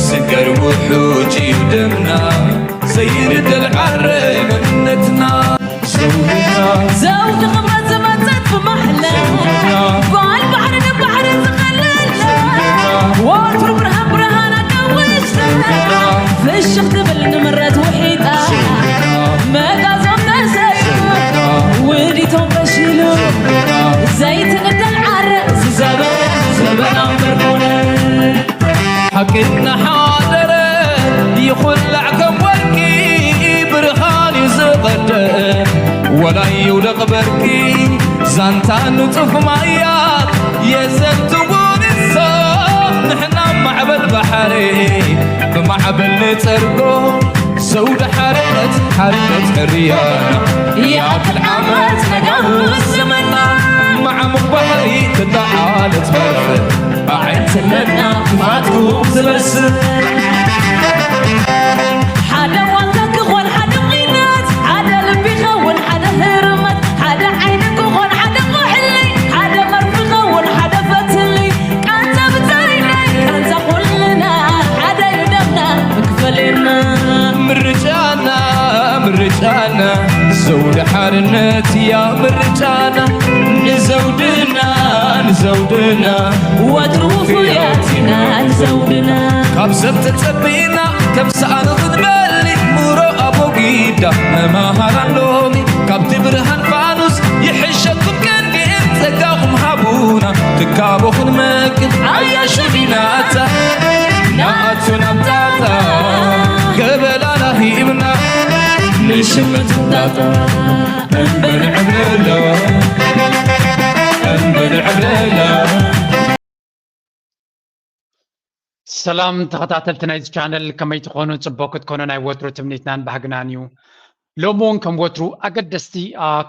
ስገር ውሑጅ እዩ ደምና ዘይርደል ዓረ መንነትና። ዘውድና ዘውዲ ክብረት ዝመጸት ብማሕላ ጓል ባሕሪ ንባሕሪ ዝኸለላ ወትሩ ብርሃን ብርሃን ኣዳዊሽታ ፍሽኽ ትብል ንምረት ውሒጣ መጋዞም ተሰዩ ውዲቶም ፈሺሉ ዘይትንደል ዓረ ዝዘበ ዘበና ምርኩነ ሓቅና ሓደረ ይኹላዕ ከም ወርቂ ብርሃን እዩ ዝቐደ ወላ ይውደቕ በርቂ ዛንታ ንጹፍ ማያት የዘንትዎ ንሶም ንሕና ማዕበል ባሕሪ ብማዕበል ንጸርጎ ዘውዲ ሓርነት ሓርነት ሕርያና ይኣክል ዓመት ነጋውስ ዘመና ማዕሙቕ ባሕሪ ትለዓለት በርፍ ኣዒንትነትና ክፋትኩም ዝመስል ሓደ ዋልታ ክኾን ሓደ ቑናት ሓደ ልቢ ኸውን ሓደ ህርመት ሓደ ዓይኒ ክኾን ሓደ ቁሕሊ ሓደ መርፊ ኸውን ሓደ ፈትሊ ቃንዛ ብታሪና ቃንዛ ኩልና ሓደ እዩ ደምና መክፈልና ምርጫና ምርጫና ዘውዲ ሓርነት እያ ምርጫና ንዘውድና ንዘውድና ወትሩ ውፉያት ኢና ንዘውድና ካብ ሰብ ተጸቢና ከም ሰኣኑ ክንበሊ ሙሮ ኣቦጊዳ መማሃራን ሎሚ ካብቲ ብርሃን ፋኑስ ይሕሸኩም ክንዲእን ጸጋኹም ሃቡና ትካቦ ክንመግብ ኣያሹ ዲናታ ንኣቱ ናብ ጣጣ ገበላና ሂብና ንሽምት ጣጣ እምበር ዕብለላ እምበር ዕብለላ ሰላም ተኸታተልቲ ናይዚ ቻነል ከመይ ትኾኑ? ጽቡቕ ክትኮኑ ናይ ወትሩ ትምኒትናን ባህግናን እዩ። ሎሚ እውን ከም ወትሩ ኣገደስቲ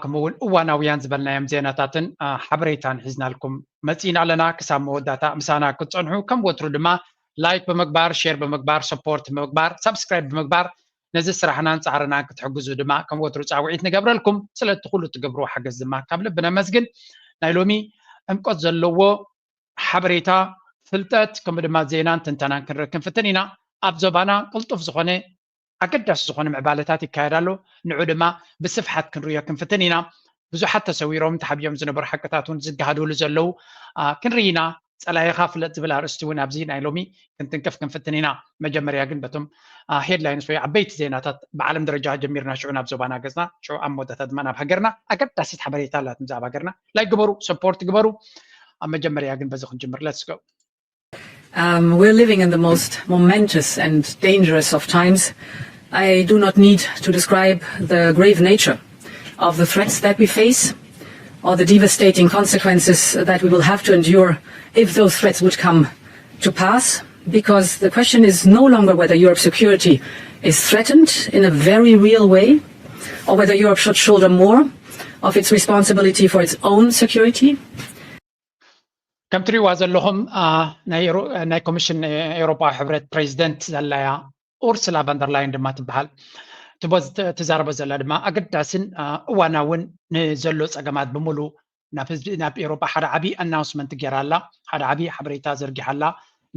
ከምኡ እውን እዋናውያን ዝበልናዮም ዜናታትን ሓበሬታን ሒዝናልኩም መፂና ኣለና። ክሳብ መወዳእታ ምሳና ክትፀንሑ ከም ወትሩ ድማ ላይክ ብምግባር፣ ሼር ብምግባር፣ ሰፖርት ብምግባር፣ ሳብስክራይብ ብምግባር ነዚ ስራሕናን ፃዕርናን ክትሕግዙ ድማ ከም ወትሩ ፃውዒት ንገብረልኩም። ስለቲ ኩሉ ትገብርዎ ሓገዝ ድማ ካብ ልቢ ነመስግን። ናይ ሎሚ ዕምቆት ዘለዎ ሓበሬታ፣ ፍልጠት ከምኡ ድማ ዜናን ትንተናን ክንርኢ ክንፍትን ኢና። ኣብ ዞባና ቅልጡፍ ዝኾነ ኣገዳሲ ዝኾነ ምዕባለታት ይካየድ ኣሎ። ንዑ ድማ ብስፍሓት ክንርእዮ ክንፍትን ኢና። ብዙሓት ተሰዊሮም ተሓቢኦም ዝነበሩ ሓቅታት እውን ዝገሃደሉ ዘለዉ ክንርኢ ኢና። ጸላኢኻ ፍለጥ ዝብል ኣርእስቲ እውን ኣብዚ ናይ ሎሚ ክንትንክፍ ክንፍትን ኢና። መጀመርያ ግን በቶም ሄድላይንስ ወይ ዓበይቲ ዜናታት ብዓለም ደረጃ ጀሚርና ሽዑ ናብ ዞባና ገጽና ሽዑ ኣብ መወዳእታ ድማ ናብ ሃገርና ኣገዳሲት ሓበሬታ ኣላትም ብዛዕባ ሃገርና ላይክ ግበሩ ሰፖርት ግበሩ ኣብ መጀመርያ ግን በዚ ክንጅምር let's go Um, we're living in the most momentous and dangerous of times. I do not need to describe the grave nature of the threats that we face or the devastating consequences that we will have to endure if those threats would come to pass, because the question is no longer whether Europe's security is threatened in a very real way or whether Europe should shoulder more of its responsibility for its own security. ከም ትሪእዋ ዘለኹም ናይ ኮሚሽን ኤውሮጳዊ ሕብረት ፕሬዚደንት ዘላያ ኡርስላ ቫንደርላይን ድማ ትበሃል። ትዛረቦ ዘላ ድማ ኣገዳስን እዋናውን ንዘሎ ፀገማት ብምሉ ናብ ህዝቢ ናብ ኤውሮጳ ሓደ ዓብዪ ኣናውንስመንት ገይራ ኣላ፣ ሓደ ዓብዪ ሓበሬታ ዘርጊሓ ኣላ።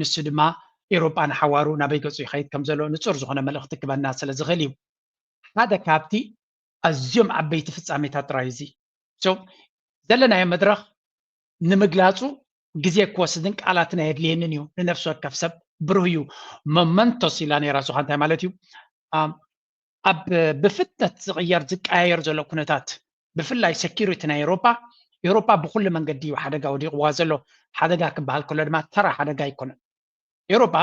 ንሱ ድማ ኤውሮጳ ንሓዋሩ ናበይ ገፁ ይኸይድ ከም ዘሎ ንፁር ዝኾነ መልእኽቲ ክበና ስለ ዝኽእል እዩ። ሓደ ካብቲ ኣዝዮም ዓበይቲ ፍጻሜታት ጥራይ እዚ። So ዘለናዮ መድረኽ ንምግላጹ ግዜ ክወስድን ቃላትን ኣየድልየንን እዩ። ንነፍሲ ወከፍ ሰብ ብሩህ እዩ። መመንቶስ ኢላ ነይራ እሱ እንታይ ማለት እዩ? ኣብ ብፍጥነት ዝቕየር ዝቀያየር ዘሎ ኩነታት ብፍላይ ሴኪሪቲ ናይ ኤውሮፓ ኤውሮፓ ብኩሉ መንገዲ እዩ ሓደጋ ወዲቕዋ ዘሎ። ሓደጋ ክበሃል ከሎ ድማ ተራ ሓደጋ ኣይኮነን። ኤውሮፓ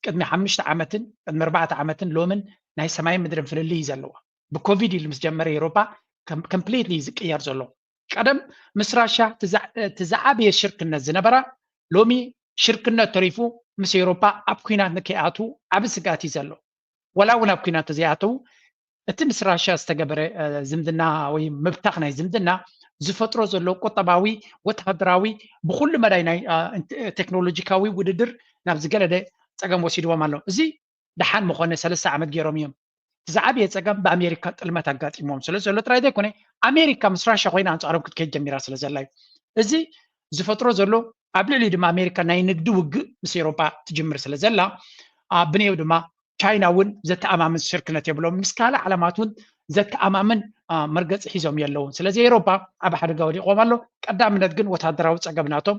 ቅድሚ ሓሙሽተ ዓመትን ቅድሚ ኣርባዕተ ዓመትን ሎምን ናይ ሰማይን ምድርን ፍልልይ እዩ ዘለዋ። ብኮቪድ ኢሉ ምስ ጀመረ ኤውሮፓ ኮምፕሊትሊ እዩ ዝቅየር ዘሎ። ቀደም ምስ ራሻ እቲ ዝዓበየ ሽርክነት ዝነበራ ሎሚ ሽርክነት ተሪፉ ምስ ኤውሮፓ ኣብ ኩናት ንከይኣትዉ ዓቢ ስግኣት እዩ ዘሎ። ዋላ እውን ኣብ ኩናት ተዘይኣተዉ እቲ ምስ ራሽያ ዝተገበረ ዝምድና ወይ ምብታኽ ናይ ዝምድና ዝፈጥሮ ዘሎ ቁጠባዊ፣ ወታሃደራዊ ብኩሉ መዳይ ናይ ቴክኖሎጂካዊ ውድድር ናብ ዝገለደ ፀገም ወሲድዎም ኣሎ። እዚ ደሓን ምኾነ ሰለስተ ዓመት ገይሮም እዮም። እቲ ዝዓበየ ፀገም ብኣሜሪካ ጥልመት ኣጋጢሞም ስለ ዘሎ ጥራይ ዘይኮነ ኣሜሪካ ምስ ራሽያ ኮይና ኣንፃሮም ክትከይድ ጀሚራ ስለ ዘላ እዩ። እዚ ዝፈጥሮ ዘሎ ኣብ ልዕሊኡ ድማ ኣሜሪካ ናይ ንግዲ ውግእ ምስ ኤውሮጳ ትጅምር ስለ ዘላ ብንየው ድማ ቻይና እውን ዘተኣማምን ሽርክነት የብሎም። ምስ ካልእ ዓለማት እውን ዘተኣማምን መርገፂ ሒዞም የለውን። ስለዚ ኤውሮጳ ኣብ ሓደጋ ወዲቖም ኣሎ። ቀዳምነት ግን ወታደራዊ ፀገም ናቶም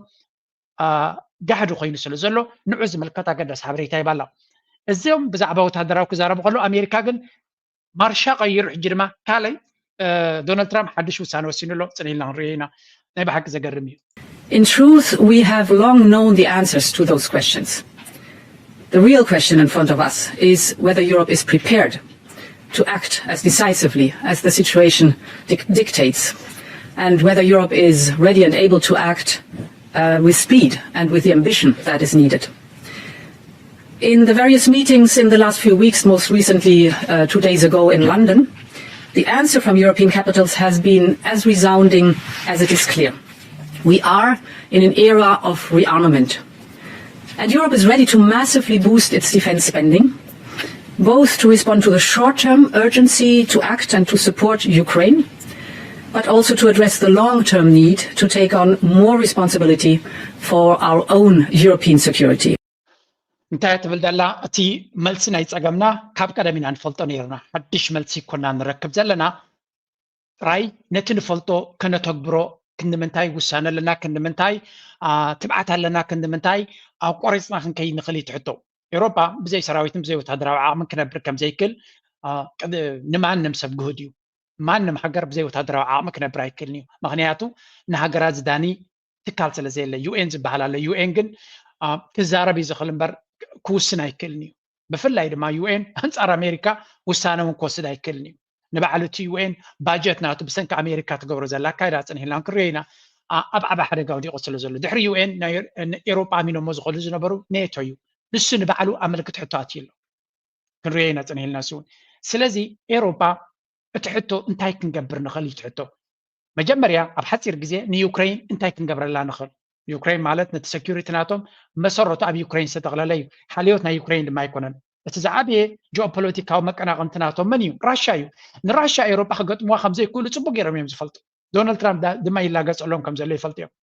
ጋሕዲ ኮይኑ ስለ ዘሎ ንዑ ዝምልከት ኣገዳሲ ሓበሬታ ይባላ። እዚኦም ብዛዕባ ወታደራዊ ክዛረቡ ከሎ ኣሜሪካ ግን ማርሻ ቀይሩ ሕጂ ድማ ካልይ ዶናልድ ትራምፕ ሓድሽ ውሳነ ወሲኑ ኣሎ። ፅን ኢልና ክንሪኦ ኢና። ናይ ብሓቂ ዘገርም እዩ። In truth, we have long known the answers to those questions. The real question in front of us is whether Europe is prepared to act as decisively as the situation dic- dictates, and whether Europe is ready and able to act uh, with speed and with the ambition that is needed. In the various meetings in the last few weeks, most recently uh, two days ago in London, the answer from European capitals has been as resounding as it is clear. We are in an era of rearmament. And Europe is ready to massively boost its defense spending, both to respond to the short term urgency to act and to support Ukraine, but also to address the long term need to take on more responsibility for our own European security. እንታይ ትብል ዘላ? እቲ መልሲ ናይ ፀገምና ካብ ቀደም ኢና ንፈልጦ ነይርና። ሓድሽ መልሲ ይኮና ንረክብ ዘለና። ጥራይ ነቲ ንፈልጦ ከነተግብሮ ክንዲ ምንታይ ውሳነ ኣለና፣ ክንዲ ምንታይ ትብዓት ኣለና፣ ክንዲ ምንታይ ኣቋሪፅና ክንከይድ ንኽእል እዩ ትሕቶ። ኤውሮጳ ብዘይ ሰራዊትን ብዘይ ወታደራዊ ዓቕምን ክነብር ከም ዘይክእል ንማንም ሰብ ግሁድ እዩ። ማንም ሃገር ብዘይ ወታደራዊ ዓቕሚ ክነብር ኣይክእልን እዩ። ምክንያቱ ንሃገራት ዝዳኒ ትካል ስለ ዘየለ ዩኤን ዝበሃል ኣሎ። ዩኤን ግን ክዛረብ እዩ ዝኽእል እምበር ክውስን ኣይክእልን እዩ። ብፍላይ ድማ ዩኤን ኣንፃር ኣሜሪካ ውሳነ እውን ክወስድ ኣይክእልን እዩ። ንባዕሉ እቲ ዩኤን ባጀት ናቱ ብሰንኪ ኣሜሪካ ትገብሮ ዘላ ኣካይዳ ፅንሕ ኢልና ክንሪኦ ኢና። ኣብ ዓብ ሓደጋ ወዲቑ ስለ ዘሎ ድሕሪ ዩኤን ኤሮጳ ኣሚኖሞ ዝኸዱ ዝነበሩ ኔቶ እዩ። ንሱ ንባዕሉ ኣብ ምልክት ሕቶ ኣትዩ ኣሎ። ክንሪኦ ኢና ፅንሕ ኢልና ንሱ እውን። ስለዚ ኤሮጳ እቲ ሕቶ እንታይ ክንገብር ንኽእል እዩ እቲ ሕቶ። መጀመርያ ኣብ ሓፂር ግዜ ንዩክሬን እንታይ ክንገብረላ ንኽእል? ዩክሬን ማለት ነቲ ሰኪሪቲ ናቶም መሰረቱ ኣብ ዩክሬን ዝተጠቕለለ እዩ። ሓልዮት ናይ ዩክሬን ድማ ኣይኮነን። እቲ ዝዓበየ ጂኦፖለቲካዊ መቀናቐንቲ ናቶም መን እዩ? ራሻ እዩ። ንራሻ ኤውሮጳ ክገጥምዋ ከም ዘይክእሉ ፅቡቅ ገይሮም እዮም ዝፈልጡ። ዶናልድ ትራምፕ ድማ ይላገፀሎም ከም ዘሎ ይፈልጡ እዮም።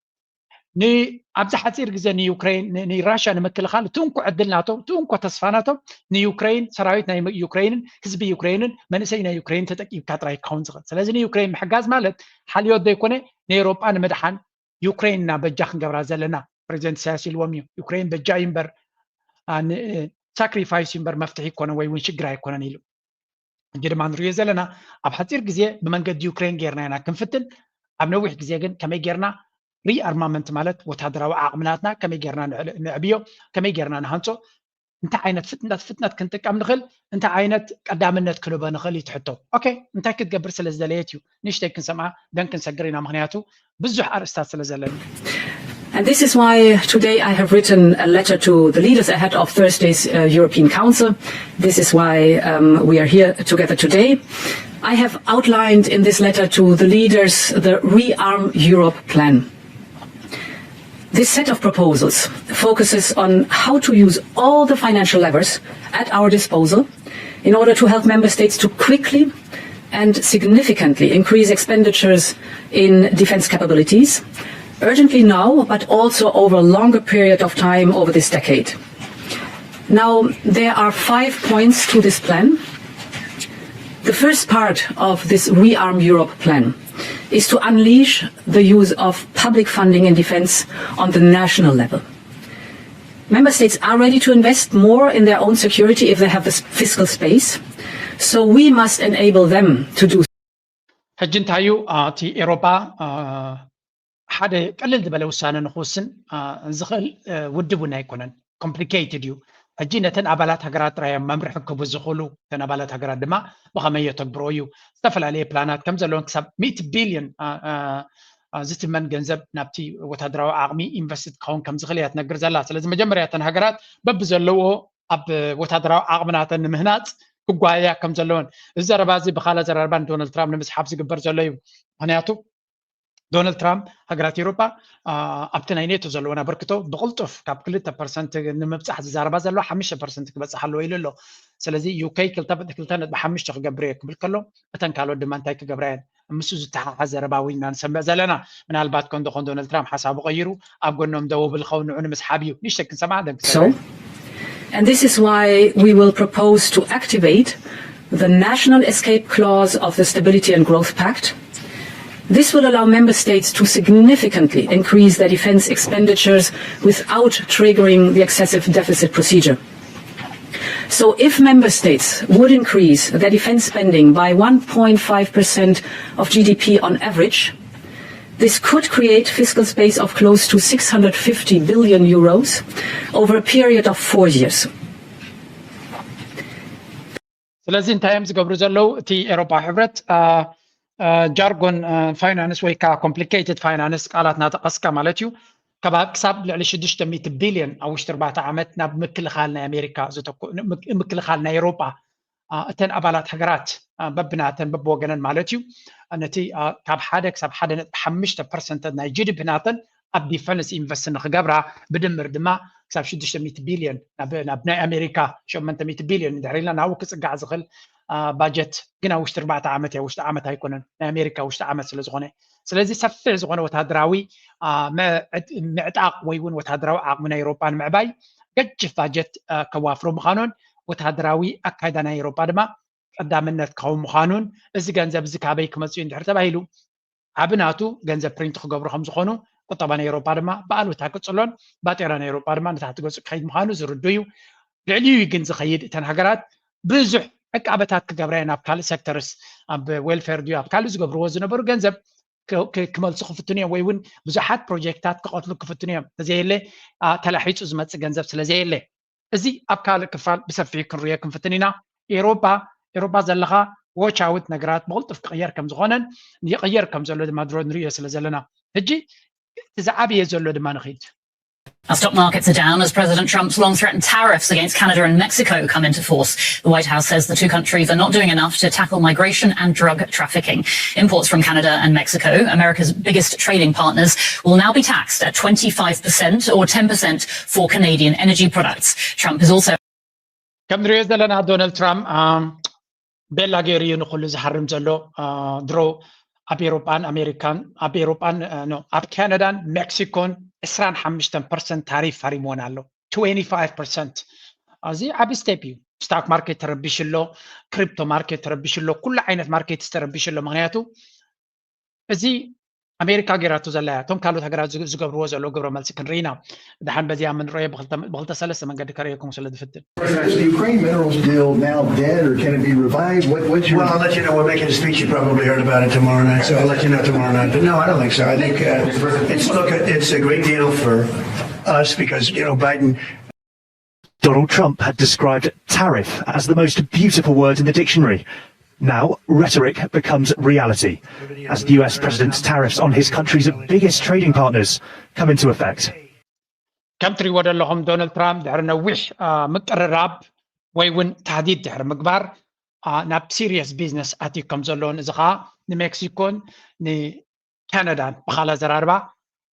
ኣብዚ ሓፂር ግዜ ንዩክሬን ንራሻ ንምክልኻል እቲ እንኮ ዕድል ናቶም እቲ እንኮ ተስፋ ናቶም ንዩክሬን ሰራዊት ናይ ዩክሬንን ህዝቢ ዩክሬንን መንእሰይ ናይ ዩክሬን ተጠቂምካ ጥራይ ክኸውን ዝኽእል። ስለዚ ንዩክሬን ምሕጋዝ ማለት ሓልዮት ዘይኮነ ንኤውሮጳ ንምድሓን ዩክሬን ኢና በጃ ክንገብራ ዘለና ፕሬዚደንት ኢሳያስ ኢልዎም እዩ። ዩክሬን በጃ እዩ እምበር ሳክሪፋይስ እዩ እምበር መፍትሒ ይኮነ ወይ እውን ሽግር ኣይኮነን ኢሉ። ሕጂ ድማ ንሪኦ ዘለና ኣብ ሓፂር ግዜ ብመንገዲ ዩክሬን ጌርና ኢና ክንፍትን ኣብ ነዊሕ ግዜ ግን ከመይ ጌርና ሪኣርማመንት ማለት ወታደራዊ ዓቕምናትና ከመይ ጌርና ንዕብዮ ከመይ ጌርና ንሃንፆ እንታይ ዓይነት ፍጥነት ፍጥነት ክንጥቀም ንኽእል እንታይ ዓይነት ቀዳምነት ክንህቦ ንኽእል እዩ ትሕቶ። ኦኬ እንታይ ክትገብር ስለ ዝደለየት እዩ ንእሽተይ ክንሰምዓ ደን ክንሰግር ኢና ምክንያቱ ብዙሕ ኣርእስታት ስለ ዘለኒ። And this is why today I have written a letter to the leaders ahead of Thursday's uh, European Council. This is why um, we are here together today. I have outlined in this letter to the leaders the Rearm Europe plan. This set of proposals focuses on how to use all the financial levers at our disposal in order to help member states to quickly and significantly increase expenditures in defense capabilities, urgently now, but also over a longer period of time over this decade. Now, there are five points to this plan. The first part of this Rearm Europe plan is to unleash the use of public funding in defense on the national level. Member states are ready to invest more in their own security if they have the fiscal space. So we must enable them to do. ሕጂ እንታይ እዩ እቲ ኤሮፓ ሓደ ቅልል ዝበለ ውሳነ ንክውስን ዝኽእል ውድብ እውን ኣይኮነን። ኮምፕሊኬትድ እዩ። ሕጂ ነተን ኣባላት ሃገራት ጥራይ እዮም መምርሒ ክህቡ ዝኽእሉ። እተን ኣባላት ሃገራት ድማ ብኸመይ የተግብሮ እዩ። ዝተፈላለየ ፕላናት ከም ዘለዎን ክሳብ ሚእቲ ቢልዮን ዝትመን ገንዘብ ናብቲ ወታደራዊ ዓቕሚ ኢንቨስት ክኸውን ከም ዝኽእል እያ ትነግር ዘላ። ስለዚ መጀመርያ እተን ሃገራት በብዘለዎ ኣብ ወታደራዊ ዓቕምናተን ንምህናፅ ክጓየያ ከም ዘለወን እዚ ዘረባ እዚ ብኻላ ዘረባ ንዶናልድ ትራምፕ ንምስሓብ ዝግበር ዘሎ እዩ። ምክንያቱ ዶናልድ ትራምፕ ሃገራት ኤውሮፓ ኣብቲ ናይ ኔቶ ዘለወን ኣበርክቶ ብቕልጡፍ ካብ ክልተ ፐርሰንት ንምብፃሕ ዝዛረባ ዘለዋ ሓሙሽተ ፐርሰንት ክበፅሕ ኣለዎ ኢሉ ኣሎ። ስለዚ ዩኬ ክልተ ነጥቢ ሓሙሽተ ክገብር እየ ክብል ከሎ እተን ካልኦት ድማ እንታይ ክገብራ እየን? ምስ ዝተሓሓዝ ዘረባ እውን ኢና ንሰምዕ ዘለና። ምናልባት ኮን ዶኾን ዶናልድ ትራምፕ ሓሳቡ ቀይሩ ኣብ ጎኖም ደው ብል ኸውን ንዑ ንምስሓብ እዩ። ንእሽተይ ክንሰምዓ ደንክ So, And this is why we will propose to activate the national escape clause of the Stability and Growth Pact. This will allow member states to significantly increase their defense expenditures without triggering the excessive deficit procedure. So if member states would increase their defense spending by one point five percent of G D P on average, this could create fiscal space of close to six hundred fifty billion euros over a period of four years. ስለዚ እንታይ እዮም ዝገብሩ ዘለዉ? እቲ ኤሮፓ ሕብረት ጃርጎን ፋይናንስ ወይ ከዓ ኮምፕሊኬትድ ፋይናንስ ቃላት እናጠቐስካ ማለት እዩ። ክሳብ ልዕሊ ሽዱሽተ ሚእቲ ቢልዮን ኣብ ውሽጢ ኣርባዕተ ዓመት ናብ ምክልኻል ናይ ኣሜሪካ ምክልኻል ናይ ኤሮፓ እተን ኣባላት ሃገራት በብናተን በብወገነን ማለት እዩ ነቲ ካብ ሓደ ክሳብ ሓደ ነጥቢ ሓሙሽተ ፐርሰንት ናይ ጂ ዲ ፒ ናተን ኣብ ዲፈንስ ኢንቨስት ንክገብራ ብድምር ድማ ክሳብ ሽዱሽተ ሚእቲ ቢልዮን ናብ ናይ ኣሜሪካ ሸሞንተ ሚእቲ ቢልዮን እንድሕር ኢልና ናብኡ ክፅጋዕ ዝኽእል ባጀት ግን ኣብ ውሽጢ ኣርባዕተ ዓመት እያ ውሽጢ ዓመት ኣይኮነን ናይ ኣሜሪካ ውሽጢ ዓመት ስለዝኾነ ስለዚ ሰፊሕ ዝኾነ ወታደራዊ ምዕጣቕ ወይ እውን ወታደራዊ ዓቕሚ ናይ ኤሮፓ ንምዕባይ ገጅፍ ባጀት ከዋፍሩ ምዃኑን ወታደራዊ ኣካይዳ ናይ ኤሮፓ ድማ ቀዳምነት ክኸውን ምዃኑን እዚ ገንዘብ እዚ ካበይ ክመፅእ እንድሕር ተባሂሉ ዓቢ ናቱ ገንዘብ ፕሪንት ክገብሩ ከም ዝኾኑ ቁጠባ ናይ ኤሮፓ ድማ ብኣሉታ ክፅሎን ባጤራ ናይ ኤሮፓ ድማ ንታሕቲ ገፁ ክኸይድ ምዃኑ ዝርዱ እዩ ልዕሊኡ ግን ዝኸይድ እተን ሃገራት ብዙሕ ዕቃበታት ክገብራ እየን ኣብ ካልእ ሴክተርስ ኣብ ዌልፌር ድዩ ኣብ ካልእ ዝገብርዎ ዝነበሩ ገንዘብ ክመልሱ ክፍትኑ እዮም ወይ እውን ብዙሓት ፕሮጀክታት ክቐትሉ ክፍትኑ እዮም ተዘየለ ተላሒፁ ዝመፅእ ገንዘብ ስለዘየለ እዚ ኣብ ካልእ ክፋል ብሰፊሑ ክንሪኦ ክንፍትን ኢና ኤሮፓ ኤሮፓ ዘለኻ ዎቻውት ነገራት ብቕልጡፍ ክቕየር ከም ዝኾነን ይቕየር ከም ዘሎ ድማ ድሮ ንሪኦ ስለ ዘለና ሕጂ እቲ ዝዓበየ ዘሎ ድማ ንኽድ Our stock markets are down as President Trump's long threatened tariffs against Canada and Mexico come into force. The White House says the two countries are not doing enough to tackle migration and drug trafficking. Imports from Canada and Mexico, America's biggest trading partners, will now be taxed at twenty-five percent or ten percent for Canadian energy products. Trump is also ከም ንሪኦ ዘለና ዶናልድ ትራምፕ ቤላ ገይሩ እዩ ንኩሉ ዝሃርም ዘሎ ድሮ ኣብ ኤሮጳን ኣሜሪካን ኣብ ኤሮጳን ኣብ ካናዳን ሜክሲኮን ዕስራን ሓሙሽተን ፐርሰንት ታሪፍ ሃሪምዎን ኣሎ ትዌንቲ ፋይቭ ፐርሰንት እዚ ዓብ ስቴፕ እዩ ስታክ ማርኬት ተረቢሽ ኣሎ ክሪፕቶ ማርኬት ተረቢሽ ኣሎ ኩሉ ዓይነት ማርኬት ተረቢሽ ኣሎ ምክንያቱ እዚ ኣሜሪካ ገይራቶ ዘላ እያ እቶም ካልኦት ሃገራት ዝገብርዎ ዘለዉ ግብረ መልሲ ክንርኢ ኢና ድሓን በዚኣ ምንረዮ ብክልተ ሰለስተ መንገዲ ከርእየኩም ስለ ዝፍትን Is the Ukraine minerals deal now dead or can it be revived? What, what's your... Well, I'll let you know. We're making a speech. You probably heard about it tomorrow night, so I'll let you know tomorrow night. But no, I don't think so. I think uh, it's look, it's a great deal for us because you know Biden. Donald Trump had described tariff as the most beautiful word in the dictionary. Now, rhetoric becomes reality as the U S president's tariffs on his country's biggest trading partners come into effect. ከም ትሪእዎ ዘለኹም ዶናልድ ትራምፕ ድሕሪ ነዊሕ ምቅርራብ ወይ እውን ታህዲድ ድሕሪ ምግባር ናብ ሲሪየስ ቢዝነስ ኣትዩ ከም ዘለውን እዚ ከዓ ንሜክሲኮን ንካናዳን ብካላ ዘራርባ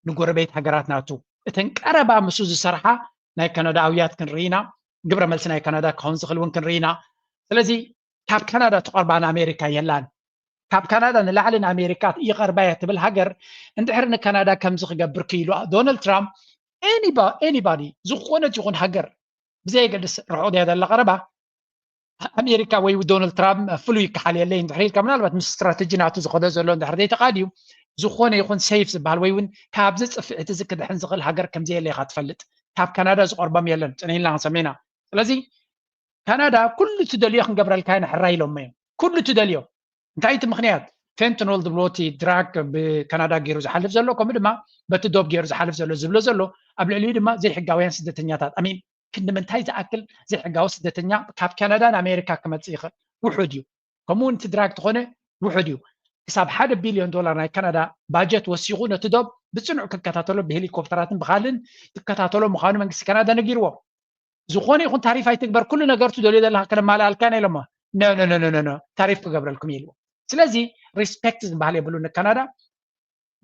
ንጎረቤት ሃገራት ናቱ እተን ቀረባ ምስኡ ዝሰርሓ ናይ ካናዳ ኣውያት ክንርኢ ኢና ግብረ መልሲ ናይ ካናዳ ክኸውን ዝኽእል እውን ክንርኢ ኢና ስለዚ ካብ ካናዳ ትቐርባ ንኣሜሪካ የላን ካብ ካናዳ ንላዕሊ ንኣሜሪካ ይቐርባ እያ ትብል ሃገር እንድሕር ንካናዳ ከምዚ ክገብር ክኢሉ ዶናልድ ትራምፕ anybody ዝኾነት ይኹን ሃገር ብዘየገድስ ርሑቕ ድያ ዘላ ቀረባ ኣሜሪካ ወይ ዶናልድ ትራምፕ ፍሉይ ይከሓል የለይ እንድሕር ኢልካ ምናልባት ምስ ስትራተጂ ናቱ ዝኸዶ ዘሎ እንድሕር ዘይተቃድዩ ዝኾነ ይኹን ሴፍ ዝበሃል ወይ እውን ካብዚ ፅፍዒት እዚ ክድሕን ዝኽእል ሃገር ከምዘየለ ኢኻ ትፈልጥ ካብ ካናዳ ዝቆርቦም የለን ፅነ ኢልና ክንሰሜና ስለዚ ካናዳ ኩሉ ትደልዮ ክንገብረልካ ኢና ሕራይ ኢሎሞ እዮም ኩሉ ትደልዮ እንታይ እቲ ምክንያት ፌንትኖል ዝብሎ እቲ ድራግ ብካናዳ ገይሩ ዝሓልፍ ዘሎ ከምኡ ድማ በቲ ዶብ ገይሩ ዝሓልፍ ዘሎ ዝብሎ ዘሎ ኣብ ልዕሊኡ ድማ ዘይሕጋውያን ስደተኛታት ኣሚን ክንዲ ምንታይ ዝኣክል ዘይሕጋዊ ስደተኛ ካብ ካናዳ ንኣሜሪካ ክመፅእ ይኽእል ውሑድ እዩ ከምኡ እውን እቲ ድራግ ተኾነ ውሑድ እዩ ክሳብ ሓደ ቢልዮን ዶላር ናይ ካናዳ ባጀት ወሲኹ ነቲ ዶብ ብፅኑዕ ክከታተሎ ብሄሊኮፕተራትን ብካልን ክከታተሎ ምዃኑ መንግስቲ ካናዳ ነጊርዎ ዝኾነ ይኹን ታሪፍ ኣይትግበር ኩሉ ነገር ትደልዮ ዘለካ ከነማልኣልካ ኢና ኢሎሞ ኖ ኖ ኖ ታሪፍ ክገብረልኩም ኢልዎ ስለዚ ሪስፔክት ዝበሃል የብሉ ንካናዳ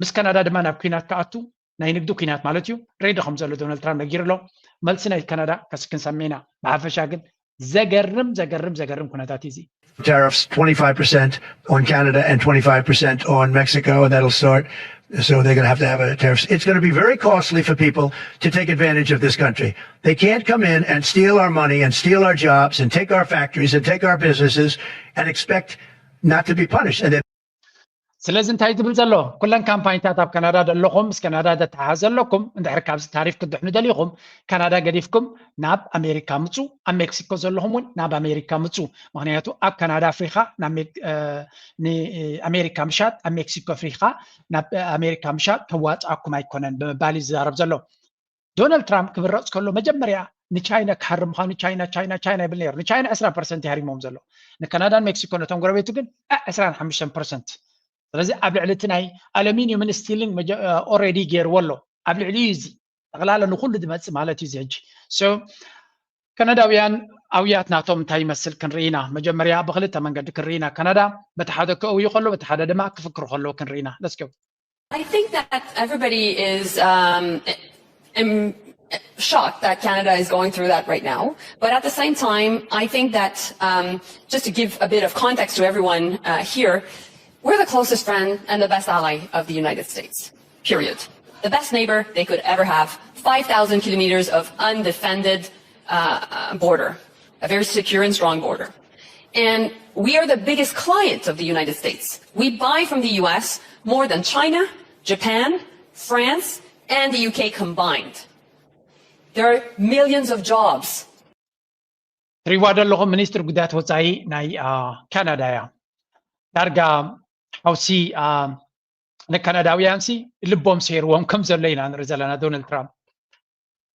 ምስ ካናዳ ድማ ናብ ኩናት ክኣቱ ናይ ንግዲ ኩናት ማለት እዩ ሬዲ ከም ዘሎ ዶናልድ ትራምፕ ነጊሩ ኣሎ መልሲ ናይ ካናዳ ከስክን ሰሜና ብሓፈሻ ግን ዘገርም ዘገርም ዘገርም ኩነታት እዩ tariffs twenty-five percent on Canada and twenty-five percent on Mexico, and that'll start So they're going to have to have a tariff. It's going to be very costly for people to take advantage of this country. They can't come in and steal our money and steal our jobs and take our factories and take our businesses and expect not to be punished. And ስለዚ እንታይ ዝብል ዘሎ? ኩለን ካምፓኒታት ኣብ ካናዳ ዘለኹም፣ ምስ ካናዳ ዘተሓሓዝ ዘለኩም፣ እንድሕር ካብዚ ታሪፍ ክትድሕኑ ደሊኹም፣ ካናዳ ገዲፍኩም ናብ ኣሜሪካ ምፁ። ኣብ ሜክሲኮ ዘለኹም እውን ናብ ኣሜሪካ ምፁ። ምክንያቱ ኣብ ካናዳ ፍሪኻ ንኣሜሪካ ምሻጥ፣ ኣብ ሜክሲኮ ፍሪኻ ናብ ኣሜሪካ ምሻጥ ከዋፅኣኩም ኣይኮነን ብምባል እዩ ዝዛረብ ዘሎ። ዶናልድ ትራምፕ ክምረፅ ከሎ መጀመርያ ንቻይና ክሃርም ምዃኑ ቻይና ቻይና ቻይና ይብል ነይሩ። ንቻይና ዕስራ ፐርሰንት ይሃሪሞም ዘሎ፣ ንካናዳን ሜክሲኮ ነቶም ጎረቤቱ ግን ዕስራን ሓሙሽተን ፐርሰንት። ስለዚ ኣብ ልዕሊ እቲ ናይ ኣሉሚኒየምን ስቲልን ኦልሬዲ ገይርዎ ኣሎ። ኣብ ልዕሊ እዩ እዚ ጠቕላላ ንኩሉ ዝመፅእ ማለት እዩ። እዚ ሕጂ ካናዳውያን ኣውያት ናቶም እንታይ ይመስል ክንርኢ ኢና። መጀመርያ ብክልተ መንገዲ ክንርኢ ኢና። ካናዳ በቲ ሓደ ክእውዩ ከሎ በቲ ሓደ ድማ ክፍክሩ ከለዉ ክንርኢ ኢና። ለስገው I think that everybody is um, im- shocked that Canada is going through that right now. But at the same time, I think that um, just to give a bit of context to everyone uh, here, we're the closest friend and the best ally of the United States, period. The best neighbor they could ever have. five thousand kilometers of undefended uh, uh, border, a very secure and strong border. And we are the biggest client of the United States. We buy from the U S more than China, Japan, France, and the U K combined. There are millions of jobs. ትሪዋ ዘለኹም ሚኒስትር ጉዳያት ወፃኢ ናይ ካናዳ እያ። ዳርጋ ሓውሲ ንካናዳውያን ሲ ልቦም ሰይርዎም ከም ዘሎ ኢና ንርኢ ዘለና። ዶናልድ ትራምፕ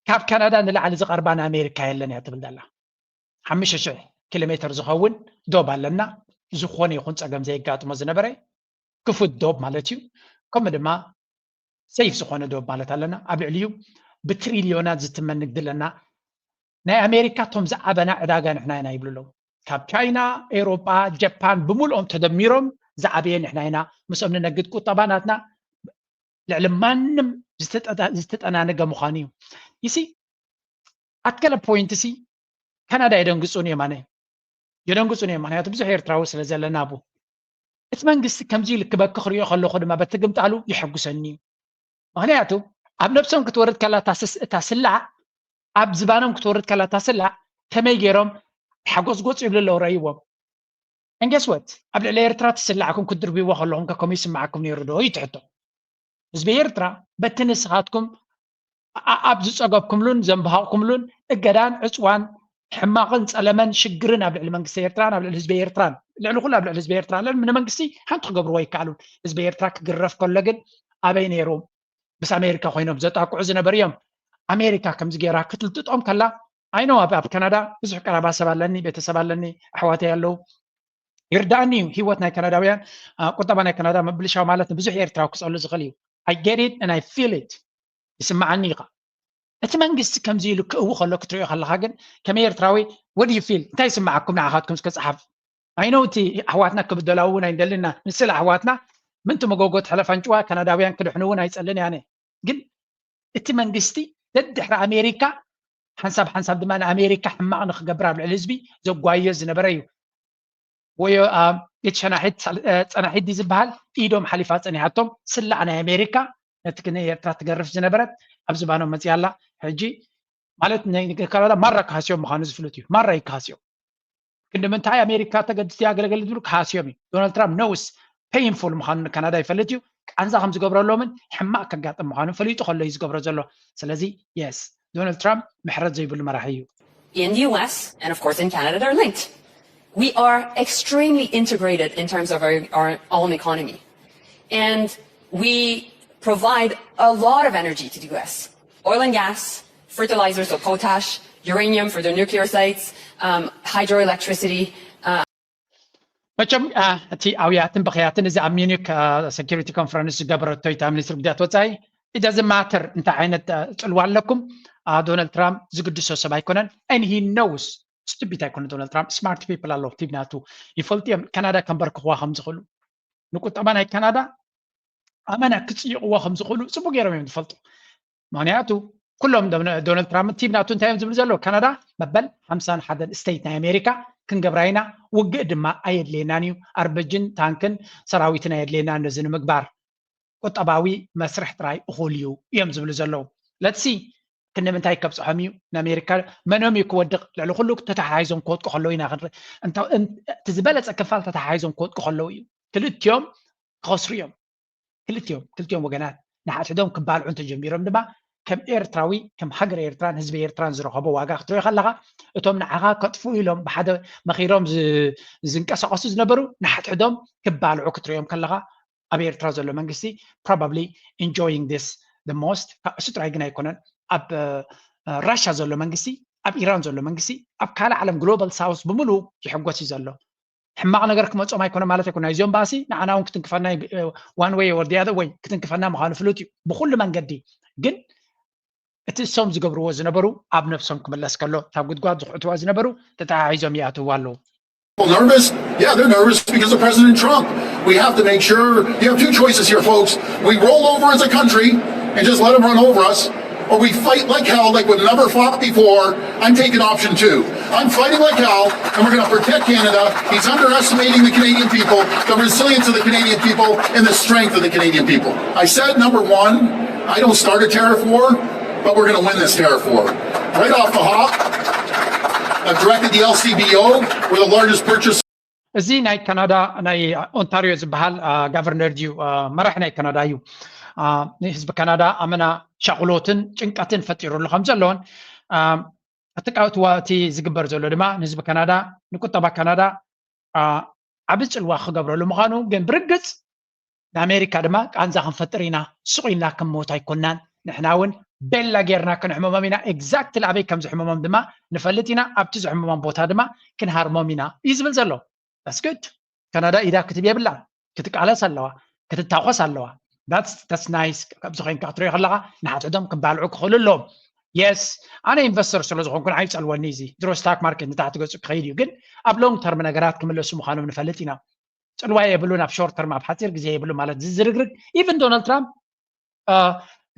ካብ ካናዳ ንላዕሊ ዝቐርባ ንኣሜሪካ የለን እያ ትብል ዘላ። ሓሙሽተ ሽሕ ኪሎ ሜትር ዝኸውን ዶብ ኣለና። ዝኾነ ይኹን ፀገም ዘየጋጥሞ ዝነበረ ክፉት ዶብ ማለት እዩ። ከምኡ ድማ ሰይፍ ዝኾነ ዶብ ማለት ኣለና። ኣብ ልዕሊኡ ብትሪልዮናት ዝትመን ንግዲ ኣለና። ናይ ኣሜሪካ እቶም ዝዓበና ዕዳጋ ንሕና ኢና ይብሉ ኣለዉ። ካብ ቻይና፣ ኤውሮጳ፣ ጃፓን ብምልኦም ተደሚሮም ዝዓበየ ንሕና ኢና። ምስኦም ንነግድ። ቁጠባ ናትና ልዕሊ ማንም ዝተጠናነገ ምዃኑ እዩ። ይሲ ኣትገለ ፖይንት ሲ ካናዳ የደንግፁን እዮም። ኣነ የደንግፁን እዮም፣ ምክንያቱ ብዙሕ ኤርትራዊ ስለ ዘለና ኣብኡ። እቲ መንግስቲ ከምዚ ኢሉ ክበኪ ክሪኦ ከለኹ ድማ በቲ ግምጣሉ የሐጉሰኒ እዩ። ምክንያቱ ኣብ ነብሶም ክትወርድ ከላ እታ ስላዕ፣ ኣብ ዝባኖም ክትወርድ ከላ እታ ስላዕ ከመይ ገይሮም ሓጎፅጎፅ ይብሉ ኣለዉ ረእይዎም። And guess what? ኣብ ልዕሊ ኤርትራ ትስላዕኩም ክትድርብይዎ ከለኹም ከ ከምኡ ይስምዓኩም ነይሩ ዶ እዩ ትሕቶ። ህዝቢ ኤርትራ በቲ ንስኻትኩም ኣብ ዝፀገብኩምሉን ዘንበሃቕኩምሉን እገዳን ዕፅዋን ሕማቕን ፀለመን ሽግርን ኣብ ልዕሊ መንግስቲ ኤርትራን ኣብ ልዕሊ ህዝቢ ኤርትራን ልዕሊ ኩሉ ኣብ ልዕሊ ህዝቢ ኤርትራ ለ ንመንግስቲ ሓንቲ ክገብርዎ ይከኣሉን። ህዝቢ ኤርትራ ክግረፍ ከሎ ግን ኣበይ ነይሮም? ምስ ኣሜሪካ ኮይኖም ዘጣቅዑ ዝነበሩ እዮም። ኣሜሪካ ከምዚ ገይራ ክትልጥጦም ከላ ኣይኖ ኣብ ካናዳ ብዙሕ ቀረባ ሰብ ኣለኒ፣ ቤተሰብ ኣለኒ፣ ኣሕዋተይ ኣለዉ ይርዳእኒ እዩ። ህይወት ናይ ካናዳውያን ቁጠባ ናይ ካናዳ ምብልሻው ማለት ንብዙሕ ኤርትራዊ ክፀሉ ዝኽእል እዩ። I get it and I feel it። ይስምዓኒ እዩ። እቲ መንግስቲ ከምዚ ኢሉ ክእዊ ከሎ ክትሪኦ ከለካ ግን ከም ኤርትራዊ what do you feel? እንታይ ይስምዓኩም ንዓኻትኩም እስከ ጸሓፉ። I know እቲ ኣሕዋትና ክብደላ እውን ኣይንደልን ኢና ንስለ ኣሕዋትና ምንቲ መጎጎ ትሕለፍ ኣንጭዋ ካናዳውያን ክድሕኑ እውን ኣይጸልን እየ ኣነ። ግን እቲ መንግስቲ ደድሕሪ ኣሜሪካ ሓንሳብ ሓንሳብ ድማ ንኣሜሪካ ሕማቕ ንክገብር ኣብ ልዕሊ ህዝቢ ዘጓየዮ ዝነበረ እዩ። ወዮ ኢድ ሸናሒት ጸናሒት ድዩ ዝበሃል ኢዶም ሓሊፋ ጸኒሓቶም ስላዕ ናይ ኣሜሪካ ነቲ ንኤርትራ ትገርፍ ዝነበረት ኣብ ዝባኖም መፅያ ኣላ። ሕጂ ማለት ካናዳ ማራ ክሃስዮም ምዃኑ ዝፍልጥ እዩ። ማራ እዩ ክሃስዮም። ክንዲ ምንታይ ኣሜሪካ ተገድስቲ ኣገለገለ ዝብሉ ክሃስዮም እዩ። ዶናልድ ትራምፕ ነውስ ፔይንፉል ምዃኑ ንካናዳ ይፈልጥ እዩ። ቃንዛ ከም ዝገብረሎምን ሕማቕ ከጋጥም ምዃኑ ፈሊጡ ከሎ እዩ ዝገብሮ ዘሎ። ስለዚ የስ ዶናልድ ትራምፕ ምሕረት ዘይብሉ መራሒ እዩ። In the U S and of course in Canada, they're linked. We are extremely integrated in terms of our, our own economy. And we provide a lot of energy to the U S. Oil and gas, fertilizers or potash, uranium for their nuclear sites, um, hydroelectricity, uh, መቸም እቲ ኣውያትን ብኽያትን እዚ ኣብ ሚኒክ ሰኪሪቲ ኮንፈረንስ ዝገበረቶ እታ ሚኒስትሪ ጉዳያት ወፃኢ ኢደዚ ማተር እንታይ ዓይነት ፅልዋ ኣለኩም። ዶናልድ ትራምፕ ዝግድሶ ሰብ ኣይኮነን። And he knows ስቱፒድ ኣይኮነ ዶናልድ ትራምፕ ስማርት ፒፕል ኣለዉ ቲም ናቱ ይፈልጡ እዮም ካናዳ ከንበርክኽዋ ከም ዝኽእሉ ንቁጠባ ናይ ካናዳ ኣመና ክፅይቕዎ ከም ዝኽእሉ ፅቡቅ ገይሮም እዮም ዝፈልጡ። ምክንያቱ ኩሎም ዶናልድ ትራምፕ ቲም ናቱ እንታይ እዮም ዝብሉ ዘለዉ ካናዳ መበል ሓምሳን ሓደን ስቴት ናይ ኣሜሪካ ክንገብራ ኢና ውግእ ድማ ኣየድልየናን እዩ ኣርበጅን ታንክን ሰራዊትን ኣየድልየናን ነዚ ንምግባር። ቁጠባዊ መስርሕ ጥራይ እኹል እዩ እዮም ዝብሉ ዘለዉ። ለትሲ ክንዲ ምንታይ ከብፅሖም እዩ? ንኣሜሪካ መኖም እዩ ክወድቕ? ልዕሊ ኩሉ ተተሓሒዞም ክወድቁ ከለዉ ኢና ክንርኢ። እቲ ዝበለፀ ክፋል ተተሓሒዞም ክወድቁ ከለዉ እዩ። ክልቲኦም ክኸስሩ እዮም። ክልቲኦም ክልቲኦም ወገናት ንሓድሕዶም ክባልዑ እንተጀሚሮም ድማ ከም ኤርትራዊ፣ ከም ሃገር ኤርትራን ህዝቢ ኤርትራን ዝረኸቦ ዋጋ ክትሪኦ ከለኻ፣ እቶም ንዓኻ ከጥፍኡ ኢሎም ብሓደ መኺሮም ዝንቀሳቐሱ ዝነበሩ ንሓድሕዶም ክባልዑ ክትሪኦም ከለኻ፣ ኣብ ኤርትራ ዘሎ መንግስቲ probably enjoying this the most። እሱ ጥራይ ግን ኣይኮነን። ኣብ ራሻ ዘሎ መንግስቲ፣ ኣብ ኢራን ዘሎ መንግስቲ፣ ኣብ ካልእ ዓለም ግሎባል ሳውስ ብምሉ ይሕጎስ እዩ ዘሎ። ሕማቕ ነገር ክመጾም ኣይኮነ ማለት ኣይኮነ። ናይዚኦም ባእሲ ንዓና እውን ክትንክፈና one way or the other way ክትንክፈና ምዃኑ ፍሉጥ እዩ ብኩሉ መንገዲ። ግን እቲ እሶም ዝገብርዎ ዝነበሩ ኣብ ነብሶም ክምለስ ከሎ እታ ጉድጓድ ዝኹዕትዋ ዝነበሩ ተተሓሒዞም ይኣትውዋ ኣለዉ። Nervous? Yeah, they're nervous because of President Trump. We have to make sure you have two choices here, folks. We roll over as a country and just let them run over us, or we fight like hell, like we've never fought before. I'm taking option two. I'm fighting like hell, and we're going to protect Canada. He's underestimating the Canadian people, the resilience of the Canadian people, and the strength of the Canadian people. I said number one, I don't start a tariff war, but we're going to win this tariff war. Right off the hop, I've directed the L C B O. We're the largest purchaser. እዚ ናይ ካናዳ ናይ ኦንታሪዮ ዝበሃል ጋቨርነር ድዩ መራሕ ናይ ካናዳ እዩ። ንህዝቢ ካናዳ ኣመና ሻቕሎትን ጭንቀትን ፈጢሩሉ ከም ዘሎን እቲ ዝግበር ዘሎ ድማ ንህዝቢ ካናዳ ንቁጠባ ካናዳ ዓቢ ጽልዋ ክገብረሉ ምዃኑ ግን ብርግጽ ንኣሜሪካ ድማ ቃንዛ ክንፈጥር ኢና፣ ስቕ ኢልና ክንሞት ኣይኮናን፣ ንሕና እውን ቤላ ጌርና ክንሕመሞም ኢና። ኤግዛክትሊ ኣበይ ከም ዝሕመሞም ድማ ንፈልጥ ኢና፣ ኣብቲ ዝሕመሞም ቦታ ድማ ክንሃርሞም ኢና እዩ ዝብል ዘሎ። ዳስግድ ካናዳ ኢዳ ክትብ የብላን፣ ክትቃለስ ኣለዋ፣ ክትታኾስ ኣለዋ። ዳትስ ናይስ። ካብዚ ኮይንካ ክትሪኦ ከለካ ንሓትሕቶም ክባልዑ ክኽእሉ ኣለዎም። የስ ኣነ ኢንቨስተር ስለ ዝኾንኩ ንዓይ ይፀልወኒ እዚ ድሮ ስታክ ማርኬት ንታሕቲ ገፁ ክኸይድ እዩ፣ ግን ኣብ ሎንግ ተርም ነገራት ክምለሱ ምዃኖም ንፈልጥ ኢና። ፅልዋ የብሉን ኣብ ሾርት ተርም ኣብ ሓፂር ግዜ የብሉ ማለት ዝዝርግርግ ኢቨን ዶናልድ ትራምፕ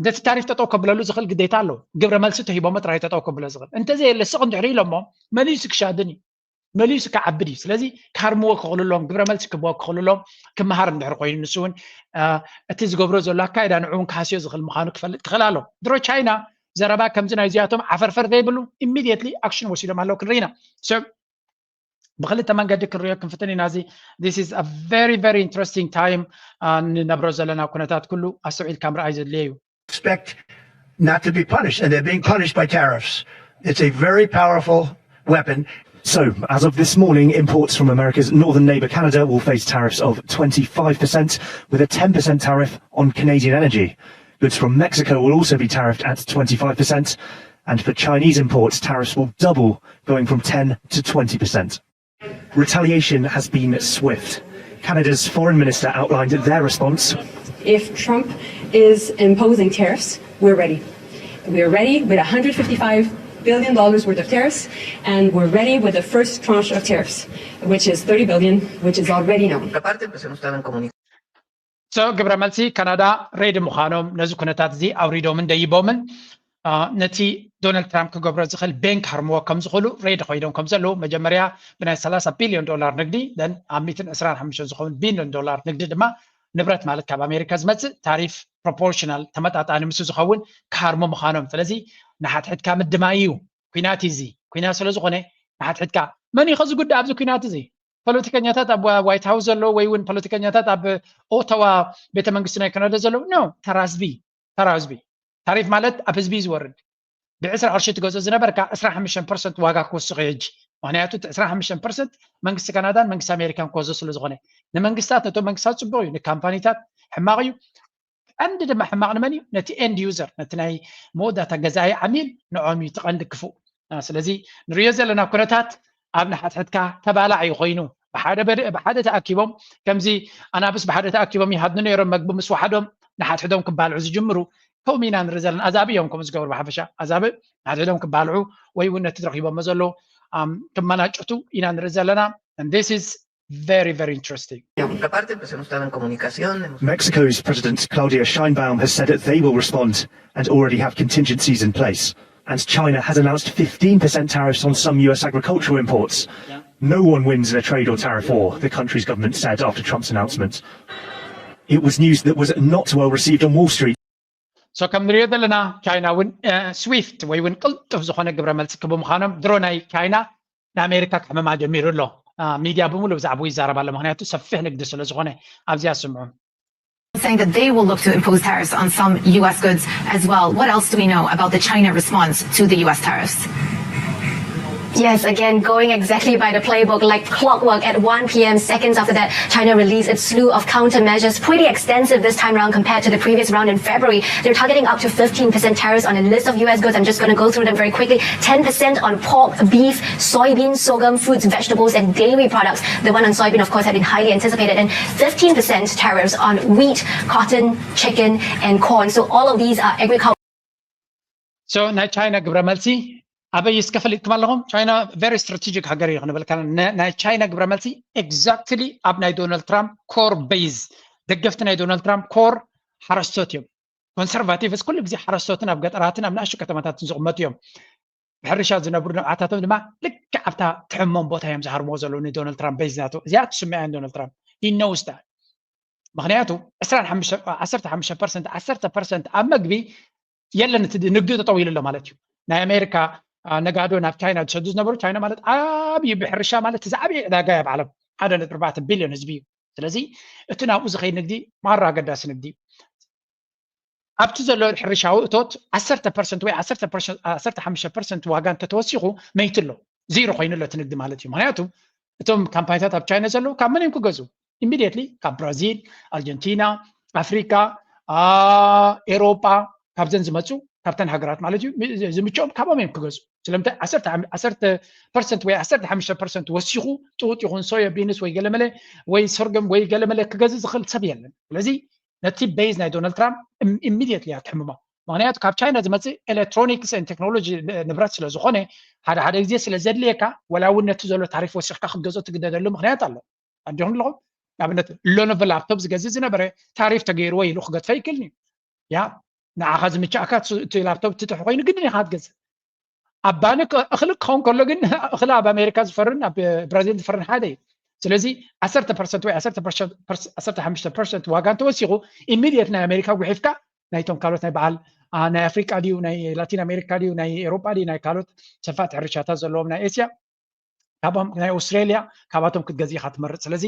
ነቲ ታሪፍ ጠጠው ከብለሉ ዝኽእል ግዴታ ኣለዎ። ግብረ መልሲ ተሂቦሞ ጥራይ ጠጠው ከብሎ ዝኽእል እንተዘየለ ስቕ እንድሕሪ ኢሎሞ መሊሱ ክሻድን እዩ፣ መሊሱ ክዓብድ እዩ። ስለዚ ክሃርምዎ ክኽእሉ ኣለዎም፣ ግብረ መልሲ ክህብዎ ክኽእሉ ኣለዎም። ክመሃር እንድሕር ኮይኑ ንሱ እውን እቲ ዝገብሮ ዘሎ ኣካይዳ ንዑ እውን ክሃስዮ ዝኽእል ምዃኑ ክፈልጥ ክኽእል ኣሎ። ድሮ ቻይና ዘረባ ከምዚ ናይዚኣቶም ዓፈርፈር ዘይብሉ ኢሚድየትሊ ኣክሽን ወሲዶም ኣለዉ ክንርኢ ኢና። ብክልተ መንገዲ ክንሪኦ ክንፍትን ኢና። እዚ this is a very very interesting time ንነብሮ ዘለና ኩነታት ኩሉ ኣስተውዒልካ ምርኣይ ዘድልየ እዩ። Expect not to be punished, and they're being punished by tariffs. It's a very powerful weapon. So, as of this morning, imports from America's northern neighbour Canada will face tariffs of twenty-five percent, with a ten percent tariff on Canadian energy. Goods from Mexico will also be tariffed at twenty-five percent, and for Chinese imports, tariffs will double, going from ten to twenty percent. Retaliation has been swift. Canada's foreign minister outlined their response. If Trump is imposing tariffs, we're ready. We're ready with $155 billion worth of tariffs, and we're ready with the first tranche of tariffs, which is thirty billion, which is already known. So ግብረ መልሲ ካናዳ ሬዲ ምዃኖም ነዚ ኩነታት እዚ ኣውሪዶምን ደይቦምን ነቲ ዶናልድ ትራምፕ ክገብሮ ዝኽእል ቤን ክሃርምዎ ከም ዝኽእሉ ሬዲ ኮይኖም ከም ዘለዉ መጀመርያ ብናይ ሰላሳ ቢልዮን ዶላር ንግዲ ደን ኣብ ሚትን ዕስራን ሓሙሽተን ዝኸውን ቢልዮን ዶላር ንግዲ ድማ ንብረት ማለት ካብ ኣሜሪካ ዝመፅእ ታሪፍ ፕሮፖርሽናል ተመጣጣኒ ምስ ዝኸውን ክሃርሙ ምዃኖም። ስለዚ ንሓትሕድካ ምድማይ እዩ ኩናት እዚ ኩናት ስለ ዝኾነ ንሓትሕድካ መን እዩ ከዝጉዳእ ኣብዚ ኩናት እዚ ፖለቲከኛታት ኣብ ዋይት ሃውስ ዘለዉ ወይ እውን ፖለቲከኛታት ኣብ ኦታዋ ቤተ መንግስቲ ናይ ካናዳ ዘለዉ ኖ ተራ ህዝቢ ተራ ህዝቢ ታሪፍ ማለት ኣብ ህዝቢ ዝወርድ ብዕስራ ቅርሺ ትገዝኦ ዝነበርካ ዕስራ ሓሙሽተ ፐርሰንት ዋጋ ክወስኽ እዩ ሕጂ ምክንያቱ እቲ ዕስራ ሓሙሽተ ፐርሰንት መንግስቲ ካናዳን መንግስቲ ኣሜሪካን ክወስዶ ስለ ዝኾነ ንመንግስታት ነቶም መንግስታት ፅቡቅ እዩ ንካምፓኒታት ሕማቅ እዩ ቀንዲ ድማ ሕማቕ ንመን እዩ ነቲ ኤንድ ዩዘር ነቲ ናይ መወዳእታ ገዛኢ ዓሚል ንዖም እዩ እቲ ቀንዲ ክፉእ ስለዚ ንሪኦ ዘለና ኩነታት ኣብ ንሓትሕትካ ተባላዕ እዩ ኮይኑ ብሓደ ተኣኪቦም ከምዚ ኣናብስ ብሓደ ተኣኪቦም ይሃድኑ ነይሮም መግቢ ምስ ወሓዶም ንሓትሕዶም ክባልዑ ዝጅምሩ ከምኡ ኢና ንርኢ ዘለና ኣዛብ እዮም ከምኡ ዝገብሩ ብሓፈሻ ኣዛብ ንሓትሕዶም ክባልዑ ወይ እውን ነቲ ረኪቦሞ ዘለዉ ክመናጨቱ ኢና ንርኢ ዘለና this is very, very interesting. Mexico's President Claudia Sheinbaum has said that they will respond and already have contingencies in place. And China has announced fifteen percent tariffs on some U S agricultural imports. No one wins in a trade or tariff war, the country's government said after Trump's announcement. It was news that was not well received on Wall Street. So ከም ንሪኦ ዘለና ቻይና እውን ስዊፍት ወይ እውን ቅልጡፍ ዝኾነ ግብረ መልሲ ክህቡ ምዃኖም ድሮ ናይ ቻይና ንኣሜሪካ ክሕመማ ጀሚሩ ኣሎ። ሚድያ ብምሉእ ብዛዕባኡ ይዛረብ ኣሎ፣ ምክንያቱ ሰፊሕ ንግዲ ስለ ዝኾነ። ኣብዚኣ ስምዑ። Saying that they will look to impose tariffs on some U S goods as well. What else do we know about the China response to the U S tariffs? Yes, again, going exactly by the playbook, like clockwork. At one p.m., seconds after that, China released its slew of countermeasures, pretty extensive this time around compared to the previous round in February. They're targeting up to fifteen percent tariffs on a list of U S goods. I'm just going to go through them very quickly. Ten percent on pork, beef, soybean, sorghum, fruits, vegetables, and dairy products. The one on soybean, of course, had been highly anticipated. And fifteen percent tariffs on wheat, cotton, chicken, and corn. So all of these are agricultural. So ናይ ቻይና ግብረ መልሲ ኣበይ እስከ ፈሊጥኩም ኣለኹም? ቻይና very strategic ሃገር እዩ ክንበልካ። ናይ ቻይና ግብረ መልሲ exactly ኣብ ናይ ዶናልድ ትራምፕ core base፣ ደገፍቲ ናይ ዶናልድ ትራምፕ core ሓረስቶት እዮም። ኮንሰርቫቲቭስ ኩሉ ግዜ ሓረስቶትን ኣብ ገጠራትን ኣብ ንኣሽቱ ከተማታትን ዝቕመጡ እዮም። ብሕርሻ ዝነብሩ ንብዓታቶም ድማ ልክዕ ኣብታ ትሕሞም ቦታ እዮም ዝሃርምዎ ዘለዉ ንዶናልድ ትራምፕ base ናቱ። እዚኣ ትስምዕ እያ ንዶናልድ ትራምፕ። He knows that። ምክንያቱ ዕስራን ሓሙሽተ ዓሰርተ ሓሙሽተ ፐርሰንት ዓሰርተ ፐርሰንት ኣብ መግቢ የለን፣ እቲ ንግዲ ጠጠው ኢሉ ኣሎ ማለት እዩ። ናይ ኣሜሪካ ነጋዶ ናብ ቻይና ዝሰዱ ዝነበሩ፣ ቻይና ማለት ዓብዩ ብሕርሻ ማለት እቲ ዝዓብየ ዕዳጋ እያ ኣብ ዓለም፣ ሓደ ነጥቢ ኣርባዕተ ቢልዮን ህዝቢ እዩ። ስለዚ እቲ ናብኡ ዝኸይድ ንግዲ ማራ ኣገዳሲ ንግዲ እዩ። ኣብቲ ዘሎ ሕርሻዊ እቶት ዓሰርተ ፐርሰንት ወይ ዓሰርተ ፐርሰንት ዓሰርተ ሓሙሽተ ፐርሰንት ዋጋ እንተተወሲኹ መይቱ ኣሎ፣ ዜሮ ኮይኑ ኣሎ እቲ ንግዲ ማለት እዩ። ምክንያቱ እቶም ካምፓኒታት ኣብ ቻይና ዘለዉ ካብ መን እዮም ክገዝኡ? Immediately ካብ ብራዚል፣ ኣርጀንቲና፣ ኣፍሪካ፣ ኤሮጳ፣ ካብዘን ዝመፁ ካብተን ሃገራት ማለት እዩ። ዝምችኦም ካብኦም እዮም ክገዝኡ። ስለምንታይ ዓሰርተ ፐርሰንት ወይ ዓሰርተ ሓሙሽተ ፐርሰንት ወሲኹ ጥውጥ ይኹን ሶያ ቢንስ ወይ ገለመለ ወይ ሰርገም ወይ ገለመለ ክገዝእ ዝኽእል ሰብ የለን። ስለዚ ነቲ base ናይ ዶናልድ ትራምፕ immediately እያ ትሕምሞ። ምክንያቱ ካብ ቻይና ዝመፅእ electronics and technology ንብረት ስለ ዝኾነ ሓደ ሓደ ግዜ ስለ ዘድልየካ ወላ እውን ነቲ ዘሎ ታሪፍ ወሲኽካ ክትገዝኦ ትግደደሉ ምክንያት ኣሎ። ኣዲኹም ኣለኹም ንኣብነት ሎኖቨ ላፕቶፕ ዝገዝእ ዝነበረ ታሪፍ ተገይርዎ ኢሉ ክገድፎ ይክእል እዩ። ያ ንዓኻ ዝምችኣካ እቲ ላፕቶፕ ትጥሕ ኮይኑ ግድን ኢኻ ክትገዝእ። ኣብ ባኒ እኽሊ ክኸውን ከሎ ግን እኽሊ ኣብ ኣሜሪካ ዝፈርን ኣብ ብራዚል ዝፈርን ሓደ እዩ። ስለዚ ዓሰርተ ፐርሰንት ወይ ዓሰርተ ሓሙሽተ ፐርሰንት ዋጋ እንተወሲኹ immediate ናይ ኣሜሪካ ጉሒፍካ ናይቶም ካልኦት ናይ በዓል ናይ ኣፍሪቃ ድዩ ናይ ላቲን ኣሜሪካ ድዩ ናይ ኤሮጳ ድዩ ናይ ካልኦት ሰፋት ሕርሻታት ዘለዎም ናይ ኤስያ ካብኦም ናይ ኣውስትራሊያ ካብኣቶም ክትገዝእ ኢኻ ትመርፅ። ስለዚ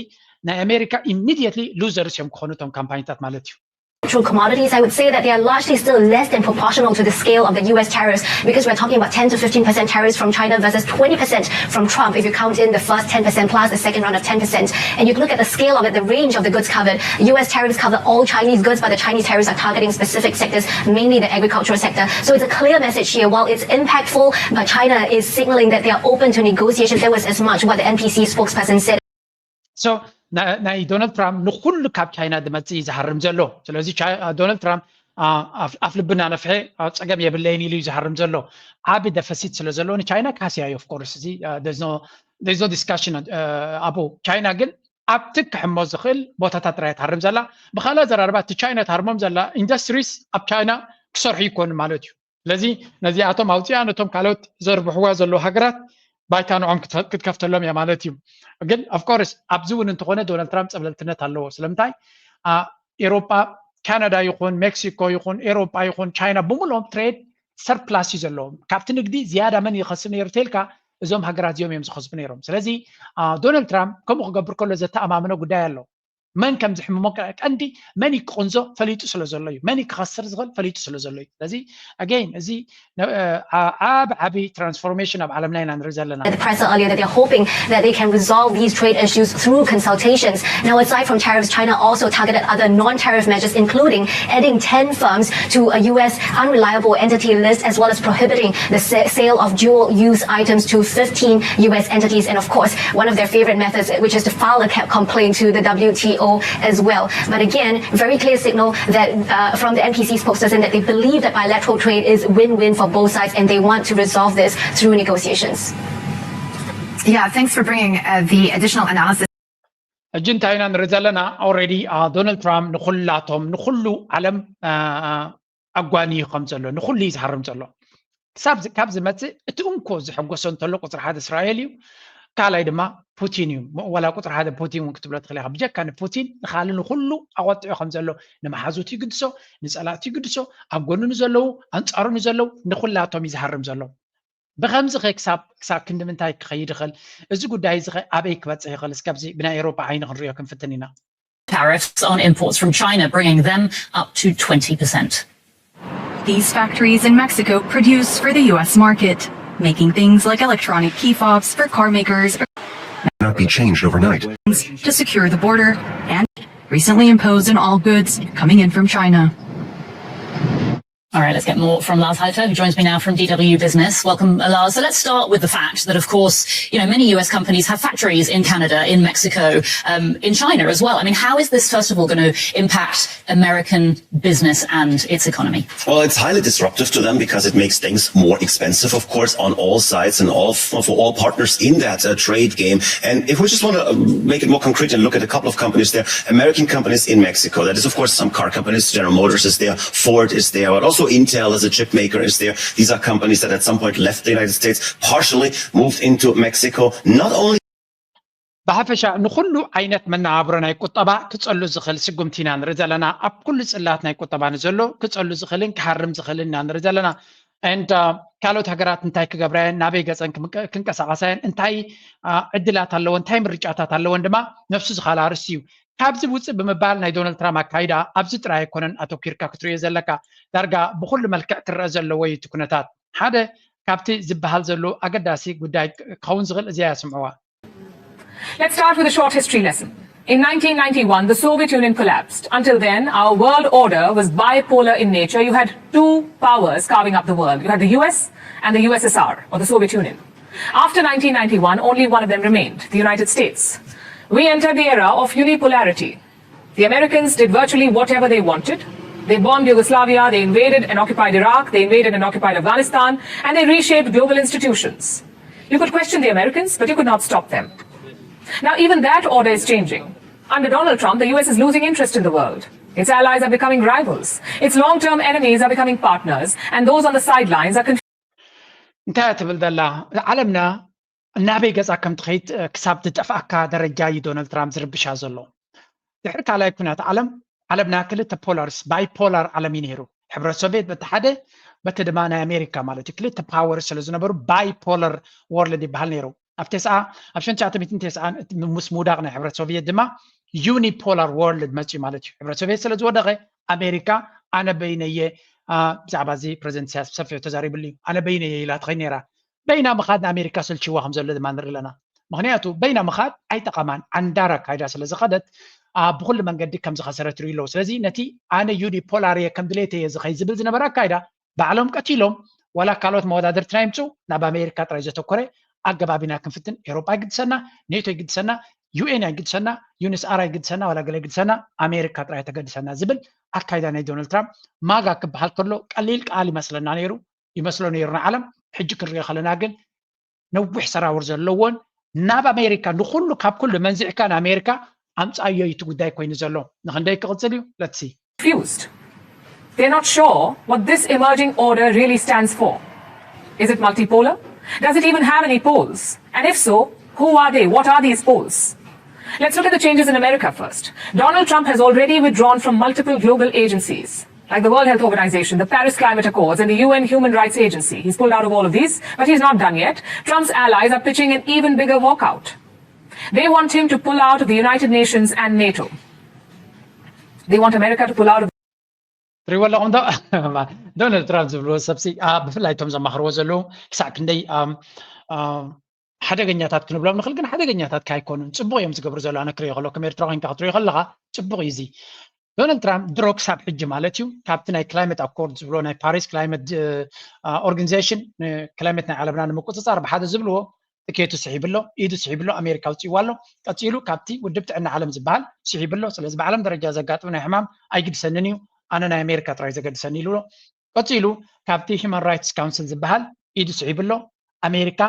ናይ ኣሜሪካ immediately losers እዮም ክኾኑ እቶም ካምፓኒታት ማለት እዩ። Natural commodities, I would say that they are largely still less than proportional to the scale of the U S tariffs because we're talking about ten to fifteen percent tariffs from China versus twenty percent from Trump if you count in the first ten percent plus the second round of ten percent. And you look at the scale of it, the range of the goods covered, U S tariffs cover all Chinese goods, but the Chinese tariffs are targeting specific sectors, mainly the agricultural sector. So it's a clear message here. While it's impactful, but China is signaling that they are open to negotiation. There was as much what the N P C spokesperson said. So ናይ ዶናልድ ትራምፕ ንኩሉ ካብ ቻይና ዝመፅእ እዩ ዝሃርም ዘሎ። ስለዚ ዶናልድ ትራምፕ ኣፍ ልብና ነፍሐ ፀገም የብለይን ኢሉ እዩ ዝሃርም ዘሎ። ዓቢ ደፈሲት ስለ ዘለዎ ንቻይና ካስያ እዩ። Of course እዚ there's no discussion። ኣቦ ቻይና ግን ኣብቲ ክሕሞ ዝኽእል ቦታታት ጥራይ ትሃርም ዘላ። ብካልእ ኣዘራርባ እቲ ቻይና ትሃርሞም ዘላ ኢንዱስትሪስ ኣብ ቻይና ክሰርሑ ይኮኑ ማለት እዩ። ስለዚ ነዚኣቶም ኣውፅኣ ነቶም ካልኦት ዘርብሕዋ ዘለዉ ሃገራት ባይታ ንዖም ክትከፍተሎም እያ ማለት እዩ። ግን of course ኣብዚ እውን እንተኾነ ዶናልድ ትራምፕ ፀብለልትነት ኣለዎ። ስለምንታይ ኤሮጳ ካናዳ ይኹን ሜክሲኮ ይኹን ኤሮጳ ይኹን ቻይና ብምልኦም ትሬድ ሰርፕላስ እዩ ዘለዎም። ካብቲ ንግዲ ዝያዳ መን ይኸስብ ነይሩ ተልካ እዞም ሃገራት እዚኦም እዮም ዝኸስቡ ነይሮም። ስለዚ ዶናልድ ትራምፕ ከምኡ ክገብር ከሎ ዘተኣማምኖ ጉዳይ ኣሎ። መን ከም ዝሕምሞ ቀንዲ መን ክቕንዞ ፈሊጡ ስለ ዘሎ እዩ። መን ክኸስር ዝኽእል ፈሊጡ ስለ ዘሎ እዩ። ስለዚ again እዚ ዓብ ዓቢ ትራንስፎርሜሽን ኣብ ዓለምና ኢና ንርኢ ዘለና። The press earlier that they're hoping that they can resolve these trade issues through consultations. Now, aside from tariffs, China also targeted other non-tariff measures, including adding ten firms to a U S unreliable entity list, as well as prohibiting the sale of dual-use items to fifteen U S entities. And of course, one of their favorite methods, which is to file a complaint to the W T O as well. But again, very clear signal that uh, from the N P C spokesperson that they believe that bilateral trade is win-win for both sides and they want to resolve this through negotiations. Yeah, thanks for bringing uh, the additional analysis. ሕጂ እንታይ ኢና ንርኢ ዘለና? Already ዶናልድ ትራምፕ ንኩላቶም ንኩሉ ዓለም ኣጓንዩ ከም ዘሎ ንኩሉ እዩ ዝሃርም ዘሎ። ክሳብ ካብ ዝመፅእ እቲ እንኮ ዝሐጎሶ እንተሎ ቁፅሪ ሓደ እስራኤል እዩ። ካልኣይ ድማ ፑቲን እዩ። ዋላ ቁፅሪ ሓደ ፑቲን እውን ክትብሎ ትኽእል ኢኻ። ብጀካ ንፑቲን ንካልእ ንኩሉ ኣቆጢዑ ከም ዘሎ ንመሓዙት ይግድሶ፣ ንፀላእቲ ይግድሶ፣ ኣብ ጎኑ ንዘለዉ ኣንፃሩ ንዘለዉ ንኩላቶም እዩ ዝሃርም ዘሎ። ብከምዚ ከ ክሳብ ክሳብ ክንዲ ምንታይ ክኸይድ ይኽእል? እዚ ጉዳይ እዚ ከ ኣበይ ክበፅሕ ይኽእል? እስከ ኣብዚ ብናይ ኤውሮጳ ዓይኒ ክንሪኦ ክንፍትን ኢና። Tariffs on imports from China, bringing them up to twenty percent. These factories in Mexico produce for the U S market, making things like electronic key fobs for car makers Not be changed overnight. to secure the border and recently imposed on all goods coming in from China. All right, let's get more from Lars Heiter, who joins me now from D W Business. Welcome, uh, Lars. So let's start with the fact that, of course, you know, many U S companies have factories in Canada, in Mexico, um, in China as well. I mean, how is this, first of all, going to impact American business and its economy? Well, it's highly disruptive to them because it makes things more expensive, of course, on all sides and all for all partners in that uh, trade game. And if we just want to uh, make it more concrete and look at a couple of companies there, American companies in Mexico, that is, of course, some car companies, General Motors is there, Ford is there, but also Intel as a chip maker is there. These are companies that at some point left the United States, partially moved into Mexico, not only ብሓፈሻ ንኹሉ ዓይነት መነባብሮ ናይ ቁጠባ ክጸሉ ዝኽእል ስጉምቲ ኢና ንርኢ ዘለና። ኣብ ኩሉ ጽላት ናይ ቁጠባ ንዘሎ ክጸሉ ዝኽእልን ክሃርም ዝኽእልን ኢና ንርኢ ዘለና። And ካልኦት ሃገራት እንታይ ክገብራ እየን፣ ናበይ ገጸን ክንቀሳቐሳ እየን፣ እንታይ ዕድላት ኣለወን፣ እንታይ ምርጫታት ኣለወን ድማ ነፍሱ ዝኻል ኣርእስቲ እዩ። ካብዚ ውፅእ ብምባል ናይ ዶናልድ ትራምፕ ኣካይዳ ኣብዚ ጥራይ ኣይኮነን ኣተኲርካ ክትርእዮ ዘለካ፣ ዳርጋ ብኹሉ መልክዕ ክረአ ዘለዎ እዩ እቲ ኩነታት። ሓደ ካብቲ ዝበሃል ዘሎ ኣገዳሲ ጉዳይ ክኸውን ዝኽእል እዚኣ እያ፣ ስምዕዋ። Let's start with a short history lesson. In nineteen ninety-one, the Soviet Union collapsed. Until then, our world order was bipolar in nature. You had two powers carving up the world. You had the U S and the U S S R, or the Soviet Union. After nineteen ninety-one, only one of them remained, the United States. We entered the era of unipolarity. The Americans did virtually whatever they wanted. They bombed Yugoslavia, they invaded and occupied Iraq, they invaded and occupied Afghanistan, and they reshaped global institutions. You could question the Americans, but you could not stop them. Now, even that order is changing. Under Donald Trump, the U S is losing interest in the world. Its allies are becoming rivals. Its long term enemies are becoming partners. And those on the sidelines are confused. እንታይ ትብል ዘላ? ዓለምና ናበይ ገጻ ከም ትኸይድ ክሳብ ዝጠፍኣካ ደረጃ እዩ ዶናልድ ትራምፕ ዝርብሻ ዘሎ። ድሕሪ ካልኣይ ኩናት ዓለም ዓለምና ክልተ ፖላርስ፣ ባይፖላር ዓለም እዩ ነይሩ። ሕብረት ሶቪየት በቲ ሓደ፣ በቲ ድማ ናይ ኣሜሪካ ማለት እዩ። ክልተ ፓወር ስለ ዝነበሩ ባይፖላር ወርልድ ይበሃል ነይሩ። ኣብ ተስዓ ኣብ ሸንትሽዓተ ሚእትን ተስዓን ምስ ምውዳቕ ናይ ሕብረት ሶቪየት ድማ ዩኒፖላር ወርልድ መፅዩ ማለት እዩ። ሕብረት ሶቪየት ስለ ዝወደቐ ኣሜሪካ ኣነ በይነየ ብዛዕባ እዚ ፕረዚደንት ኢሳያስ ብሰፊሑ ተዛሪብሉ እዩ። ኣነ በይነየ ኢላ ትኸይድ ነይራ። በይና ምኻድ ንኣሜሪካ ሰልችዋ ከም ዘሎ ድማ ንርኢ ኣለና። ምኽንያቱ በይና ምኻድ ኣይጠቐማን፣ ዓንዳር ኣካይዳ ስለ ዝኸደት ብኩሉ መንገዲ ከም ዝኸሰረት ይርኢ ኣለዉ። ስለዚ ነቲ ኣነ ዩኒፖላር እየ ከም ድሌተይ እየ ዝኸይድ ዝብል ዝነበረ ኣካይዳ ባዕሎም ቀቲሎም፣ ዋላ ካልኦት መወዳድርትና ይምፁ ናብ ኣሜሪካ ጥራይ ዘተኮረ ኣገባብ ኢና ክንፍትን። ኤውሮጳ ይግድሰና፣ ኔቶ ይግድሰና፣ ዩ ኤን ኣይግድሰና፣ ዩ ኤን ኤስ ኣር ኣይግድሰና፣ ዋላ ገለ ይግድሰና፣ ኣሜሪካ ጥራይ ተገድሰና ዝብል ኣካይዳ ናይ ዶናልድ ትራምፕ ማጋ ክበሃል ከሎ ቀሊል ቃል ይመስለና ነይሩ፣ ይመስሎ ነይሩ ንዓለም። ሕጂ ክንሪኦ ከለና ግን ነዊሕ ሰራውር ዘለዎን ናብ ኣሜሪካ ንኩሉ ካብ ኩሉ መንዚዕካ ንኣሜሪካ ኣምፃዮ እዩ እቲ ጉዳይ ኮይኑ ዘሎ። ንክንደይ ክቕፅል እዩ? Let's see. Confused. They're not sure what this emerging order really stands for. Is it multipolar? Does it even have any poles? And if so, who are they? What are these poles? Let's look at the changes in America first. Donald Trump has already withdrawn from multiple global agencies, like the World Health Organization, the Paris Climate Accords, and the U N Human Rights Agency. He's pulled out of all of these, but he's not done yet. Trump's allies are pitching an even bigger walkout. They want him to pull out of the United Nations and NATO. They want America to pull out of ትሪእዎ ኣለኹም ዶ? ዶናልድ ትራምፕ ዝብልዎ ሰብሲ ብፍላይ እቶም ዘማኽርዎ ዘለዉ ክሳዕ ክንደይ ሓደገኛታት ክንብሎም ንኽእል፣ ግን ሓደገኛታት ካይኮኑን ፅቡቕ እዮም ዝገብሩ ዘለዉ። ኣነ ክሪኦ ከሎ ከም ኤርትራ ኮይንካ ክትሪኦ ከለኻ ፅቡቕ እዩ። እዚ ዶናልድ ትራምፕ ድሮ ክሳብ ሕጂ ማለት እዩ ካብቲ ናይ ክላይመት ኣኮርድ ዝብሎ ናይ ፓሪስ ክላይመት ኦርጋኒዜሽን ክላይመት ናይ ዓለምና ንምቁፅፃር ብሓደ ዝብልዎ ትኬቱ ስሒብሎ፣ ኢዱ ስሒብሎ፣ ኣሜሪካ ኣውፂእዋ ኣሎ። ቀፂሉ ካብቲ ውድብ ጥዕና ዓለም ዝበሃል ስሒብሎ። ስለዚ ብዓለም ደረጃ ዘጋጥም ናይ ሕማም ኣይግድሰንን እዩ፣ ኣነ ናይ ኣሜሪካ ጥራይ ዘገድሰኒ ኢሉ ኣሎ። ቀፂሉ ካብቲ ሂማን ራይትስ ካውንስል ዝበሃል ኢዱ ስሒብሎ። ኣሜሪካ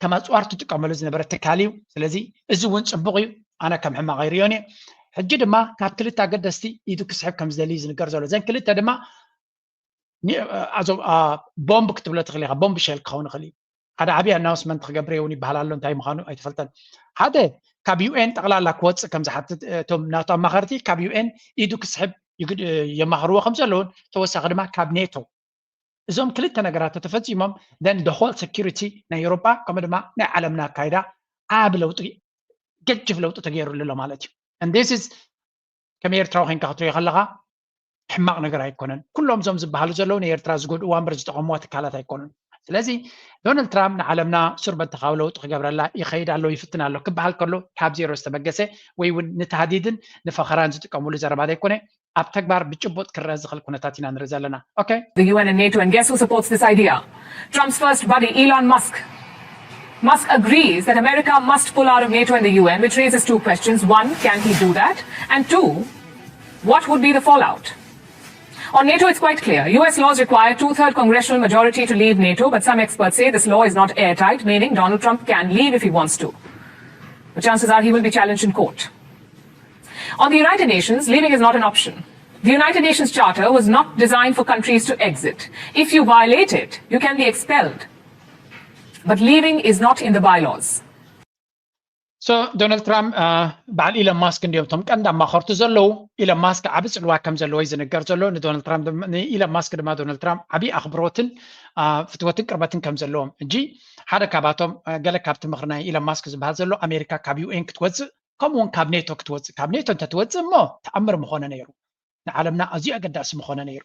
ከም ኣፅዋር ትጥቀመሉ ዝነበረ ትካል እዩ። ስለዚ እዚ እውን ፅቡቕ እዩ፣ ኣነ ከም ሕማቕ ኣይሪኦን እየ። ሕጂ ድማ ካብ ክልተ ኣገደስቲ ኢዱ ክስሕብ ከም ዝደሊ እዩ ዝንገር ዘሎ። እዘን ክልተ ድማ ቦምብ ክትብሎ ትኽእል ኢኻ፣ ቦምብ ሸል ክኸውን ይኽእል እዩ። ሓደ ዓብዪ ኣናውንስመንት ክገብር እውን ይበሃል ኣሎ። እንታይ ምዃኑ ኣይተፈልጠን። ሓደ ካብ ዩ ኤን ጠቕላላ ክወፅእ ከም ዝሓትት እቶም ናቱ ኣማኸርቲ ካብ ዩ ኤን ኢዱ ክስሕብ ይግድ- የማኽርዎ ከም ዘለውን ተወሳኺ ድማ ካብ ኔቶ እዞም ክልተ ነገራት ተተፈፂሞም then the whole security ናይ ኤውሮጳ ከምኡ ድማ ናይ ዓለምና ኣካይዳ ዓብ ለውጢ ገጅፍ ለውጢ ተገይሩሉ ኣሎ ማለት እዩ። And this is ከም ኤርትራዊ ኮይንካ ክትሪኦ ከለኻ ሕማቕ ነገር ኣይኮነን። ኩሎም እዞም ዝበሃሉ ዘለዉ ንኤርትራ ዝጎድእዋ እምበር ዝጠቐምዋ ትካላት ኣይኮኑን። ስለዚ ዶናልድ ትራምፕ ንዓለምና ሱር በተኻዊ ለውጢ ክገብረላ ይኸይድ ኣሎ ይፍትን ኣሎ ክበሃል ከሎ ካብ ዜሮ ዝተበገሰ ወይ እውን ንታህዲድን ንፈኸራን ዝጥቀምሉ ዘረባ ዘይኮነ ኣብ ተግባር ብጭቡጥ ክረአ ዝኽእል ኩነታት ኢና ንርኢ ዘለና። ኦኬ the U N and NATO, and guess who supports this idea? Trump's first buddy, Elon Musk. Musk agrees that America must pull out of NATO and the U N, which raises two questions. One, can he do that? And two, what would be the fallout? On NATO, it's quite clear. U S laws require two third congressional majority to leave NATO, but some experts say this law is not airtight, meaning Donald Trump can leave if he wants to. But chances are he will be challenged in court. On the United Nations, leaving is not an option. The United Nations Charter was not designed for countries to exit. If you violate it, you can be expelled. But leaving is not in the bylaws. So ዶናልድ ትራምፕ በዓል ኢለን ማስክ እንዲዮም እቶም ቀንዲ ኣማኸርቱ ዘለዉ። ኢለን ማስክ ዓቢ ጽልዋ ከም ዘለዎ እዩ ዝንገር ዘሎ። ንዶናልድ ትራምፕ ንኢለን ማስክ ድማ ዶናልድ ትራምፕ ዓቢ ኣኽብሮትን ፍትወትን ቅርበትን ከም ዘለዎም እንጂ ሓደ ካብኣቶም ገለ ካብቲ ምኽሪ ናይ ኢለን ማስክ ዝበሃል ዘሎ ኣሜሪካ ካብ ዩ ኤን ክትወጽእ ከምኡ እውን ካብ ኔቶ ክትወፅእ ካብ ኔቶ እንተትወፅእ እሞ ተኣምር ምኾነ ነይሩ። ንዓለምና ኣዝዩ ኣገዳሲ ምኾነ ነይሩ።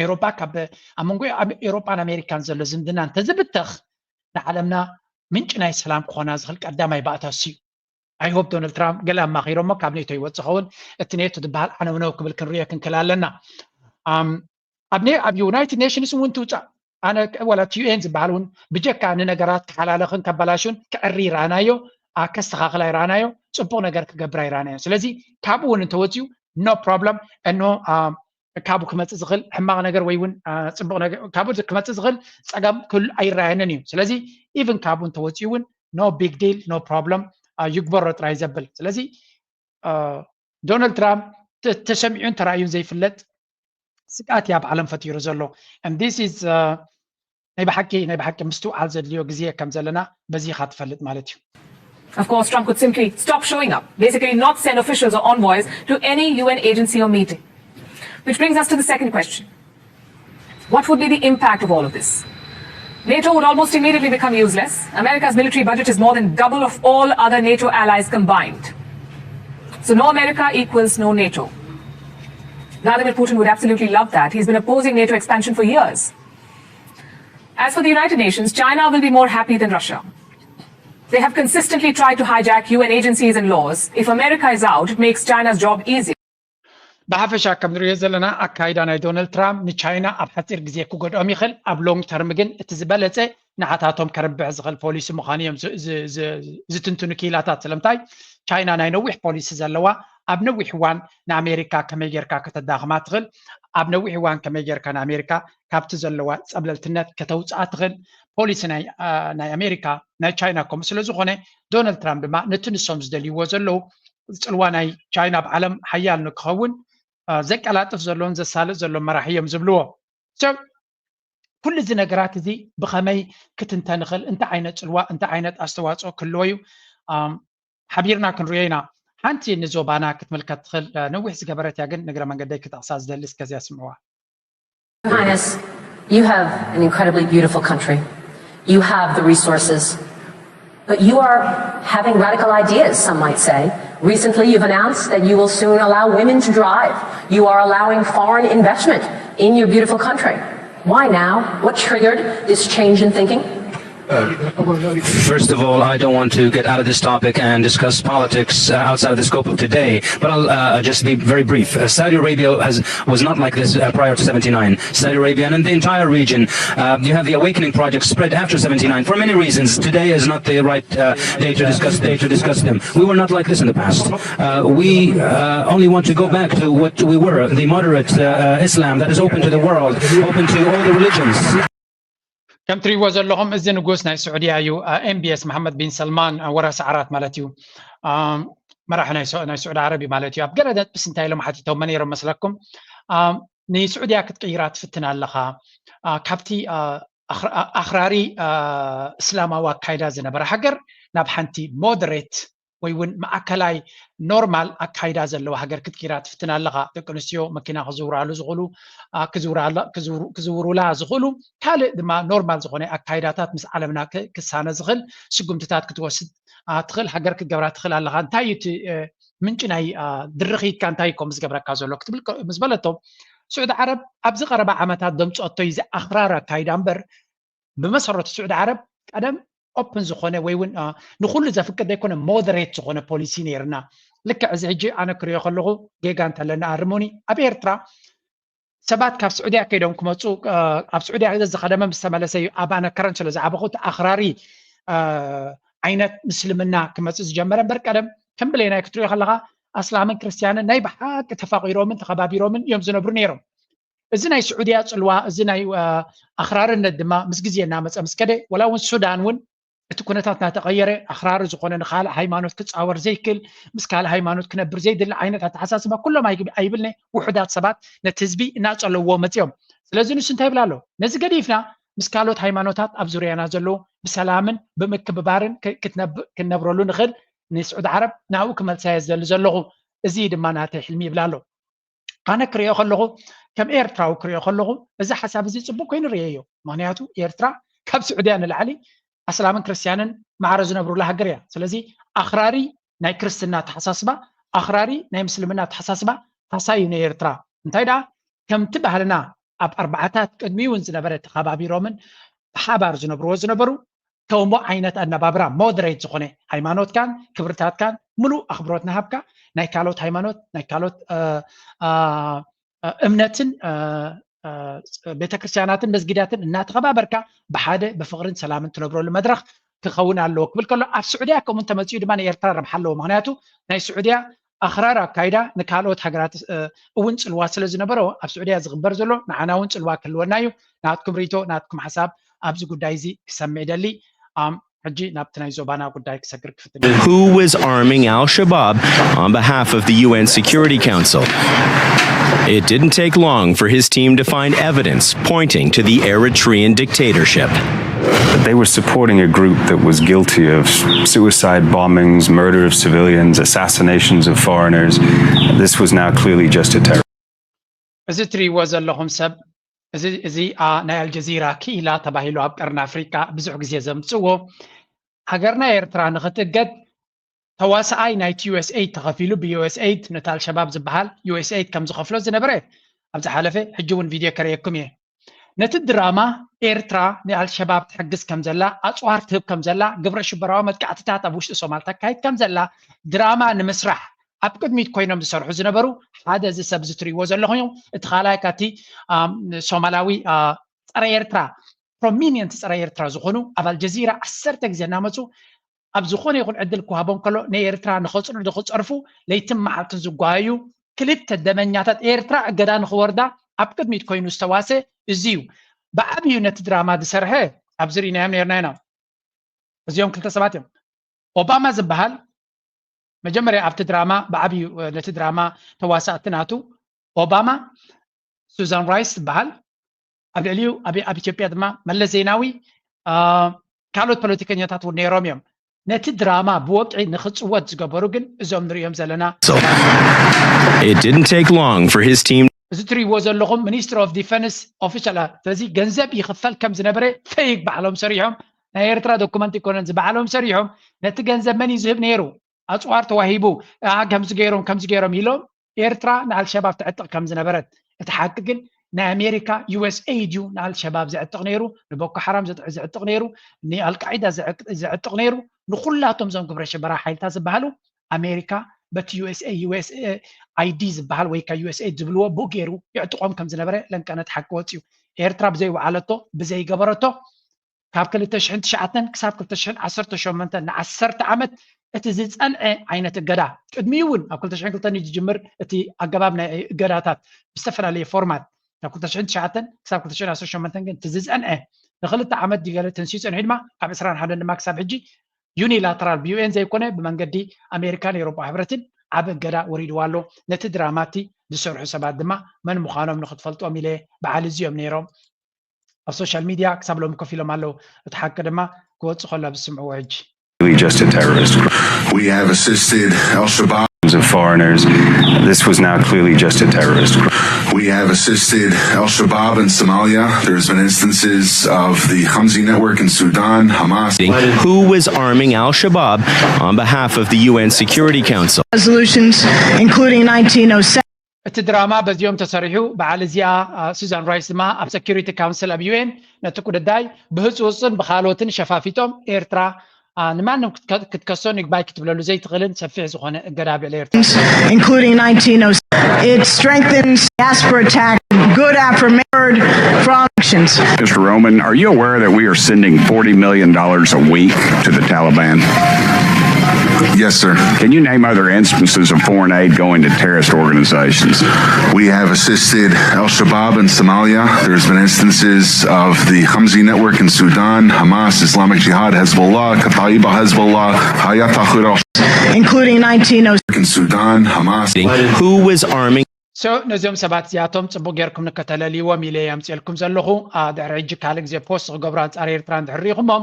ኤውሮጳ ካብ ኣብ መንጎ ኤውሮጳን ኣሜሪካን ዘሎ ዝምድና እንተዝብተኽ ንዓለምና ምንጪ ናይ ሰላም ክኾና ዝኽእል ቀዳማይ ባእታ እሱ እዩ። I hope ዶናልድ ትራምፕ ገለ ኣማኺሮሞ ካብ ኔቶ ይወፅእ ኸውን እቲ ኔቶ ዝበሃል ዓነውነው ክብል ክንሪኦ ክንክል ኣለና። ኣብ ዩናይትድ ኔሽንስ እውን ትውፃእ ኣነ ወላ እቲ ዩ ኤን ዝበሃል እውን ብጀካ ንነገራት ክሓላለኽን ከበላሹን ክዕሪ ይረኣናዮ፣ ከስተኻኽል ኣይረኣናዮ፣ ፅቡቕ ነገር ክገብር ኣይረኣናዮ። ስለዚ ካብኡ እውን እንተወፂኡ no problem እኖ ካብኡ ክመፅእ ዝኽእል ሕማቕ ነገር ወይ እውን ፅቡቕ ነገር ካብኡ ክመፅእ ዝኽእል ፀገም ክህሉ ኣይረኣየንን እዩ። ስለዚ ኢቭን ካብኡ እንተወፂኡ እውን no big deal no problem ይግበሮ ጥራይ ዘብል። ስለዚ ዶናልድ ትራምፕ ተሰሚዑን ተራእዩን ዘይፍለጥ ስግኣት እያ ኣብ ዓለም ፈጢሩ ዘሎ። And this is ናይ ብሓቂ ናይ ብሓቂ ምስትውዓል ዘድልዮ ግዜ ከም ዘለና በዚ ኢኻ ትፈልጥ ማለት እዩ። Of course, Trump could simply stop showing up, basically not send officials or envoys to any U N agency or meeting. Which brings us to the second question. What would be the impact of all of this? NATO would almost immediately become useless. America's military budget is more than double of all other NATO allies combined. So no America equals no NATO. Vladimir Putin would absolutely love that. He's been opposing NATO expansion for years. As for the United Nations, China will be more happy than Russia. They have consistently tried to hijack U N agencies and laws. If America is out, it makes China's job easier. ብሓፈሻ ከም ንሪኦ ዘለና ኣካይዳ ናይ ዶናልድ ትራምፕ ንቻይና ኣብ ሓፂር ግዜ ክጎድኦም ይኽእል ኣብ ሎንግ ተርም ግን እቲ ዝበለፀ ንዓታቶም ከርብሕ ዝኽእል ፖሊሲ ምዃኑ እዮም ዝትንትኑ ክኢላታት። ስለምንታይ ቻይና ናይ ነዊሕ ፖሊሲ ዘለዋ ኣብ ነዊሕ እዋን ንኣሜሪካ ከመይ ጌርካ ከተዳኽማ ትኽእል ኣብ ነዊሕ እዋን ከመይ ጌርካ ንኣሜሪካ ካብቲ ዘለዋ ፀብለልትነት ከተውፅኣ ትኽእል ፖሊሲ ናይ ኣሜሪካ ናይ ቻይና ከምኡ ስለ ዝኾነ ዶናልድ ትራምፕ ድማ ነቲ ንሶም ዝደልይዎ ዘለዉ ፅልዋ ናይ ቻይና ኣብ ዓለም ሓያል ንክኸውን ዘቀላጥፍ ዘለውን ዘሳልጥ ዘሎ መራሒ እዮም ዝብልዎ። ኩሉ እዚ ነገራት እዚ ብኸመይ ክትንተ ንኽእል እንታይ ዓይነት ፅልዋ እንታይ ዓይነት ኣስተዋፅኦ ክህልዎ እዩ ሓቢርና ክንሪኦ ኢና። ሓንቲ ንዞባና ክትምልከት ትኽእል ነዊሕ ዝገበረት እያ ግን ንግረ መንገደይ ክጠቕሳ ዝደሊ እስከዚያ ስምዕዋ። Your Highness, you have an incredibly beautiful country. You have the resources. But you are having radical ideas, some might say. Recently, you've announced that you will soon allow women to drive. You are allowing foreign investment in your beautiful country. Why now? What triggered this change in thinking? First of all, I don't want to get out of this topic and discuss politics uh, outside of the scope of today, but I'll uh, just be very brief. Uh, Saudi Arabia has, was not like this uh, prior to seventy-nine. Saudi Arabia and the entire region, uh, you have the awakening project spread after seventy-nine for many reasons. Today is not the right uh, day to discuss day to discuss them. We were not like this in the past. Uh, we uh, only want to go back to what we were, the moderate uh, uh, Islam that is open to the world, open to all the religions. ከም ትሪእዎ ዘለኹም እዚ ንጉስ ናይ ስዑድያ እዩ። ኤምቢኤስ መሓመድ ቢን ሰልማን ወራሲ ዓራት ማለት እዩ። መራሒ ናይ ስዑዲ ዓረብ እዩ ማለት እዩ። ኣብ ገለ ነጥብስ እንታይ ኢሎም ሓቲቶሞ ነይሮም መስለኩም? ንስዑድያ ክትቅይራ ትፍትን ኣለኻ፣ ካብቲ ኣኽራሪ እስላማዊ ኣካይዳ ዝነበረ ሃገር ናብ ሓንቲ ሞደሬት ወይ እውን ማእከላይ ኖርማል ኣካይዳ ዘለዋ ሃገር ክትቅይራ ትፍትን ኣለኻ። ደቂ ኣንስትዮ መኪና ክዝውራሉ ዝኽእሉ ክዝውሩላ ዝኽእሉ ካልእ ድማ ኖርማል ዝኾነ ኣካይዳታት ምስ ዓለምና ክሳነ ዝኽእል ስጉምትታት ክትወስድ ትኽእል ሃገር ክትገብራ ትኽእል ኣለኻ። እንታይ እዩ እቲ ምንጪ ናይ ድርኺትካ እንታይ እኮ ምስ ገብረካ ዘሎ ክትብል ምስ በለቶ፣ ስዑዲ ዓረብ ኣብዚ ቀረባ ዓመታት ደምፀቶ እዩ ኣኽራር ኣካይዳ እምበር ብመሰረቱ ስዑዲ ዓረብ ቀደም ኦፕን ዝኾነ ወይ እውን ንኩሉ ዘፍቅድ ዘይኮነ ሞደሬት ዝኾነ ፖሊሲ ነይርና። ልክዕ እዚ ሕጂ ኣነ ክሪኦ ከለኹ ጌጋ እንተለና ኣርሙኒ። ኣብ ኤርትራ ሰባት ካብ ስዑድያ ከይዶም ክመፁ ኣብ ስዑድያ ዝኸደመ ምስ ተመለሰ እዩ ኣብ ኣነ ከረን ስለ ዝዓበኹ እቲ ኣኽራሪ ዓይነት ምስልምና ክመፅእ ዝጀመረ እምበር ቀደም ከም ብሌናይ ክትሪኦ ከለካ ኣስላምን ክርስትያንን ናይ ብሓቂ ተፋቂሮምን ተኸባቢሮምን እዮም ዝነብሩ ነይሮም። እዚ ናይ ስዑድያ ፅልዋ እዚ ናይ ኣኽራርነት ድማ ምስ ግዜ እናመፀ ምስ ከደ ወላ እውን ሱዳን እውን እቲ ኩነታት እናተቐየረ ኣኽራሪ ዝኾነ ንካልእ ሃይማኖት ክፃወር ዘይክል ምስ ካልእ ሃይማኖት ክነብር ዘይድሊ ዓይነት ኣተሓሳስባ ኩሎም ኣይብልነ ውሑዳት ሰባት ነቲ ህዝቢ እናፀለውዎ መፂኦም። ስለዚ ንሱ እንታይ ይብል ኣሎ? ነዚ ገዲፍና ምስ ካልኦት ሃይማኖታት ኣብ ዙርያና ዘለዉ ብሰላምን ብምክብባርን ክንነብረሉ ንኽእል ንስዑዲ ዓረብ ናብኡ ክመልሳዮ ዝደሊ ዘለኹ እዚ ድማ ናተይ ሕልሚ ይብል ኣሎ። ኣነ ክሪኦ ከለኹ ከም ኤርትራዊ ክሪኦ ከለኹ እዚ ሓሳብ እዚ ፅቡቅ ኮይኑ ርእየዮ። ምክንያቱ ኤርትራ ካብ ስዑድያ ንላዕሊ ኣስላምን ክርስትያንን ማዕረ ዝነብሩላ ሃገር እያ። ስለዚ ኣኽራሪ ናይ ክርስትና ኣተሓሳስባ ኣኽራሪ ናይ ምስልምና ኣተሓሳስባ ሓሳይ እዩ ንኤርትራ። እንታይ ደኣ ከምቲ ባህልና ኣብ ኣርባዓታት ቅድሚ እውን ዝነበረ ተኸባቢሮምን ብሓባር ዝነብርዎ ዝነበሩ ከምኡ ዓይነት ኣነባብራ ሞደሬት ዝኾነ ሃይማኖትካን ክብርታትካን ምሉእ ኣኽብሮት ናሃብካ ናይ ካልኦት ሃይማኖት ናይ ካልኦት እምነትን ቤተክርስትያናትን መስጊዳትን እናተኸባበርካ ብሓደ ብፍቕርን ሰላምን ትነብረሉ መድረኽ ክኸውን ኣለዎ ክብል ከሎ ኣብ ስዑድያ ከምኡ እንተመፅኡ ድማ ንኤርትራ ረብሓ ኣለዎ። ምክንያቱ ናይ ስዑድያ ኣኽራር ኣካይዳ ንካልኦት ሃገራት እውን ፅልዋ ስለ ዝነበሮ ኣብ ስዑድያ ዝግበር ዘሎ ንዓና እውን ፅልዋ ክህልወና እዩ። ናትኩም ርኢቶ ናትኩም ሓሳብ ኣብዚ ጉዳይ እዚ ክሰምዕ ይደሊ። ሕጂ ናብቲ ናይ ዞባና ጉዳይ ክሰግር ክፍትን። Who was arming Al Shabaab on behalf of the U N Security Council? It didn't take long for his team to find evidence pointing to the Eritrean dictatorship. They were supporting a group that was guilty of suicide bombings, murder of civilians, assassinations of foreigners. This was now clearly just a terror. እዚ ትሪእዎ ዘለኹም ሰብ እዚ እዚኣ ናይ ኣልጀዚራ ክኢላ ተባሂሉ ኣብ ቀርኒ ኣፍሪቃ ብዙሕ ግዜ ዘምፅዎ ሃገርና ኤርትራ ንክትእገድ ተዋስኣይ ናይቲ ዩኤስኤይድ ተኸፊሉ ብዩኤስኤይድ ነቲ ኣልሸባብ ዝበሃል ዩኤስኤይድ ከም ዝኸፍሎ ዝነበረ ኣብ ዝሓለፈ ሕጂ እውን ቪድዮ ከርእየኩም እየ። ነቲ ድራማ ኤርትራ ንኣልሸባብ ትሕግዝ ከም ዘላ ኣፅዋር ትህብ ከም ዘላ ግብረ ሽበራዊ መጥቃዕትታት ኣብ ውሽጢ ሶማል ተካይድ ከም ዘላ ድራማ ንምስራሕ ኣብ ቅድሚት ኮይኖም ዝሰርሑ ዝነበሩ ሓደ እዚ ሰብ እዚ ትሪእዎ ዘለኹም እዮም። እቲ ካልኣይ ካቲ ሶማላዊ ፀረ ኤርትራ ፕሮሚኒየንት ፀረ ኤርትራ ዝኾኑ ኣብ ኣልጀዚራ ዓሰርተ ግዜ እናመፁ ኣብ ዝኾነ ይኹን ዕድል ክወሃቦም ከሎ ንኤርትራ ንኸፅሉ ንኽፀርፉ ለይትን መዓልትን ዝጓየዩ ክልተ ደመኛታት ኤርትራ እገዳ ንኽወርዳ ኣብ ቅድሚት ኮይኑ ዝተዋሰ እዚ እዩ። ብዓብዩ ነቲ ድራማ ዝሰርሐ ኣብዚ ርኢናዮም ነርና ኢና። እዚኦም ክልተ ሰባት እዮም። ኦባማ ዝበሃል መጀመርያ ኣብቲ ድራማ ብዓብዩ ነቲ ድራማ ተዋሳእቲ ናቱ ኦባማ፣ ሱዛን ራይስ ዝበሃል ኣብ ልዕሊኡ ኣብ ኢትዮጵያ ድማ መለስ ዜናዊ ካልኦት ፖለቲከኛታት እውን ነይሮም እዮም። ነቲ ድራማ ብወግዒ ንክፅወት ዝገበሩ ግን እዞም ንሪኦም ዘለና It didn't take long for his team እዚ ትሪእዎ ዘለኹም ሚኒስትሪ ኦፍ ዲፈንስ ኦፊሻል ስለዚ ገንዘብ ይኽፈል ከም ዝነበረ ፈይግ ባዕሎም ሰሪሖም ናይ ኤርትራ ዶኩመንት ይኮነን ዝባዕሎም ሰሪሖም ነቲ ገንዘብ መን እዩ ዝህብ ነይሩ ኣፅዋር ተዋሂቡ ከምዚ ገይሮም ከምዚ ገይሮም ኢሎም ኤርትራ ንኣልሸባብ ትዕጥቕ ከም ዝነበረት እቲ ሓቂ ግን ናይ ኣሜሪካ ዩኤስኤይድ እዩ ንኣልሸባብ ዘዕጥቕ ነይሩ ንቦኮ ሓራም ዘጥዕ ዘዕጥቕ ነይሩ ንኣልቃዒዳ ዘዕጥቕ ነይሩ ንኩላቶም ዞም ግብረ ሽበራ ሓይልታት ዝበሃሉ ኣሜሪካ በቲ USA USAID ዝበሃል ወይ ካ USAID ዝብልዎ ብኡ ገይሩ ይዕጥቖም ከም ዝነበረ ለንቀነት ሓቂ ወፂኡ ኤርትራ ብዘይወዓለቶ ብዘይገበረቶ ካብ ክልተ ሽሕን ትሽዓተን ክሳብ ክልተ ሽሕን ዓሰርተ ሸሞንተን ንዓሰርተ ዓመት እቲ ዝፀንዐ ዓይነት እገዳ ቅድሚኡ እውን ኣብ ክልተ ሽሕን ክልተን እዩ ዝጅምር እቲ ኣገባብ ናይ እገዳታት ብዝተፈላለየ ፎርማት ካብ ክልተ ሽሕን ትሽዓተን ክሳብ ክልተ ሽሕን ዓሰርተ ሸሞንተን ግን እቲ ዝፀንዐ ንክልተ ዓመት ድገለ ተንስዩ ፀንሑ ድማ ካብ ዕስራን ሓደን ድማ ክሳብ ሕጂ ዩኒላተራል ብ UN ዘይኮነ ብመንገዲ ኣሜሪካን ኤውሮጳ ሕብረትን ዓቢ እገዳ ወሪድዋ ኣሎ። ነቲ ድራማ እቲ ዝሰርሑ ሰባት ድማ መን ምዃኖም ንኽትፈልጦም ኢለ በዓል እዚ እዮም ነይሮም። ኣብ ሶሻል ሚድያ ክሳብ ሎሚ ኮፍ ኢሎም ኣለዉ። እቲ ሓቂ ድማ ክወፅእ ከሎ ኣብ ዝስምዕዎ ሕጂ Really just a terrorist group. We have assisted Al Shabaab. Of foreigners. This was now clearly just a terrorist group. We have assisted Al Shabaab in Somalia. There's been instances of the Khamzi network in Sudan, Hamas. Who was arming Al Shabaab on behalf of the U N Security Council? Resolutions, including nineteen oh seven. እቲ ድራማ በዚኦም ተሰሪሑ። በዓል እዚኣ ሱዛን ራይስ ድማ ኣብ ሰኪሪቲ ካውንስል ኣብ ዩኤን ነቲ ጉዳይ ብህፁፅን ብካልኦትን ሸፋፊጦም ኤርትራ ንማንም ክትከሶን ይግባይ ክትብለሉ ዘይትኽእልን ሰፊሕ ዝኾነ እገዳ ኣብ ልዕሊ ኤርትራ including nineteen oh seven. It strengthens diaspora attack, good affirmation from actions. Mister Roman, are you aware that we are sending forty million dollars a week to the Taliban? Yes, sir. Can you name other instances of foreign aid going to terrorist organizations? We have assisted Al Shabaab in Somalia. There's been instances of the Khamzi network in Sudan, Hamas, Islamic Jihad, Hezbollah, Kataib al Hezbollah, Hayat Tahrir al including nineteen oh in Sudan, Hamas. Who was arming so ነዚኦም ሰባት እዚኣቶም ፅቡቅ ጌርኩም ንከተለልይዎም ኢለ ኣምፅኤልኩም ዘለኹ። ድሕሪ ሕጂ ካልእ ግዜ ፖስት ክገብሩ ኣንፃር ኤርትራ እንድሕር ርኢኹሞም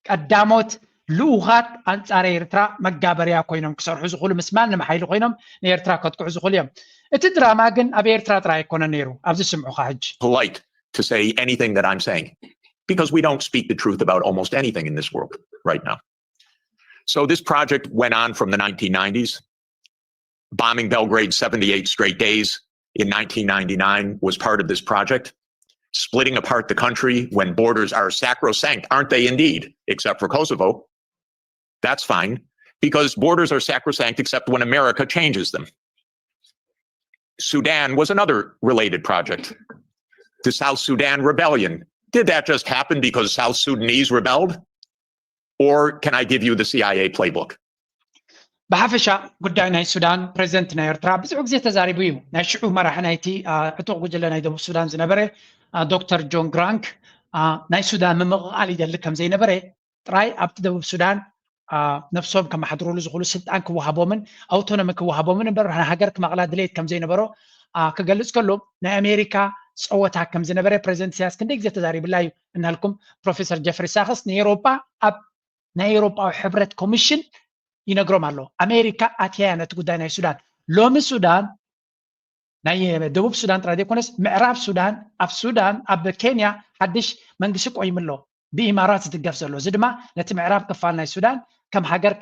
ቀዳሞት ልኡኻት ኣንፃር ኤርትራ መጋበርያ ኮይኖም ክሰርሑ ዝኽእሉ ምስ ማንም ሓይሊ ኮይኖም ንኤርትራ ከጥቅዑ ዝኽእሉ እዮም። እቲ ድራማ ግን ኣብ ኤርትራ ጥራይ ኣይኮነን ነይሩ። ኣብዚ ስምዑኻ ሕጂ polite to say anything that I'm saying because we don't speak the truth about almost anything in this world right now. So this project went on from the nineteen nineties. Bombing Belgrade seventy-eight straight days in nineteen ninety-nine was part of this project. Splitting apart the country when borders are sacrosanct, aren't they indeed? Except for Kosovo. That's fine, because borders are sacrosanct except when America changes them. Sudan was another related project. The South Sudan rebellion. Did that just happen because South Sudanese rebelled? Or can I give you the C I A playbook? ብሓፈሻ ጉዳይ ናይ ሱዳን ፕሬዚደንት ናይ ኤርትራ ብዙሕ ግዜ ተዛሪቡ እዩ። ናይ ሽዑ መራሒ ናይቲ ዕጡቕ ጉጅለ ናይ ደቡብ ሱዳን ዝነበረ ዶክተር ጆን ግራንክ ናይ ሱዳን ምምቕቓል ይደሊ ከም ዘይነበረ ጥራይ ኣብቲ ደቡብ ሱዳን ነብሶም ከመሓድሩሉ ዝኽእሉ ስልጣን ክወሃቦምን ኣውቶኖሚ ክወሃቦምን እምበር ንሃገር ክመቕላ ድሌት ከም ዘይነበሮ ክገልፅ ከሎ ናይ ኣሜሪካ ፀወታ ከም ዝነበረ ፕሬዚደንት ኢሳያስ ክንደይ ግዜ ተዛሪብላ እዩ እናልኩም ፕሮፌሰር ጀፍሪ ሳክስ ንኤሮጳ ኣብ ናይ ኤሮጳዊ ሕብረት ኮሚሽን ይነግሮም ኣሎ። ኣሜሪካ ኣትያያ ነቲ ጉዳይ ናይ ሱዳን ሎሚ ሱዳን ናይ ደቡብ ሱዳን ጥራይ ዘይኮነስ ምዕራብ ሱዳን ኣብ ሱዳን ኣብ ኬንያ ሓድሽ መንግስቲ ቆይሙ ኣሎ ብኢማራት ዝድገፍ ዘሎ። እዚ ድማ ነቲ ምዕራብ ክፋል ናይ ሱዳን ከም ሃገር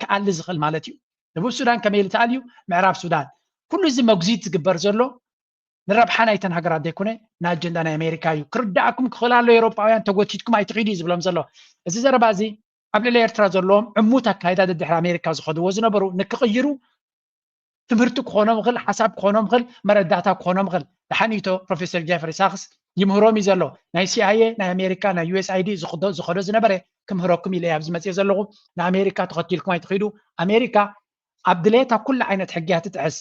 ክኣሊ ዝኽእል ማለት እዩ። ደቡብ ሱዳን ከመይ ኢሉ ተኣልዩ? ምዕራብ ሱዳን ኩሉ እዚ መጉዚት ዝግበር ዘሎ ንረብሓ ናይተን ሃገራት ዘይኮነ ንኣጀንዳ ናይ ኣሜሪካ እዩ። ክርዳእኩም ክኽእል ኣሎ ኤሮጳውያን ተጎቲትኩም ኣይትኺዱ እዩ ዝብሎም ዘሎ። እዚ ዘረባ እዚ ኣብ ልዕሊ ኤርትራ ዘለዎም ዕሙት ኣካይዳ ደድሕሪ ኣሜሪካ ዝኸድዎ ዝነበሩ ንክቕይሩ ትምህርቲ ክኾኖም ኽእል ሓሳብ ክኾኖም ኽእል መረዳእታ ክኾኖም ኽእል። ደሓን ኢቶ ፕሮፌሰር ጀፍሪ ሳክስ ይምህሮም እዩ ዘሎ ናይ ሲኣይኤ ናይ ኣሜሪካ ናይ ዩኤስኣይዲ ዝኸዶ ዝነበረ ክምህረኩም ኢለ ኣብዚ መፅእ ዘለኹ። ንኣሜሪካ ተኸቲልኩም ኣይትኺዱ። ኣሜሪካ ኣብ ድሌታ ኩሉ ዓይነት ሕግያ ትጥሕስ።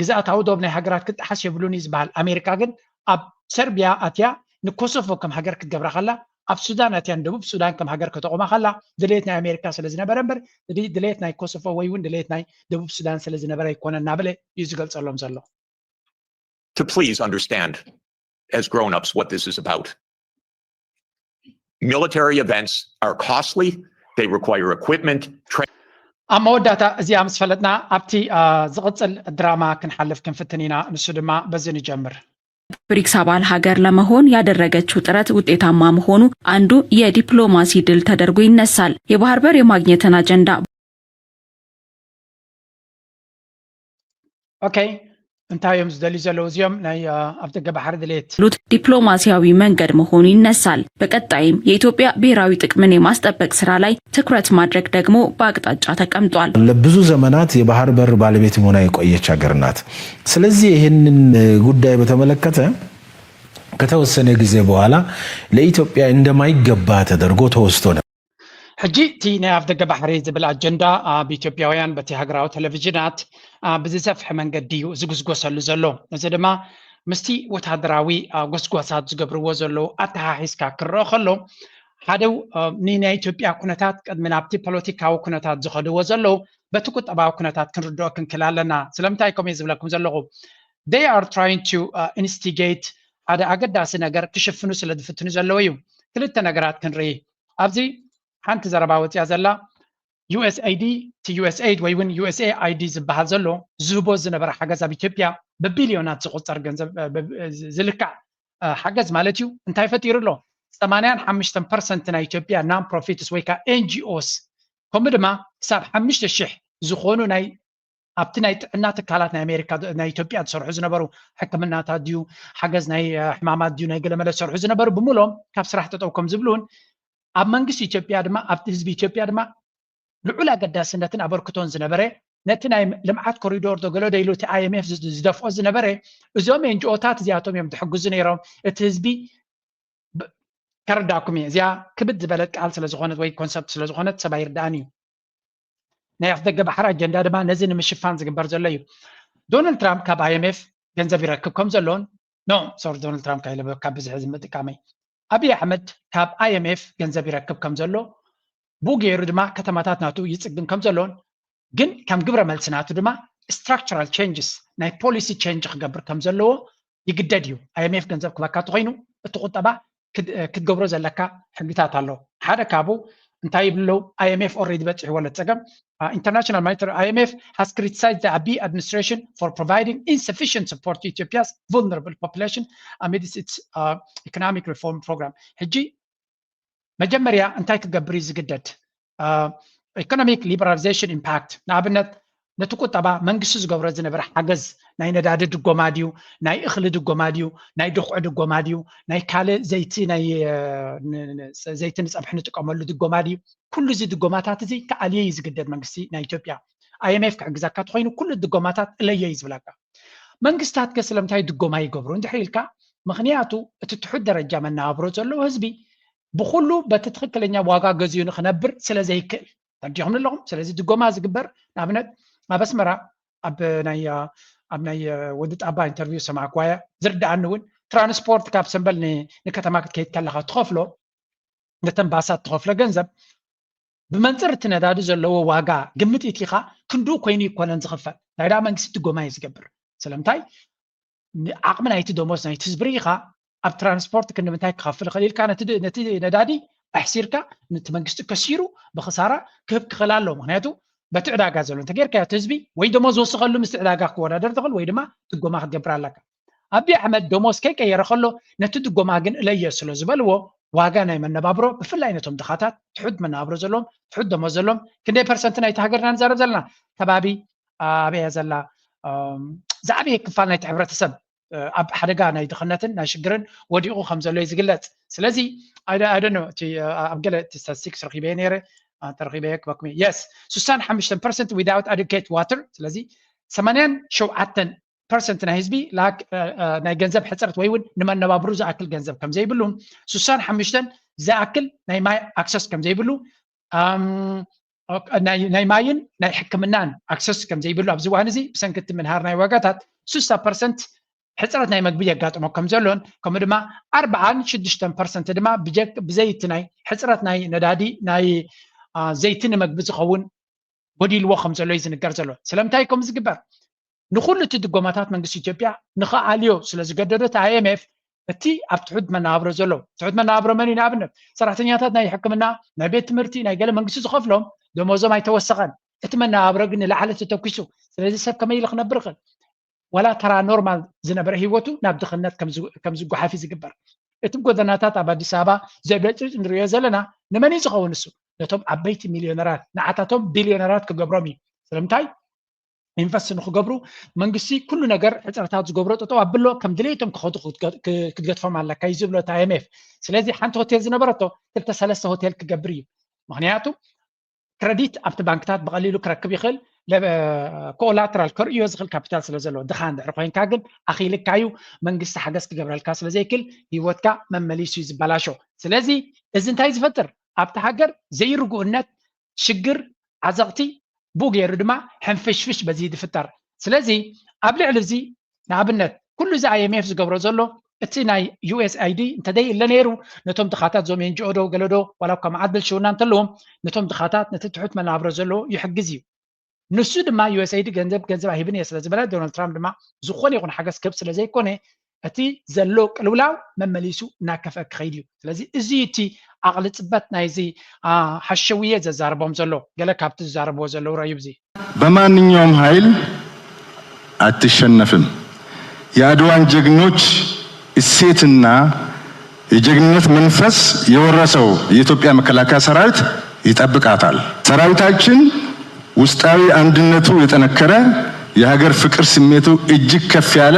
ግዝኣታዊ ዶብ ናይ ሃገራት ክጠሓስ የብሉን እዩ ዝበሃል። ኣሜሪካ ግን ኣብ ሰርቢያ ኣትያ ንኮሶቮ ከም ሃገር ክትገብራ ከላ ኣብ ሱዳን ኣትያ ንደቡብ ሱዳን ከም ሃገር ከተቆማ ከላ ድሌት ናይ ኣሜሪካ ስለ ዝነበረ እምበር ድሌት ናይ ኮሶቮ ወይ እውን ድሌት ናይ ደቡብ ሱዳን ስለ ዝነበረ ኣይኮነ እናበለ እዩ ዝገልፀሎም ዘሎ። To please understand as grown-ups what this is about. Military events are costly, they require equipment, training. ኣብ መወዳእታ እዚኣ ምስ ፈለጥና ኣብቲ ዝቕፅል ድራማ ክንሓልፍ ክንፍትን ኢና። ንሱ ድማ በዚ ንጀምር። ብሪክስ አባል ሀገር ለመሆን ያደረገችው ጥረት ውጤታማ መሆኑ አንዱ የዲፕሎማሲ ድል ተደርጎ ይነሳል። የባህር በር የማግኘትን አጀንዳ ኦኬ እንታይ እዮም ዝደልዩ ዘለዉ እዚኦም ናይ ኣብ ደገ ባሕሪ ድሌት ሉት ዲፕሎማሲያዊ መንገድ መሆኑ ይነሳል። በቀጣይም የኢትዮጵያ ብሔራዊ ጥቅምን የማስጠበቅ ስራ ላይ ትኩረት ማድረግ ደግሞ በአቅጣጫ ተቀምጧል። ለብዙ ዘመናት የባህር በር ባለቤት ሆና የቆየች ሀገር ናት። ስለዚህ ይህንን ጉዳይ በተመለከተ ከተወሰነ ጊዜ በኋላ ለኢትዮጵያ እንደማይገባ ተደርጎ ተወስቶ ነበር። ሕጂ እቲ ናይ ኣፍ ደገ ባሕሪ ዝብል ኣጀንዳ ኣብ ኢትዮጵያውያን በቲ ሃገራዊ ቴሌቪዥናት ብዝሰፍሐ መንገዲ እዩ ዝጉስጎሰሉ ዘሎ። እዚ ድማ ምስቲ ወታደራዊ ጎስጓሳት ዝገብርዎ ዘለዉ ኣተሓሒዝካ ክረአ ከሎ ሓደ ንናይ ኢትዮጵያ ኩነታት ቅድሚ ናብቲ ፖለቲካዊ ኩነታት ዝኸድዎ ዘለዉ በቲ ቁጠባዊ ኩነታት ክንርድኦ ክንክል ኣለና። ስለምንታይ ከምኡ ዝብለኩም ዘለኹ they are trying to instigate ሓደ ኣገዳሲ ነገር ክሽፍኑ ስለ ዝፍትኑ ዘለዉ እዩ። ክልተ ነገራት ክንርኢ። ኣብዚ ሓንቲ ዘረባ ወፅያ ዘላ፣ ዩ ኤስ ኤ ዲ፣ እቲ ዩ ኤስ ኤ ድ ወይ እውን ዩ ኤስ ኤ ኣይ ዲ ዝበሃል ዘሎ ዝህቦ ዝነበረ ሓገዝ ኣብ ኢትዮጵያ ብቢልዮናት ዝቑፀር ገንዘብ ዝልካዕ ሓገዝ ማለት እዩ እንታይ ፈጢሩ ኣሎ? ሰማንያን ሓሙሽተን ፐርሰንት ናይ ኢትዮጵያ non profits ወይ ከዓ ኤን ጂ ኦስ ከምኡ ድማ ክሳብ ሓሙሽተ ሽሕ ዝኾኑ ናይ ኣብቲ ናይ ጥዕና ትካላት ናይ ኣሜሪካ ናይ ኢትዮጵያ ዝሰርሑ ዝነበሩ ሕክምናታት ድዩ ሓገዝ ናይ ሕማማት ድዩ ናይ ገለመለ ዝሰርሑ ዝነበሩ ብምሎም ካብ ስራሕ ጠጠው ከም ዝብሉን ኣብ መንግስቲ ኢትዮጵያ ድማ ኣብቲ ህዝቢ ኢትዮጵያ ድማ ልዑል ኣገዳስነትን ኣበርክቶን ዝነበረ ነቲ ናይ ልምዓት ኮሪዶር ዶ ገለ ዶ ኢሉ እቲ ኣይ ኤም ኤፍ ዝደፍኦ ዝነበረ እዞም ኤን ጂ ኦታት እዚኣቶም እዮም ዝሕግዙ ነይሮም። እቲ ህዝቢ ከረዳእኩም እየ። እዚኣ ክብድ ዝበለት ቃል ስለ ዝኾነት ወይ ኮንሰፕት ስለ ዝኾነት ሰብ ኣይርዳእን እዩ። ናይ ኣፍደገ ባሕሪ ኣጀንዳ ድማ ነዚ ንምሽፋን ዝግበር ዘሎ እዩ። ዶናልድ ትራምፕ ካብ ኣይ ኤም ኤፍ ገንዘብ ይረክብ ከም ዘሎን ኖ ሶሪ ዶናልድ ትራምፕ ካይለ ካብ ብዝሒ ዝምጥቃመይ ኣብይ ኣሕመድ ካብ ኣይ ኤም ኤፍ ገንዘብ ይረክብ ከም ዘሎ ብኡ ገይሩ ድማ ከተማታት ናቱ ይፅግን ከም ዘሎን ግን ከም ግብረ መልሲ ናቱ ድማ structural changes ናይ ፖሊሲ ቼንጅ ክገብር ከም ዘለዎ ይግደድ እዩ። ኣይ ኤም ኤፍ ገንዘብ ክበካ እንተኮይኑ እቲ ቁጠባ ክትገብሮ ዘለካ ሕግታት ኣሎ። ሓደ ካብኡ እንታይ ይብሉ ኣለዉ? ኣይ ኤም ኤፍ already በፂሕዎ ኣሎ ፀገም። International Monetary I M F has criticized the Abiy administration for providing insufficient support to Ethiopia's vulnerable population amidst its economic reform program. ሕጂ መጀመርያ እንታይ ክገብር እዩ ዝግደድ? Economic liberalization impact ንኣብነት ነቲ ቁጠባ መንግስቲ ዝገብሮ ዝነበረ ሓገዝ ናይ ነዳዲ ድጎማ ድዩ ናይ እኽሊ ድጎማ ድዩ ናይ ድኹዒ ድጎማ ድዩ ናይ ካልእ ዘይቲ ናይ ዘይቲ ንፀብሒ ንጥቀመሉ ድጎማ ድዩ ኩሉ እዚ ድጎማታት እዚ ክኣልዮ እዩ ዝግደድ መንግስቲ ናይ ኢትዮጵያ። ኣይ ኤም ኤፍ ክሕግዘካ ተኮይኑ ኩሉ ድጎማታት እለዮ እዩ ዝብለካ። መንግስታት ከ ስለምንታይ ድጎማ ይገብሩ እንድሕር ኢልካ ምክንያቱ እቲ ትሑት ደረጃ መነባብሮ ዘለዎ ህዝቢ ብኩሉ በቲ ትኽክለኛ ዋጋ ገዚኡ ንክነብር ስለ ዘይክእል ተረዲኹም ኣለኹም። ስለዚ ድጎማ ዝግበር ንኣብነት ኣብ ኣስመራ ኣብ ናይ ኣብ ናይ ወዲ ጣባ ኢንተርቪው ሰማዕኳያ ዝርድኣኒ እውን ትራንስፖርት ካብ ሰንበል ንከተማ ክትከይድ ከለካ ትኸፍሎ ነተን ባሳት ትኸፍሎ ገንዘብ ብመንፅር እቲ ነዳዲ ዘለዎ ዋጋ ግምት ኢቲኻ ክንድኡ ኮይኑ ይኮነን ዝኽፈል ናይ ደኣ መንግስቲ ድጎማ እዩ ዝገብር። ስለምንታይ ዓቕሚ ናይቲ ደሞዝ ናይቲ ህዝቢ ርኢኻ ኣብ ትራንስፖርት ክንዲ ምንታይ ክኸፍል ይኽእል ኢልካ ነቲ ነዳዲ ኣሕሲርካ ነቲ መንግስቲ ከሲሩ ብክሳራ ክህብ ክኽእል ኣለዎ። ምክንያቱ በቲ ዕዳጋ ዘሎ እንተጌርካዮ እቲ ህዝቢ ወይ ደሞዝ ዝወስኸሉ ምስቲ ዕዳጋ ክወዳደር ትኽእል ወይ ድማ ድጎማ ክትገብር ኣለካ። ኣብይ ኣሕመድ ደሞዝ ከይቀየረ ከሎ ነቲ ድጎማ ግን እለዮ ስለ ዝበልዎ ዋጋ ናይ መነባብሮ ብፍላይ ነቶም ድኻታት ትሑት መነባብሮ ዘለዎም ትሑት ደሞዝ ዘለዎም ክንደይ ፐርሰንት ናይቲ ሃገርና ንዛረብ ዘለና ከባቢ ኣበያ ዘላ ዝዓበየ ክፋል ናይቲ ሕብረተሰብ ኣብ ሓደጋ ናይ ድኽነትን ናይ ሽግርን ወዲቑ ከም ዘሎ እዩ ዝግለጽ። ስለዚ ኣይደኖ እቲ ኣብ ገለ እቲ ስታቲስቲክስ ረኺበየ ነይረ ተረኺበየ ክበኩም የስ ስሳን ሓሙሽተን ፐርሰንት without adequate water ስለዚ ሰማንያን ሸውዓተን ፐርሰንት ናይ ህዝቢ ናይ ገንዘብ ሕፅረት ወይ እውን ንመነባብሩ ዝኣክል ገንዘብ ከም ዘይብሉ ስሳን ሓሙሽተን ዝኣክል ናይ ማይ ኣክሰስ ከም ዘይብሉ ናይ ማይን ናይ ሕክምናን ኣክሰስ ከም ዘይብሉ ኣብዚ እዋን እዚ ብሰንኪ እቲ ምንሃር ናይ ዋጋታት ስሳ ፐርሰንት ሕፅረት ናይ መግቢ የጋጥሞ ከም ዘሎን ከምኡ ድማ ኣርብዓን ሽዱሽተን ፐርሰንት ድማ ብዘይቲ ናይ ሕፅረት ናይ ነዳዲ ናይ ዘይቲ ንመግቢ ዝኸውን ጎዲልዎ ከም ዘሎ እዩ ዝንገር ዘሎ። ስለምንታይ ከምኡ ዝግበር? ንኩሉ እቲ ድጎማታት መንግስቲ ኢትዮጵያ ንክኣልዮ ስለ ዝገደዶ እቲ ኣይ ኤም ኤፍ እቲ ኣብ ትሑት መነባብሮ ዘሎ ትሑት መነባብሮ መን እዩ ንኣብነት ሰራሕተኛታት ናይ ሕክምና ናይ ቤት ትምህርቲ ናይ ገለ መንግስቲ ዝኸፍሎም ደሞዞም ኣይተወሰኸን እቲ መነባብሮ ግን ንላዕሊ ተተኪሱ ስለዚ ሰብ ከመይ ኢሉ ክነብር ይኽእል ዋላ ተራ ኖርማል ዝነበረ ህይወቱ ናብ ድኽነት ከም ዝጓሓፍ እዩ ዝግበር እቲ ጎደናታት ኣብ ኣዲስ ኣበባ ዘብለጭልጭ ንሪኦ ዘለና ንመን እዩ ዝኸውን እሱ ነቶም ዓበይቲ ሚልዮነራት ንዓታቶም ቢልዮነራት ክገብሮም እዩ ስለምንታይ ኢንቨስት ንክገብሩ መንግስቲ ኩሉ ነገር ሕፅረታት ዝገብሮ ጠጠው ኣብሎ ከም ድሌቶም ክኸዱ ክትገድፎም ኣለካ እዩ ዝብሎ እቲ ኣይ ኤም ኤፍ ስለዚ ሓንቲ ሆቴል ዝነበረቶ ክልተ ሰለስተ ሆቴል ክገብር እዩ ምክንያቱ ክረዲት ኣብቲ ባንክታት ብቀሊሉ ክረክብ ይኽእል ኮላትራል ከርእዮ ዝኽእል ካፒታል ስለ ዘለዎ ድኻ እንድሕር ኮይንካ ግን ኣኺልካ እዩ መንግስቲ ሓገዝ ክገብረልካ ስለ ዘይክል ህይወትካ መመሊሱ እዩ ዝበላሾ ስለዚ እዚ እንታይ ዝፈጥር ኣብቲ ሃገር ዘይርጉእነት ሽግር ዓዘቕቲ ብኡ ገይሩ ድማ ሕንፍሽፍሽ በዚ ዝፍጠር ስለዚ ኣብ ልዕሊ እዚ ንኣብነት ኩሉ እዚ ኣይ ኤም ኤፍ ዝገብሮ ዘሎ እቲ ናይ ዩ ኤስ ኣይ ዲ እንተደይ እለ ነይሩ ነቶም ድኻታት ዞም ኤን ጂ ኦ ዶ ገለዶ ዋላ እኳ መዓት ብልሽውና እንተለዎም ነቶም ድኻታት ነቲ ትሑት መናብሮ ዘለዎ ይሕግዝ እዩ ንሱ ድማ ዩ ኤስ ኣይ ዲ ገንዘብ ገንዘብ ኣይህብን እየ ስለ ዝበለ ዶናልድ ትራምፕ ድማ ዝኾነ ይኹን ሓገዝ ክህብ ስለ ዘይኮነ እቲ ዘሎ ቅልውላው መመሊሱ እናከፍአ ክኸይድ እዩ። ስለዚ እዚ እቲ ኣቕሊ ፅበት ናይዚ ሓሸውየ ዘዛርቦም ዘሎ። ገለ ካብቲ ዝዛረብዎ ዘለዉ ረዩ። እዚ በማንኛውም ኃይል አትሸነፍም። የአድዋን ጀግኖች እሴትና የጀግንነት መንፈስ የወረሰው የኢትዮጵያ መከላከያ ሰራዊት ይጠብቃታል። ሰራዊታችን ውስጣዊ አንድነቱ የጠነከረ፣ የሀገር ፍቅር ስሜቱ እጅግ ከፍ ያለ፣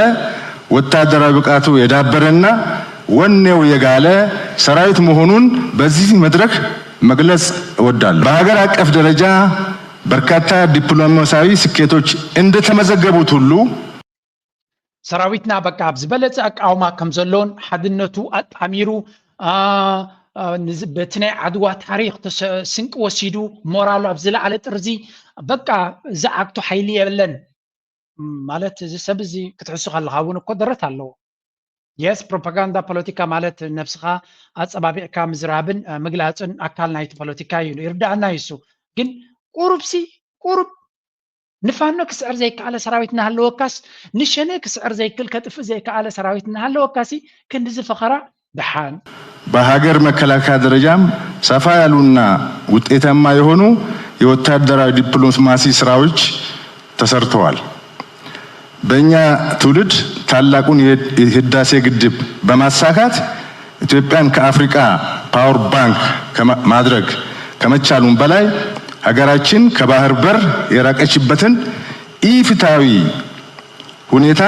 ወታደራዊ ብቃቱ የዳበረና ወኔው የጋለ ሰራዊት መሆኑን በዚህ መድረክ መግለጽ እወዳለሁ። በሀገር አቀፍ ደረጃ በርካታ ዲፕሎማሲያዊ ስኬቶች እንደተመዘገቡት ሁሉ፣ ሰራዊትና በቃ ኣብ ዝበለጸ ኣቃውማ ከም ዘሎን ሓድነቱ ኣጣሚሩ በቲ ናይ ዓድዋ ታሪክ ስንቂ ወሲዱ ሞራሉ ኣብ ዝለዓለ ጥርዚ በቃ ዝዓግቶ ሓይሊ የለን። ማለት እዚ ሰብ እዚ ክትሕሱ ከለካ እውን እኮ ደረት ኣለዎ። የስ ፕሮፓጋንዳ ፖለቲካ ማለት ነብስካ ኣፀባቢዕካ ምዝራብን ምግላፅን ኣካል ናይቲ ፖለቲካ እዩ፣ ይርዳኣና እዩ እሱ። ግን ቁሩብሲ ቁሩብ ንፋኖ ክስዕር ዘይከኣለ ሰራዊት እናሃለወካስ ንሸኔ ክስዕር ዘይክል ከጥፍእ ዘይከኣለ ሰራዊት እናሃለወካሲ ክንድዚ ፈኸራ ደሓን። በሀገር መከላከያ ደረጃም ሰፋ ያሉና ውጤታማ የሆኑ የወታደራዊ ዲፕሎማሲ ስራዎች ተሰርተዋል። በእኛ ትውልድ ታላቁን የህዳሴ ግድብ በማሳካት ኢትዮጵያን ከአፍሪካ ፓወር ባንክ ማድረግ ከመቻሉም በላይ ሀገራችን ከባህር በር የራቀችበትን ኢፍትሐዊ ሁኔታ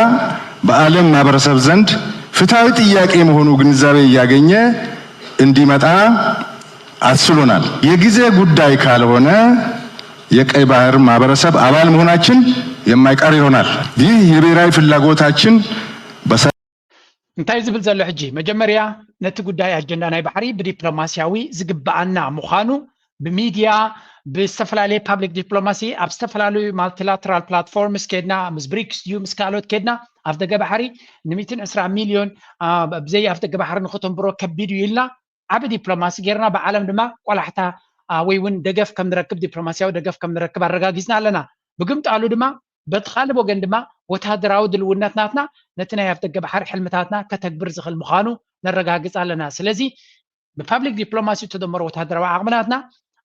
በዓለም ማህበረሰብ ዘንድ ፍትሐዊ ጥያቄ መሆኑ ግንዛቤ እያገኘ እንዲመጣ አስችሎናል። የጊዜ ጉዳይ ካልሆነ የቀይ ባህር ማህበረሰብ አባል መሆናችን የማይቀር ይሆናል። ይህ የብሔራዊ ፍላጎታችን በሰ እንታይ ዝብል ዘሎ ሕጂ መጀመርያ ነቲ ጉዳይ ኣጀንዳ ናይ ባሕሪ ብዲፕሎማሲያዊ ዝግበኣና ምዃኑ ብሚድያ ብዝተፈላለየ ፓብሊክ ዲፕሎማሲ ኣብ ዝተፈላለዩ ማልቲላተራል ፕላትፎርምስ ኬድና ምስ ብሪክስ ድዩ ምስ ካልኦት ኬድና ኣፍደገ ባሕሪ ን ሚእትን ዕስራ ሚልዮን ብዘይ ኣፍደገ ባሕሪ ንክተንብሮ ከቢድ እዩ ኢልና ዓቢ ዲፕሎማሲ ጌርና ብዓለም ድማ ቆላሕታ ወይ እውን ደገፍ ከም ንረክብ ዲፕሎማሲያዊ ደገፍ ከም ንረክብ ኣረጋጊፅና ኣለና። ብግምጣሉ ድማ በቲ ካልእ ወገን ድማ ወታደራዊ ድልውነት ናትና ነቲ ናይ ኣፍደገ ባሕሪ ሕልምታትና ከተግብር ዝኽእል ምዃኑ ነረጋግፅ ኣለና። ስለዚ ብፓብሊክ ዲፕሎማሲ እተደመረ ወታደራዊ ዓቕሚ ናትና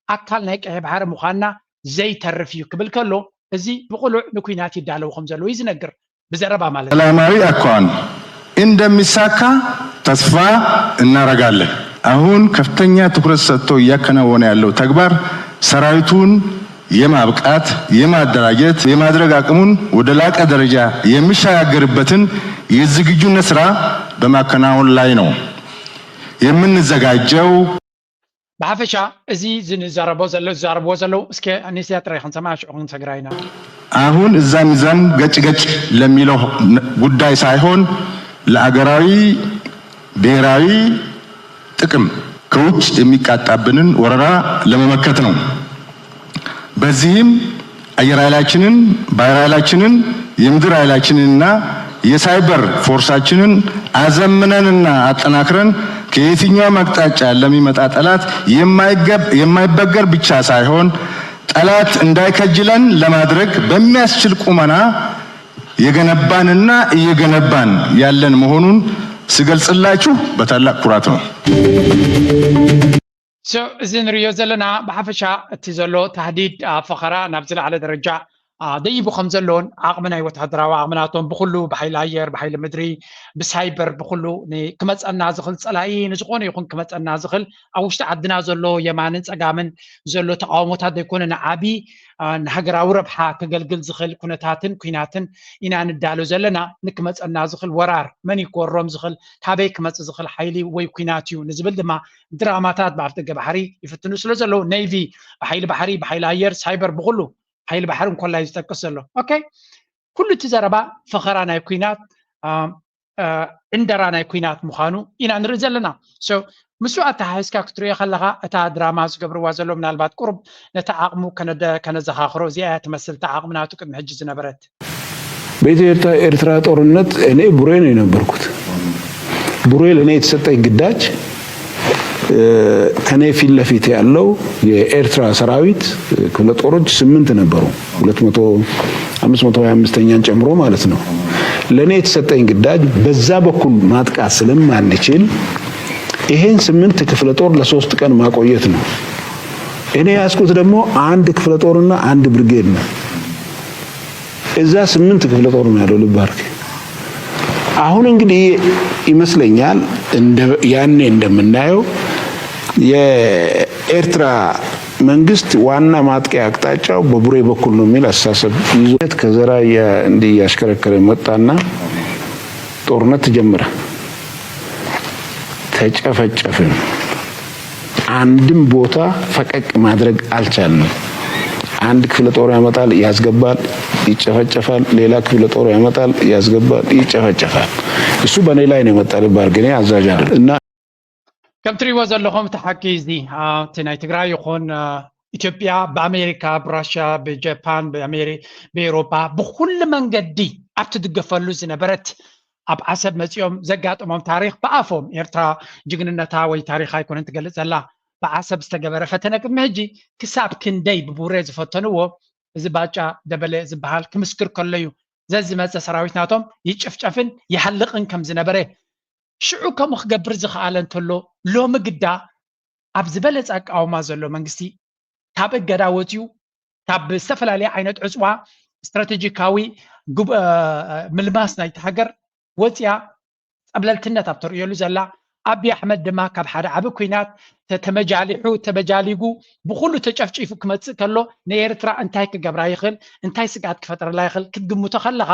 ኣካል ናይ ቀይሕ ባሕሪ ምዃንና ዘይተርፍ እዩ ክብል ከሎ እዚ ብቕሉዕ ንኲናት ይዳለዉ ከም ዘለዉ እዩ ዝነግር። ብዘረባ ማለት ሰላማዊ አኳኋን እንደሚሳካ ተስፋ እናረጋለን። አሁን ከፍተኛ ትኩረት ሰጥቶ እያከናወነ ያለው ተግባር ሰራዊቱን የማብቃት፣ የማደራጀት፣ የማድረግ አቅሙን ወደ ላቀ ደረጃ የሚሸጋገርበትን የዝግጁነት ስራ በማከናወን ላይ ነው የምንዘጋጀው። ብሓፈሻ እዚ ዝንዛረቦ ዘሎ ዝዛረብዎ ዘለዉ እስከ ኣነስያ ጥራይ ክንሰምዓ ሽዑ ክንሰግራ ኢና። አሁን እዛም እዛም ገጭ ገጭ ለሚለው ጉዳይ ሳይሆን ለአገራዊ ብሔራዊ ጥቅም ከውጭ የሚቃጣብንን ወረራ ለመመከት ነው። በዚህም አየር ኃይላችንን ባህር ኃይላችንን የምድር ኃይላችንንና የሳይበር ፎርሳችንን አዘምነንና አጠናክረን ከየትኛውም አቅጣጫ ለሚመጣ ጠላት የማይበገር ብቻ ሳይሆን ጠላት እንዳይከጅለን ለማድረግ በሚያስችል ቁመና የገነባንና እየገነባን ያለን መሆኑን ስገልጽላችሁ በታላቅ ኩራት ነው። እዚ ንሪኦ ዘለና ብሓፈሻ እቲ ዘሎ ታህዲድ ፈኸራ ናብ ዝለዓለ ደረጃ ደይቡ ከም ዘሎን ዓቕሚ ናይ ወታደራዊ ዓቕምናቶም ብኩሉ ብሓይሊ ኣየር ብሓይሊ ምድሪ ብሳይበር ብኩሉ ክመፀና ዝኽእል ፀላኢ ንዝኾነ ይኹን ክመፀና ዝኽእል ኣብ ውሽጢ ዓድና ዘሎ የማንን ፀጋምን ዘሎ ተቃውሞታት ዘይኮነ ንዓቢ ንሃገራዊ ረብሓ ክገልግል ዝኽእል ኩነታትን ኩናትን ኢና ንዳሎ ዘለና። ንክመፀና ዝኽእል ወራር መን እዩ ክወሮም ዝኽእል ካበይ ክመፅእ ዝኽእል ሓይሊ ወይ ኩናት እዩ ንዝብል ድማ ድራማታት ብኣፍ ደገ ባሕሪ ይፍትኑ ስለ ዘለዉ ኔቪ ብሓይሊ ባሕሪ ብሓይሊ ኣየር ሳይበር ብኩሉ ሓይሊ ባሕሪ እንኮላይ ዝጠቅስ ዘሎ ኦኬ ኩሉ እቲ ዘረባ ፈኸራ ናይ ኩናት ዕንደራ ናይ ኩናት ምዃኑ ኢና ንርኢ ዘለና። ምስኡ ኣተሓሒዝካ ክትሪኦ ከለኻ እታ ድራማ ዝገብርዋ ዘሎ ምናልባት ቁሩብ ነቲ ዓቕሙ ከነዘኻኽሮ እዚኣ እያ ትመስል እታ ዓቕሚ ናቱ ቅድሚ ሕጂ ዝነበረት። በኢትዮ ኤርትራ ጦርነት እኔ ቡሬ ነው የነበርኩት። ቡሬ ለእኔ የተሰጠኝ ግዳጅ ከኔ ፊት ለፊት ያለው የኤርትራ ሰራዊት ክፍለ ጦሮች ስምንት ነበሩ። ሁለት መቶ አምስት መቶ ሃያ አምስተኛን ጨምሮ ማለት ነው። ለእኔ የተሰጠኝ ግዳጅ በዛ በኩል ማጥቃት ስለማንችል ይሄን ስምንት ክፍለ ጦር ለሶስት ቀን ማቆየት ነው። እኔ ያዝኩት ደግሞ አንድ ክፍለ ጦርና አንድ ብርጌድ ነው። እዛ ስምንት ክፍለ ጦር ነው ያለው። ልብ አድርግ። አሁን እንግዲህ ይመስለኛል እንደ ያኔ እንደምናየው የኤርትራ መንግስት ዋና ማጥቂያ አቅጣጫው በቡሬ በኩል ነው የሚል አስተሳሰብ ይዞ ከዘራ እያ- እንዲህ እያሽከረከረ መጣና ጦርነት ተጀመረ። ተጨፈጨፍን። አንድም ቦታ ፈቀቅ ማድረግ አልቻልንም። አንድ ክፍለ ጦር ያመጣል፣ ያስገባል፣ ይጨፈጨፋል። ሌላ ክፍለ ጦር ያመጣል፣ ያስገባል፣ ይጨፈጨፋል። እሱ በእኔ ላይ ነው የመጣ። ልብ አድርግ፣ እኔ አዛዥ አይደል እና ከም ትሪእዎ ዘለኹም እቲ ሓቂ እዚ እቲ ናይ ትግራይ ይኹን ኢትዮጵያ ብኣሜሪካ፣ ብራሽያ፣ ብጃፓን፣ ብኤውሮፓ ብኩሉ መንገዲ ኣብ ትድገፈሉ ዝነበረት ኣብ ዓሰብ መፂኦም ዘጋጠሞም ታሪኽ ብኣፎም ኤርትራ ጅግንነታ ወይ ታሪኻ ኣይኮነን ትገልፅ ዘላ። ብዓሰብ ዝተገበረ ፈተነ ቅድሚ ሕጂ ክሳብ ክንደይ ብቡሬ ዝፈተንዎ እዚ ባጫ ደበለ ዝበሃል ክምስክር ከሎ እዩ። ዘዝመፀ ሰራዊት ናቶም ይጭፍጨፍን ይሃልቕን ከም ዝነበረ ሽዑ ከምኡ ክገብር ዝኸኣለ እንተሎ ሎሚ ግዳ ኣብ ዝበለፀ ኣቃውማ ዘሎ መንግስቲ ካብ እገዳ ወፂኡ ካብ ዝተፈላለየ ዓይነት ዕፅዋ ስትራቴጂካዊ ምልማስ ናይቲ ሃገር ወፅያ ፀብለልትነት ኣብ ተርእየሉ ዘላ ኣብይ ኣሕመድ ድማ ካብ ሓደ ዓቢ ኩናት ተመጃሊሑ ተበጃሊጉ ብኩሉ ተጨፍጪፉ ክመፅእ ከሎ ንኤርትራ እንታይ ክገብራ ይኽእል እንታይ ስግኣት ክፈጥረላ ይኽእል ክትግምቶ ከለኻ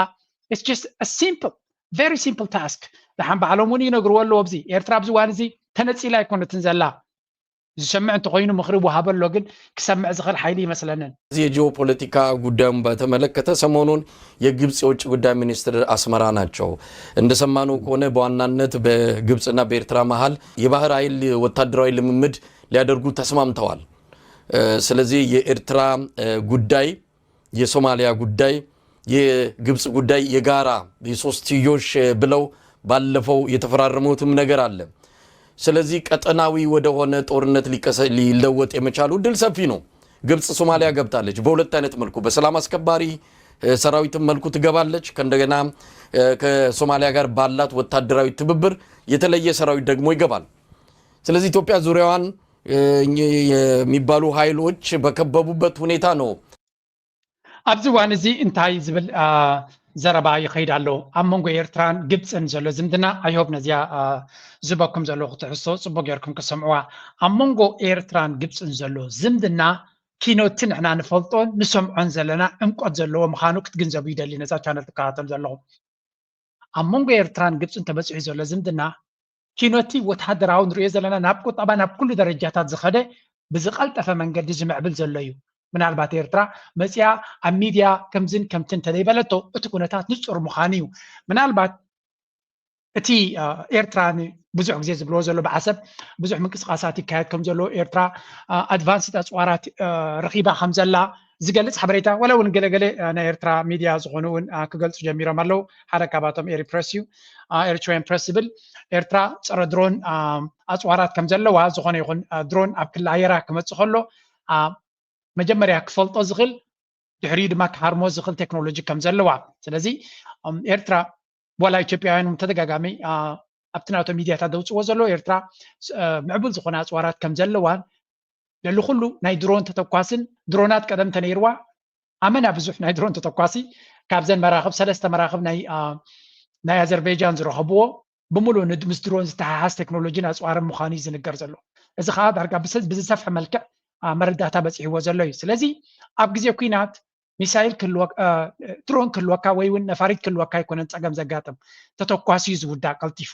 simple very simple task ደሓን ባዕሎም እውን ይነግርዎ ኣለዎ ኣብዚ ኤርትራ ኣብዚ ዋን እዚ ተነፂላ ኣይኮነትን ዘላ ዝሰምዕ እንተኮይኑ ምኽሪ ውሃበ ኣሎ ግን ክሰምዕ ዝኽእል ሓይሊ ይመስለንን። የጂኦፖለቲካ ጉዳዩን በተመለከተ ሰሞኑን የግብፅ የውጭ ጉዳይ ሚኒስትር አስመራ ናቸው። እንደሰማነው ከሆነ በዋናነት በግብፅና በኤርትራ መሀል የባህር ኃይል ወታደራዊ ልምምድ ሊያደርጉ ተስማምተዋል። ስለዚህ የኤርትራ ጉዳይ፣ የሶማሊያ ጉዳይ፣ የግብፅ ጉዳይ የጋራ የሶስትዮሽ ብለው ባለፈው የተፈራረሙትም ነገር አለ። ስለዚህ ቀጠናዊ ወደሆነ ጦርነት ሊለወጥ የመቻሉ እድል ሰፊ ነው። ግብፅ ሶማሊያ ገብታለች። በሁለት አይነት መልኩ በሰላም አስከባሪ ሰራዊትም መልኩ ትገባለች። ከእንደገና ከሶማሊያ ጋር ባላት ወታደራዊ ትብብር የተለየ ሰራዊት ደግሞ ይገባል። ስለዚህ ኢትዮጵያ ዙሪያዋን የሚባሉ ኃይሎች በከበቡበት ሁኔታ ነው። ኣብዚ እዋን እዚ እንታይ ዝብል ዘረባ ይኸይድ ኣሎ? ኣብ መንጎ ኤርትራን ግብፅን ዘሎ ዝምድና I hope ነዚኣ ዝበኩም ዘለኹ ትሕዝቶ ፅቡቅ ጌርኩም ክትሰምዕዋ። ኣብ መንጎ ኤርትራን ግብፅን ዘሎ ዝምድና ኪኖቲ ንሕና ንፈልጦን ንሰምዖን ዘለና ዕምቆት ዘለዎ ምዃኑ ክትግንዘቡ ይደሊ። ነዛ ቻነል ትከታተሉ ዘለኹም ኣብ መንጎ ኤርትራን ግብፅን ተበፂሑ ዘሎ ዝምድና ኪኖቲ ወተሃደራዊ ንሪኦ ዘለና ናብ ቁጠባ ናብ ኩሉ ደረጃታት ዝኸደ ብዝቐልጠፈ መንገዲ ዝምዕብል ዘሎ እዩ። ምናልባት ኤርትራ መፂኣ ኣብ ሚድያ ከምዝን ከምትን እንተዘይበለቶ እቲ ኩነታት ንፁር ምዃኑ እዩ። ምናልባት እቲ ኤርትራ ብዙሕ ግዜ ዝብልዎ ዘሎ ብዓሰብ ብዙሕ ምንቅስቃሳት ይካየድ ከም ዘሎ ኤርትራ ኣድቫንስድ ኣፅዋራት ረኺባ ከም ዘላ ዝገልፅ ሓበሬታ ዋላ እውን ገለገለ ናይ ኤርትራ ሚድያ ዝኾኑ እውን ክገልፁ ጀሚሮም ኣለዉ። ሓደ ካብኣቶም ኤሪ ፕረስ እዩ። ኤሪትሪያን ፕረስ ዝብል ኤርትራ ፀረ ድሮን ኣፅዋራት ከም ዘለዋ ዝኾነ ይኹን ድሮን ኣብ ክሊ ኣየራ ክመፅእ ከሎ መጀመርያ ክፈልጦ ዝኽእል ድሕሪኡ ድማ ክሃርሞ ዝኽእል ቴክኖሎጂ ከም ዘለዋ። ስለዚ ኤርትራ ዋላ ኢትዮጵያውያን እውን ተደጋጋሚ ኣብቲ ናቶም ሚድያታት ዘውፅዎ ዘለዉ ኤርትራ ምዕቡል ዝኾነ ኣፅዋራት ከም ዘለዋን ልዕሊ ኩሉ ናይ ድሮን ተተኳስን ድሮናት ቀደም ተነይርዋ ኣመና ብዙሕ ናይ ድሮን ተተኳሲ ካብዘን መራኽብ ሰለስተ መራኽብ ናይ ኣዘርቤጃን ዝረኸብዎ ብምሉእ ምስ ድሮን ዝተሓሓዝ ቴክኖሎጂን ኣፅዋርን ምዃኑ እዩ ዝንገር ዘሎ። እዚ ከዓ ዳርጋ ብዝሰፍሐ መልክዕ መረዳእታ በፂሕዎ ዘሎ እዩ። ስለዚ ኣብ ግዜ ኩናት ሚሳይል ድሮን ክህልወካ ወይ እውን ነፋሪት ክህልወካ ኣይኮነን ፀገም ዘጋጥም፣ ተተኳሲ እዩ ዝውዳእ ቀልጢፉ።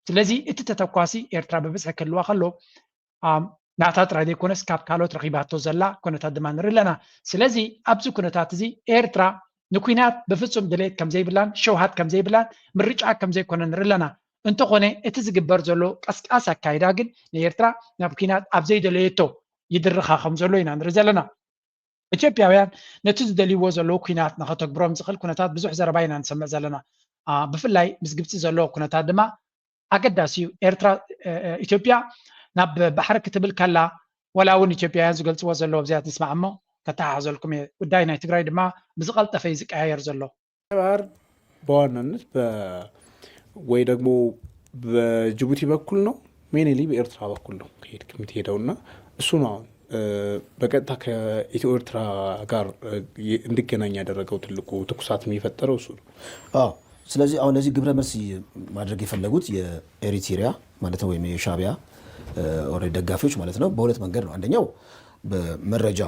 ስለዚ እቲ ተተኳሲ ኤርትራ ብብዝሒ ክህልዋ ከሎ ናታ ጥራይ ዘይኮነስ ካብ ካልኦት ረኺባቶ ዘላ ኩነታት ድማ ንርኢ ኣለና። ስለዚ ኣብዚ ኩነታት እዚ ኤርትራ ንኩናት ብፍፁም ድሌት ከምዘይብላን ሸውሃት ከምዘይብላን ምርጫ ከምዘይኮነ ንርኢ ኣለና። እንተኾነ እቲ ዝግበር ዘሎ ቀስቃስ ኣካይዳ ግን ንኤርትራ ናብ ኩናት ኣብ ዘይደለየቶ ይድርኻ ከም ዘሎ ኢና ንርኢ ዘለና። ኢትዮጵያውያን ነቲ ዝደልይዎ ዘለዉ ኩናት ንኸተግብሮም ዝኽእል ኩነታት ብዙሕ ዘረባ ኢና ንሰምዕ ዘለና። ብፍላይ ምስ ግብፂ ዘሎ ኩነታት ድማ ኣገዳሲ እዩ። ኤርትራ ኢትዮጵያ ናብ ባሕሪ ክትብል ከላ ዋላ እውን ኢትዮጵያውያን ዝገልፅዎ ዘለዉ ኣብዚኣ ንስማዕ እሞ ከተሓሕዘልኩም እየ። ጉዳይ ናይ ትግራይ ድማ ብዝቐልጠፈ እዩ ዝቀያየር ዘሎ። ባር በዋናነት በ ወይ ደግሞ በጅቡቲ በኩል ነው፣ mainly በኤርትራ በኩል ነው ከሄድክ የምትሄደው። እና እሱ ነው አሁን በቀጥታ ከኢትዮ ኤርትራ ጋር እንዲገናኝ ያደረገው፣ ትልቁ ትኩሳት የፈጠረው እሱ ነው። አዎ። ስለዚህ አሁን ለዚህ ግብረ መልስ ማድረግ የፈለጉት የኤሪትሪያ ማለት ነው ወይም የሻቢያ ኦልሬዲ ደጋፊዎች ማለት ነው። በሁለት መንገድ ነው። አንደኛው በመረጃ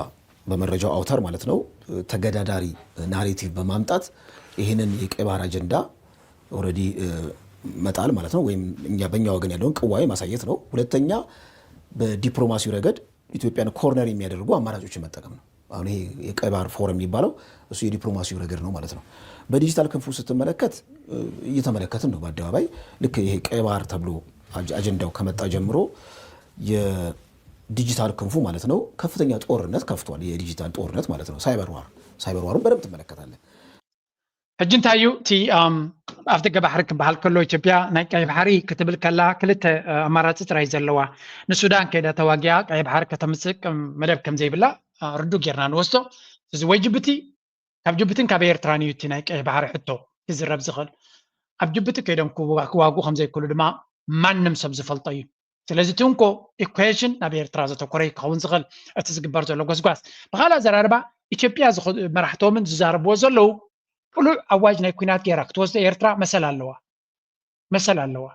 በመረጃው አውታር ማለት ነው ተገዳዳሪ ናሬቲቭ በማምጣት ይህንን የቀይ ባህር አጀንዳ ኦልሬዲ መጣል ማለት ነው፣ ወይም እኛ በእኛ ወገን ያለውን ቅዋሜ ማሳየት ነው። ሁለተኛ በዲፕሎማሲው ረገድ ኢትዮጵያን ኮርነር የሚያደርጉ አማራጮችን መጠቀም ነው። አሁን ይሄ የቀይ ባህር ፎረም የሚባለው እሱ የዲፕሎማሲው ረገድ ነው ማለት ነው። በዲጂታል ክንፉ ስትመለከት እየተመለከትን ነው በአደባባይ። ልክ ይሄ ቀይ ባህር ተብሎ አጀንዳው ከመጣ ጀምሮ የዲጂታል ክንፉ ማለት ነው ከፍተኛ ጦርነት ከፍቷል። የዲጂታል ጦርነት ማለት ነው። ሳይበር ዋር ሳይበር ዋሩን በደንብ ትመለከታለህ። ሕጂ እንታይ እዩ እቲ ኣብቲ ገባሕሪ ክበሃል ከሎ ኢትዮጵያ ናይ ቀይ ባሕሪ ክትብል ከላ ክልተ ኣማራፂ ጥራይ ዘለዋ፣ ንሱዳን ከይዳ ተዋጊኣ ቀይ ባሕሪ ከተምፅእ መደብ ከም ዘይብላ ርዱ ጌርና ንወስዶ። እዚ ወይ ጅቡቲ ካብ ጅቡትን ካብ ኤርትራን እዩ እቲ ናይ ቀይ ባሕሪ ሕቶ ክዝረብ ዝኽእል። ኣብ ጅቡቲ ከይዶም ክዋጉ ከም ዘይክእሉ ድማ ማንም ሰብ ዝፈልጦ እዩ። ስለዚ እቲ እንኮ ኢኩዌሽን ናብ ኤርትራ ዘተኮረ ክኸውን ዝኽእል እቲ ዝግበር ዘሎ ጎስጓስ። ብኻልእ ኣዘራርባ ኢትዮጵያ መራሕቶምን ዝዛረብዎ ዘለዉ ቅሉዕ ኣዋጅ ናይ ኩናት ገይራ ክትወስዶ ኤርትራ መሰል ኣለዋ መሰል ኣለዋ።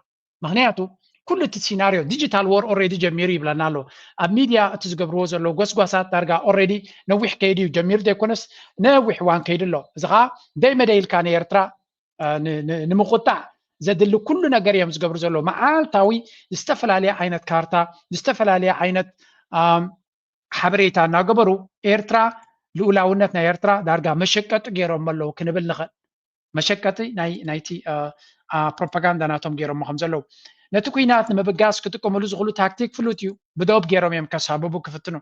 ምክንያቱ ኩሉ እቲ ሲናሪዮ ዲጂታል ዎር ኦሬዲ ጀሚሩ ይብለና ኣሎ። ኣብ ሚድያ እቲ ዝገብርዎ ዘለዉ ጎስጓሳት ዳርጋ ኦሬዲ ነዊሕ ከይዱ እዩ ጀሚሩ ዘይኮነስ ነዊሕ ዋን ከይዱ ኣሎ። እዚ ከዓ ደይ መደይ ኢልካ ንኤርትራ ንምቁጣዕ ዘድሊ ኩሉ ነገር እዮም ዝገብሩ ዘለዉ። መዓልታዊ ዝተፈላለየ ዓይነት ካርታ ዝተፈላለየ ዓይነት ሓበሬታ እናገበሩ ኤርትራ ልኡላውነት ናይ ኤርትራ ዳርጋ መሸቀጢ ገይሮም ኣለዉ ክንብል ንኽእል። መሸቀጢ ናይ ናይቲ ፕሮፓጋንዳ ናቶም ገይሮሞ ከም ዘለዉ ነቲ ኩናት ንምብጋስ ክጥቀምሉ ዝኽእሉ ታክቲክ ፍሉጥ እዩ። ብዶብ ገይሮም እዮም ከሳብቡ ክፍትኑ።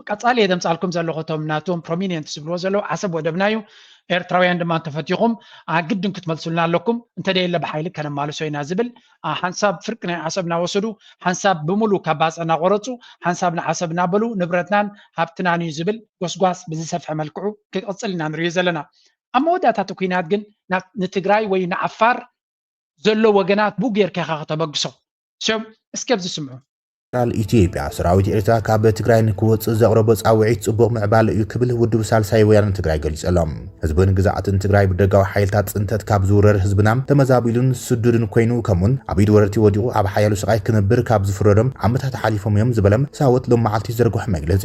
ቀጻሊ እየ ዘምጻልኩም ዘለኹ እቶም ናቶም ፕሮሚኒየንት ዝብልዎ ዘለዉ ዓሰብ ወደብና እዩ፣ ኤርትራውያን ድማ እንተፈቲኹም ኣግድን ክትመልሱልና ኣለኩም፣ እንተደየለ ብሓይሊ ከነማልሶ ኢና ዝብል ሓንሳብ ፍርቂ ናይ ዓሰብ እናወሰዱ ሓንሳብ ብምሉ ካብ ባጽዕ እናቆረጹ ሓንሳብ ንዓሰብ እናበሉ ንብረትናን ሃብትናን እዩ ዝብል ጎስጓስ ብዝሰፍሐ መልክዑ ክቅጽል ኢና ንሪኦ ዘለና። ኣብ መወዳእታ እቲ ኩናት ግን ንትግራይ ወይ ንዓፋር ዘሎ ወገናት ብኡ ጌርካ ኢኻ ከተበግሶ። ሶም እስኪ ኣብዚ ስምዑ። ቃል ኢትዮጵያ ሰራዊት ኤርትራ ካብ ትግራይ ንክወፅእ ዘቕረቦ ፃውዒት ፅቡቕ ምዕባለ እዩ ክብል ውድብ ሳልሳይ ወያነ ትግራይ ገሊፁ ኣሎ። ህዝብን ግዛዕትን ትግራይ ብደጋዊ ሓይልታት ፅንተት ካብ ዝውረር ህዝብና ተመዛቢሉን ስዱድን ኮይኑ ከምኡን ኣብ ኢድ ወረርቲ ወዲቑ ኣብ ሓያሉ ስቓይ ክነብር ካብ ዝፍረዶም ዓመታት ሓሊፎም እዮም ዝበለ ሳወት ሎም መዓልቲ ዘርግሖ መግለፂ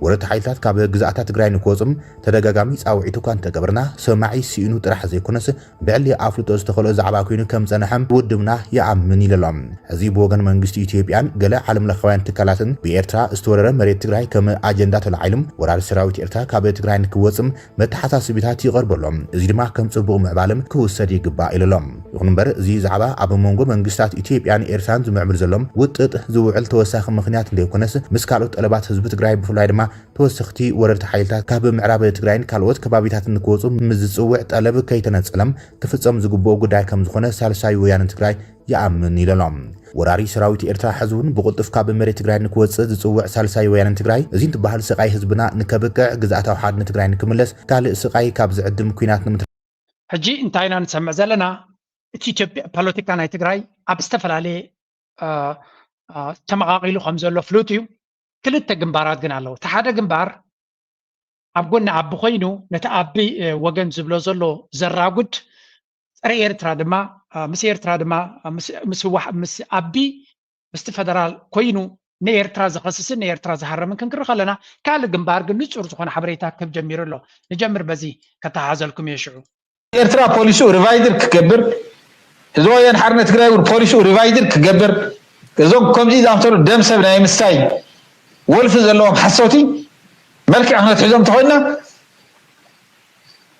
ወረርቲ ሓይልታት ካብ ግዛዕታ ትግራይ ንክወፁም ተደጋጋሚ ፃውዒት እኳ እንተገበርና ሰማዒ ስኢኑ ጥራሕ ዘይኮነስ ብዕሊ ኣፍልጦ ዝተኸልኦ ዛዕባ ኮይኑ ከም ዝፀንሐ ውድብና ይኣምን ኢሉ ኣሎ። እዚ ብወገን መንግስቲ ኢትዮጵያን ገለ ዓለም ለኻውያን ትካላትን ብኤርትራ ዝተወረረ መሬት ትግራይ ከም ኣጀንዳ ተላዒሉ ወራሪ ሰራዊት ኤርትራ ካብ ትግራይ ንክወፅም መተሓሳስቢታት ይቐርበሎም፣ እዚ ድማ ከም ፅቡቕ ምዕባለም ክውሰድ ይግባእ ኢሉ ኣሎ። ይኹን እምበር እዚ ዛዕባ ኣብ መንጎ መንግስታት ኢትዮጵያን ኤርትራን ዝምዕብል ዘሎ ውጥጥ ዝውዕል ተወሳኺ ምኽንያት እንተይኮነስ ምስ ካልኦት ጠለባት ህዝቢ ትግራይ ብፍላይ ድማ ተወሰኽቲ ወረርቲ ሓይልታት ካብ ምዕራብ ትግራይን ካልኦት ከባቢታትን ንክወፁ ምስ ዝፅውዕ ጠለብ ከይተነፀለም ክፍፀም ዝግብኦ ጉዳይ ከም ዝኾነ ሳልሳይ ወያነ ትግራይ ይኣምን ኢሉ ኣሎ። ወራሪ ሰራዊት ኤርትራ ሕዚ እውን ብቕልጡፍ ካብ መሬት ትግራይ ንክወፅእ ዝፅውዕ ሳልሳይ ወያነ ትግራይ እዚ እንትበሃል ስቓይ ህዝብና ንከብቅዕ ግዝኣታዊ ሓድነት ትግራይ ንክምለስ ካልእ ስቓይ ካብ ዝዕድም ኲናት ንምትራፍ ሕጂ እንታይ ኢና ንሰምዕ ዘለና? እቲ ኢትዮጵያ ፖለቲካ ናይ ትግራይ ኣብ ዝተፈላለየ ተመቓቒሉ ከም ዘሎ ፍሉጥ እዩ። ክልተ ግንባራት ግን ኣለዉ። እቲ ሓደ ግንባር ኣብ ጎኒ ኣቢ ኮይኑ ነቲ ኣቢ ወገን ዝብሎ ዘሎ ዘራጉድ፣ ፀረ ኤርትራ ድማ ምስ ኤርትራ ድማ ምስ ኣቢ ምስቲ ፈደራል ኮይኑ ንኤርትራ ዝኸስስን ንኤርትራ ዝሃረምን ክንክሪ ከለና፣ ካልእ ግንባር ግን ንፁር ዝኾነ ሓበሬታ ክህብ ጀሚሩ ኣሎ። ንጀምር በዚ ከተሓዘልኩም እየ ሽዑ። ኤርትራ ፖሊሲኡ ሪቫይዝድ ክገብር፣ ህዝባዊ ወያነ ሓርነት ትግራይ እውን ፖሊሲኡ ሪቫይዝድ ክገብር፣ እዞም ከምዚ ዝኣምሰሉ ደም ሰብ ናይ ምስታይ ወልፊ ዘለዎም ሓሰውቲ መልክዕ ክነትሕዞም እንተኾይንና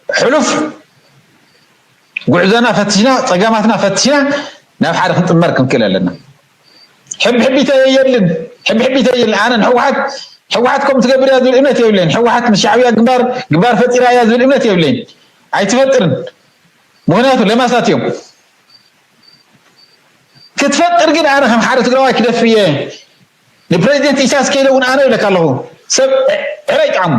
ሕሉፍ ጉዕዞና ፈትሽና ፀገማትና ፈትሽና ናብ ሓደ ክንጥመር ክንክእል ኣለና። ሕብሕቢተ የየልን ሕብሕቢተ የየልን ኣነ ንሕወሓት ሕወሓት ከም ትገብር እያ ዝብል እምነት የብለይን። ሕወሓት ምስ ሻዕብያ ግንባር ግንባር ፈጢራ እያ ዝብል እምነት የብለይን። ኣይትፈጥርን። ምክንያቱ ለማሳት እዮም። ክትፈጥር ግን ኣነ ከም ሓደ ትግራዋይ ክደፍር እየ። ንፕሬዚደንት ኢሳያስ ከይደ እውን ኣነ ይብለካ ኣለኹ። ሰብ ዕረ ይጥዓሙ።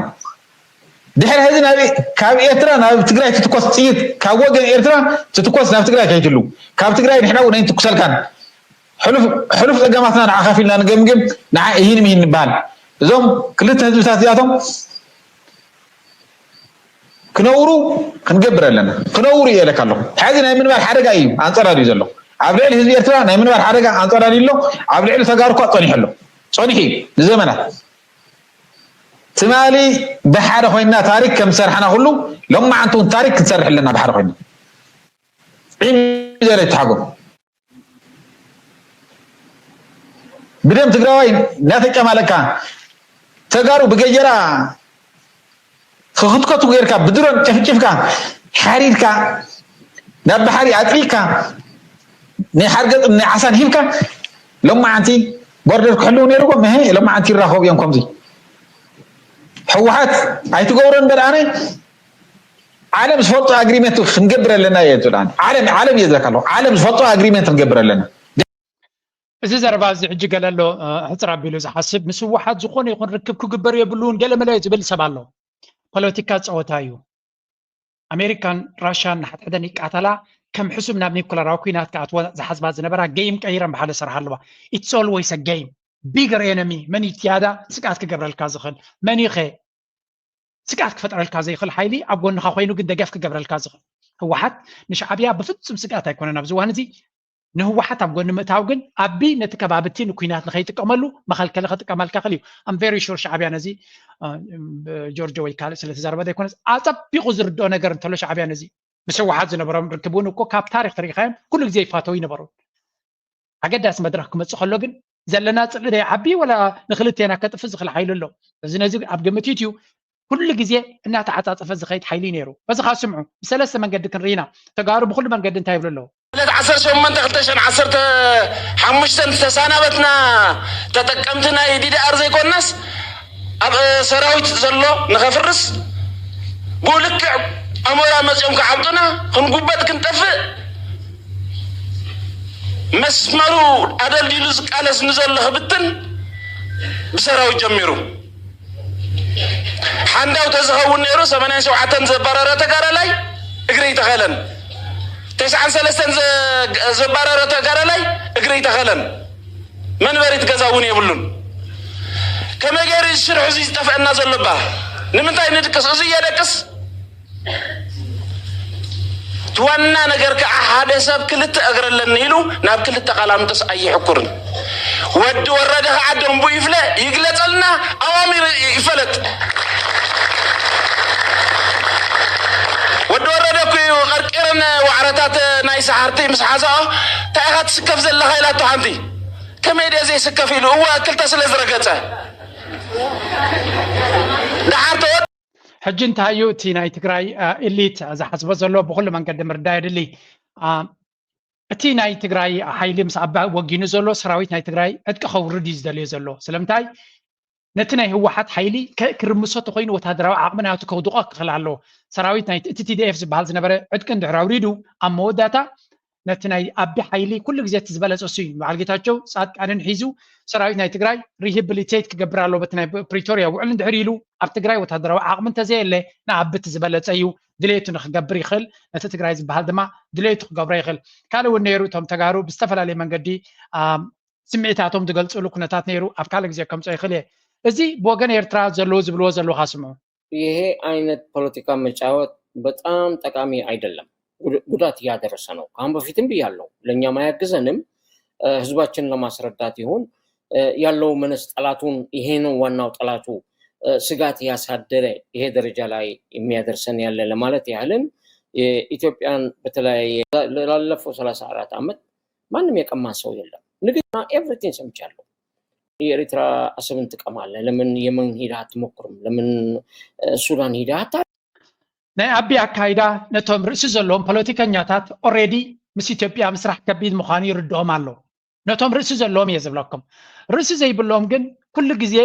ድሕሪ ሕዚ ናብ ካብ ኤርትራ ናብ ትግራይ ትትኮስ ጥይት ካብ ወገን ኤርትራ ትትኮስ ናብ ትግራይ ከይትሉ ካብ ትግራይ ንሕና እውን ኣይንትኩሰልካን። ሕሉፍ ሕሉፍ ጸገማትና ንዓኻ ፊልና ንገምግም፣ ንዓ ይሂን ምሂን ንበሃል። እዞም ክልተ ህዝብታት እዚኣቶም ክነውሩ ክንገብር ኣለና። ክነውሩ እየ ኢለካ ኣለኹ። ሕዚ ናይ ምንባር ሓደጋ እዩ ኣንጸላልዩ ዘሎ። ኣብ ልዕሊ ህዝቢ ኤርትራ ናይ ምንባር ሓደጋ ኣንጸላልዩ ኣሎ። ኣብ ልዕሊ ተጋሩ እኳ ጸኒሑ ኣሎ። ጸኒሑ እዩ ንዘመናት። ትማሊ ብሓደ ኮይና ታሪክ ከም ዝሰርሓና ኩሉ ሎማዓንቲ እውን ታሪክ ክንሰርሕ ኣለና ብሓደ ኮይና። ዒም ዘለ ይተሓጎም። ብደም ትግራዋይ እናተጨማለቅካ ተጋሩ ብገጀራ ክኽትከቱ ጌርካ ብድሮን ጨፍጭፍካ ሓሪድካ ናብ ባሕሪ ኣጥሊቅካ ናይ ሓርገፅን ናይ ዓሳን ሂብካ ሎማዓንቲ ቦርደር ክሕልው ነይርዎም። መሄ ሎማዓንቲ ይራኸቡ እዮም። ከምዚ ህወሓት ኣይትገብሮ እንበር ኣነ ዓለም ዝፈልጦ ኣግሪመንት ክንገብር ኣለና እየ ዝብል ኣነ። ዓለም ዓለም እየ ዝብለካ ኣለኹ። ዓለም ዝፈልጦ ኣግሪመንት ክንገብር ኣለና። እዚ ዘረባ እዚ ሕጂ ገለ ኣሎ ሕፅር ኣቢሉ ዝሓስብ ምስ ህወሓት ዝኾነ ይኹን ርክብ ክግበር የብሉን ገለመለ ዝብል ሰብ ኣሎ። ፖለቲካ ፀወታ እዩ። ኣሜሪካን ራሽያን ንሓድሕደን ይቃተላ ከም ሕሱም ናብ ኒኩለራዊ ኲናት ክኣትወ ዝሓስባ ዝነበራ ገይም ቀይረን ብሓደ ሰርሓ ኣለዋ። It's always a game. Bigger enemy መን እዩ እቲ ያዳ ስግኣት ክገብረልካ ዝኽእል መን እዩ ኸ ስግኣት ክፈጥረልካ ዘይኽእል ሓይሊ ኣብ ጎንኻ ኮይኑ ግን ደገፍ ክገብረልካ ዝኽእል ህወሓት ንሻዕብያ ብፍፁም ስግኣት ኣይኮነን ኣብዚ እዋን እዚ ንህወሓት ኣብ ጎኒ ምእታው ግን ኣቢ ነቲ ከባቢ እቲ ንኲናት ንኸይጥቀመሉ መኸልከሊ ክጥቀመልካ ክእል እዩ I'm very sure ሻዕብያ ነዚ ጆርጆ ወይ ካልእ ስለተዛረበ ዘይኮነስ ኣፀቢቑ ዝርድኦ ነገር እንተሎ ሻዕብያ ነዚ ምስ ህወሓት ዝነበሮም ርክብ እውን እኮ ካብ ታሪክ ተሪኻዮም ኩሉ ግዜ ይፋተው ይነበሩ ኣገዳሲ መድረክ ክመፅእ ከሎ ግን ዘለና ፅልኢ ዶ ይዓቢ ወላ ንክልቴና ከጥፍእ ዝኽእል ሓይሊ ኣሎ እዚ ነዚ ኣብ ግምት እዩ ኩሉ ግዜ እናተዓፃፀፈ ዝኸይድ ሓይሊ እዩ ነይሩ በዚ ካብ ስምዑ ብሰለስተ መንገዲ ክንርኢና ተጋሩ ብኩሉ መንገዲ እንታይ ይብሉ ኣለዉ ዕለት ዓሰርተ ሸሞንተ ክልተ ሽሕን ዓሰርተ ሓሙሽተን ዝተሳናበትና ተጠቀምቲ ናይ ዲዲኣር ዘይኮናስ ኣብ ሰራዊት ዘሎ ንኸፍርስ ብኡ ልክዕ ኣሞራ መፂኦም ክዓብጡና ክንጉበጥ ክንጠፍእ መስመሩ ኣደልዲሉ ዝቃለስ ንዘሎ ክብትን ብሰራዊት ጀሚሩ ሓንዳው ተዝኸውን ነይሩ ሰማንያን ሸውዓተን ዘባረረ ተጋዳላይ እግሪ ይተኸለን ተስዓን ሰለስተን ዘባረረ ተጋዳላይ እግሪ ይተኸለን መንበሪት ገዛ እውን የብሉን ከመይ ገይሩ ሽርሑ እዚ ዝጠፍአና ዘሎ ባ ንምንታይ ንድቅስ እዚ የደቅስ እቲ ዋና ነገር ከዓ ሓደ ሰብ ክልተ እግሪ ኣለኒ ኢሉ ናብ ክልተ ቃላምንቶስ ኣይሕኩርን። ወዲ ወረደ ከዓ ደንቡ ይፍለ ይግለፀልና ኣዋሚር ይፈለጥ። ወዲ ወረደ እኮ እዩ ቀርቂረን ዋዕረታት ናይ ሰሓርቲ ምስ ሓዛኦ እንታይ ኢኻ ትስከፍ ዘለኻ ኢላቶ ሓንቲ ከመይ ድየ ዘይስከፍ ኢሉ እወ ክልተ ስለ ዝረገፀ ደሓር ተወ ሕጂ እንታይ እዩ እቲ ናይ ትግራይ ኢሊት ዝሓስቦ ዘሎ ብኩሉ መንገዲ ምርዳእ የድሊ እቲ ናይ ትግራይ ሓይሊ ምስ ኣባ ወጊኑ ዘሎ ሰራዊት ናይ ትግራይ ዕጥቂ ከውርድ እዩ ዝደልዮ ዘሎ ስለምንታይ ነቲ ናይ ህወሓት ሓይሊ ክርምሶ ተኮይኑ ወታደራዊ ዓቕሚ ናቱ ከውድቆ ክኽእል ኣለዎ ሰራዊት ናይ እቲ ቲዲኤፍ ዝበሃል ዝነበረ ዕጥቂ እንድሕር ኣውሪዱ ኣብ መወዳእታ ነቲ ናይ ኣቢ ሓይሊ ኩሉ ግዜ እቲ ዝበለፀ እሱ እዩ በዓል ጌታቸው ፃድቃንን ሒዙ ሰራዊት ናይ ትግራይ rehabilitate ክገብር ኣለዎ በቲ ናይ ፕሪቶርያ ውዕል እንድሕር ኢሉ ኣብ ትግራይ ወታደራዊ ዓቕሚ እንተዘየለ ንኣቢ እቲ ዝበለፀ እዩ ድሌቱ ንክገብር ይኽእል ነቲ ትግራይ ዝበሃል ድማ ድሌቱ ክገብሮ ይኽእል ካልእ እውን ነይሩ እቶም ተጋሩ ብዝተፈላለየ መንገዲ ስምዒታቶም ዝገልፅሉ ኩነታት ነይሩ ኣብ ካልእ ግዜ ከምፅኦ ይኽእል እየ እዚ ብወገን ኤርትራ ዘለዉ ዝብልዎ ዘለዉ ካስምዑ ይሄ አይነት ፖለቲካ መጫወት በጣም ጠቃሚ አይደለም። ጉዳት እያደረሰ ነው። ከአሁን በፊትም ብያለው፣ ለእኛም አያግዘንም። ህዝባችንን ለማስረዳት ይሁን ያለው መነስ ጠላቱን ይሄ ነው ዋናው ጠላቱ ስጋት ያሳደረ ይሄ ደረጃ ላይ የሚያደርሰን ያለ ለማለት ያህልን የኢትዮጵያን በተለያየ ላለፈው ሰላሳ አራት ዓመት ማንም የቀማ ሰው የለም። ንግድ everything ሰምቻለሁ። የኤሪትራ ኣሰብን ትቀማለ ለምን የመን ሂዳ ኣትሞክርም ለምን ሱዳን ሂዳ ኣታ ናይ ኣቢ ኣካይዳ ነቶም ርእሲ ዘለዎም ፖለቲከኛታት already ምስ ኢትዮጵያ ምስራሕ ከቢድ ምዃኑ ይርድኦም ኣሎ ነቶም ርእሲ ዘለዎም እየ ዝብለኩም ርእሲ ዘይብሎም ግን ኩሉ ግዜ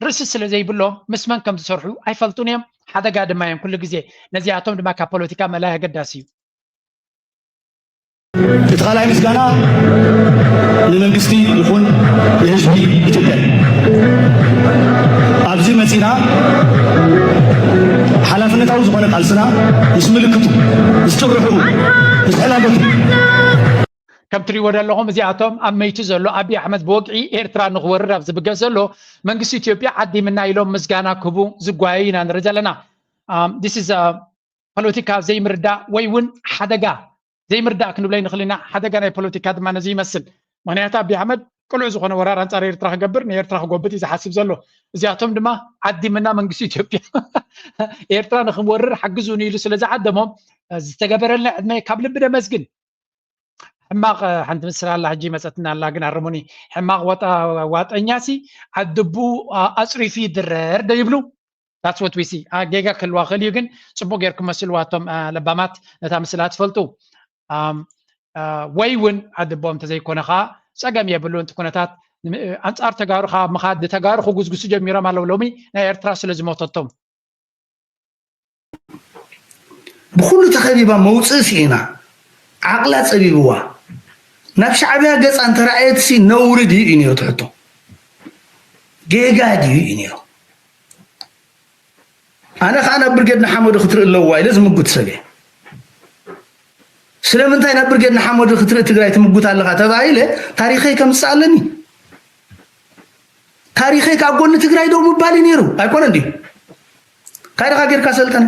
ርእሲ ስለ ዘይብሎም ምስ መን ከም ዝሰርሑ ኣይፈልጡን እዮም ሓደጋ ድማ እዮም ኩሉ ግዜ ነዚኣቶም ድማ ካብ ፖለቲካ መላይ ኣገዳሲ እዩ እቲ ካልኣይ ምስጋና ንመንግስቲ ይኹን ንህዝቢ ኢትዮጵያ እዩ። ኣብዚ መፂና ሓላፍነታዊ ዝኾነ ቃልስና ምስ ምልክቱ፣ ምስ ጭርሕኡ፣ ምስ ሕላገቱ። ከም ትሪእዎ ዘለኹም እዚኣቶም ኣብ መይቱ ዘሎ ኣብይ ኣሕመድ ብወግዒ ኤርትራ ንኽወርር ኣብ ዝብገስ ዘሎ መንግስቲ ኢትዮጵያ ዓዲምና ኢሎም ምስጋና ክህቡ ዝጓየዩ ኢና ንርኢ ዘለና። ፖለቲካ ዘይምርዳእ ወይ እውን ሓደጋ ዘይምርዳእ ክንብሎ ይንኽእል ኢና። ሓደጋ ናይ ፖለቲካ ድማ ነዚ ይመስል። ምክንያቱ ኣብይ ኣሕመድ ቅሉዕ ዝኾነ ወራር ኣንፃር ኤርትራ ክገብር ንኤርትራ ክጎብጥ እዩ ዝሓስብ ዘሎ። እዚኣቶም ድማ ዓዲምና መንግስቲ ኢትዮጵያ ኤርትራ ንክንወርር ሓግዙኒ ኢሉ ስለ ዝዓደሞም ዝተገበረልና ዕድመ ካብ ልቢ ነመስግን። ሕማቕ ሓንቲ ምስል ኣላ ሕጂ መፀትና ኣላ ግን ኣርሙኒ። ሕማቕ ወጣ ዋጠኛ ሲ ዓድቡ ኣፅሪፉ ይድረር ዶ ይብሉ። That's what we see። ጌጋ ክህልዋ ክእል እዩ ግን ፅቡቅ ጌርኩም መስልዋ እቶም ለባማት ነታ ምስላ ትፈልጡ። ወይ እውን ዓድቦም እንተዘይኮነ ከዓ ፀገም የብሉ። እቲ ኩነታት ኣንፃር ተጋሩ ካብ ምኻድ ንተጋሩ ክጉዝጉሱ ጀሚሮም ኣለዉ። ሎሚ ናይ ኤርትራ ስለ ዝሞተቶም ብኩሉ ተኸቢባ መውፅኢ ስኢና ዓቕላ ፀቢብዋ ናብ ሻዕብያ ገፃ እንተረኣየትሲ ነውሪ ድዩ እዩ ነይሩ ትሕቶ ጌጋ ድዩ እዩ ነይሩ ኣነ ከዓ ናብ ብርጌድ ንሓመዱ ክትርኢ ኣለዋ ኢለ ዝምጉት ሰብ እየ ስለምንታይ ናብ ብርጌድ ንሓመዱ ክትርኢ ትግራይ ትምጉት ኣለካ ተባሂለ ታሪኸይ ከምፅእ ኣለኒ ታሪኸይ ካብ ጎኒ ትግራይ ደው ምባል እዩ ነይሩ ኣይኮነ እንዲ ካይደኻ ጌርካ ሰልጠነ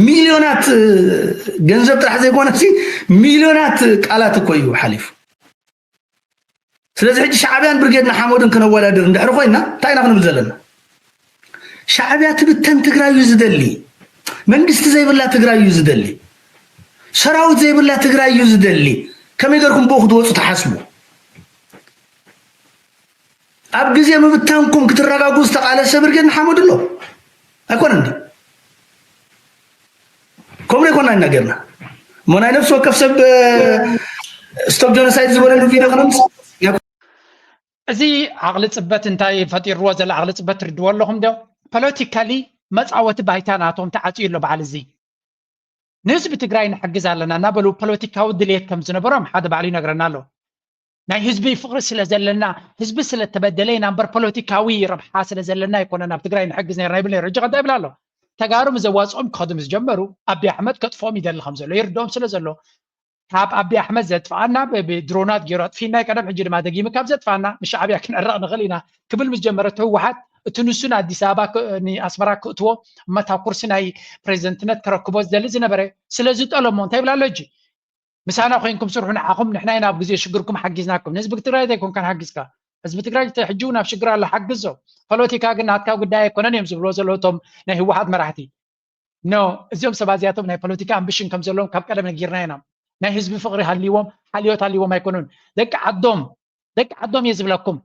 ሚልዮናት ገንዘብ ጥራሕ ዘይኮነ ሚልዮናት ቃላት እኮ እዩ ሓሊፉ ስለዚ ሕጂ ሻዕብያን ብርጌድ ንሓመዱን ክነወዳድር እንድሕሪ ኮይና እንታይ ኢና ክንብል ዘለና ሻዕብያ ትብተን ትግራይ እዩ ዝደሊ መንግስቲ ዘይብላ ትግራይ እዩ ዝደሊ ሰራዊት ዘይብላ ትግራይ እዩ ዝደሊ ከመይ ገርኩም ብኡ ክትወፁ ትሓስቡ ኣብ ግዜ ምብታንኩም ክትረጋጉ ዝተቓለሰ ብርጌድ ንሓመዱ ኣሎ ኣይኮነን ከምኡ ኣይኮና ኢና ጌርና እሞ ናይ ነፍሲ ወከፍ ሰብ stop genocide ዝበለሉ ቪድዮ ክነምፅእ እዚ ዓቕሊ ፅበት እንታይ ፈጢርዎ ዘሎ ዓቕሊ ፅበት ትርድዎ ኣለኹም ዶ ፖለቲካሊ መፃወቲ ባይታ ናቶም ተዓፅዩ ኣሎ በዓል እዚ ንህዝቢ ትግራይ ንሕግዝ ኣለና እናበሉ ፖለቲካዊ ድልየት ከም ዝነበሮም ሓደ ባዕሉ ይነግረና ኣሎ ናይ ህዝቢ ፍቅሪ ስለ ዘለና ህዝቢ ስለ ተበደለ ኢና እምበር ፖለቲካዊ ረብሓ ስለ ዘለና ኣይኮነን ኣብ ትግራይ ንሕግዝ ነርና ይብል ነይሩ ሕጂ ከንታይ ይብል ኣሎ ተጋሩ ምስ ዘዋፅኦም ክኸዱ ምስ ጀመሩ ኣብይ ኣሕመድ ከጥፍኦም ይደሊ ከም ዘሎ ይርድኦም ስለ ዘሎ ካብ ኣብይ ኣሕመድ ዘጥፍኣና ብድሮናት ገይሩ ኣጥፊእና ቀደም ሕጂ ድማ ደጊሚ ካብ ዘጥፍኣና ምስ ሻዕብያ ክንዕረቕ ንኽእል ኢና ክብል ምስ ጀመረ እቲ ህወሓት እቲ ንሱ ንኣዲስ ኣበባ ንኣስመራ ክእትዎ እመታ ኩርሲ ናይ ፕሬዚደንትነት ከረክቦ ዝደሊ ዝነበረ ስለ ዝጠለሞ እንታይ ይብል ኣሎ ሕጂ ምሳና ኮይንኩም ስርሑ ንዓኹም ንሕና ኢና ኣብ ግዜ ሽግርኩም ሓጊዝናኩም ንህዝቢ ትግራይ ዘይኮንካ ንሓጊዝካ ህዝቢ ትግራይ ሕጂ እውን ኣብ ሽግር ኣሎ ሓግዞ ፖለቲካ ግን ናትካ ጉዳይ ኣይኮነን እዮም ዝብልዎ ዘለዉ እቶም ናይ ህወሓት መራሕቲ ኖ እዚኦም ሰባት እዚኣቶም ናይ ፖለቲካ ኣምቢሽን ከም ዘለዎም ካብ ቀደም ነጊርና ኢና ናይ ህዝቢ ፍቅሪ ሃልዎም ሓልዮት ሃልዎም ኣይኮኑን ደቂ ዓዶም ደቂ ዓዶም እየ ዝብለኩም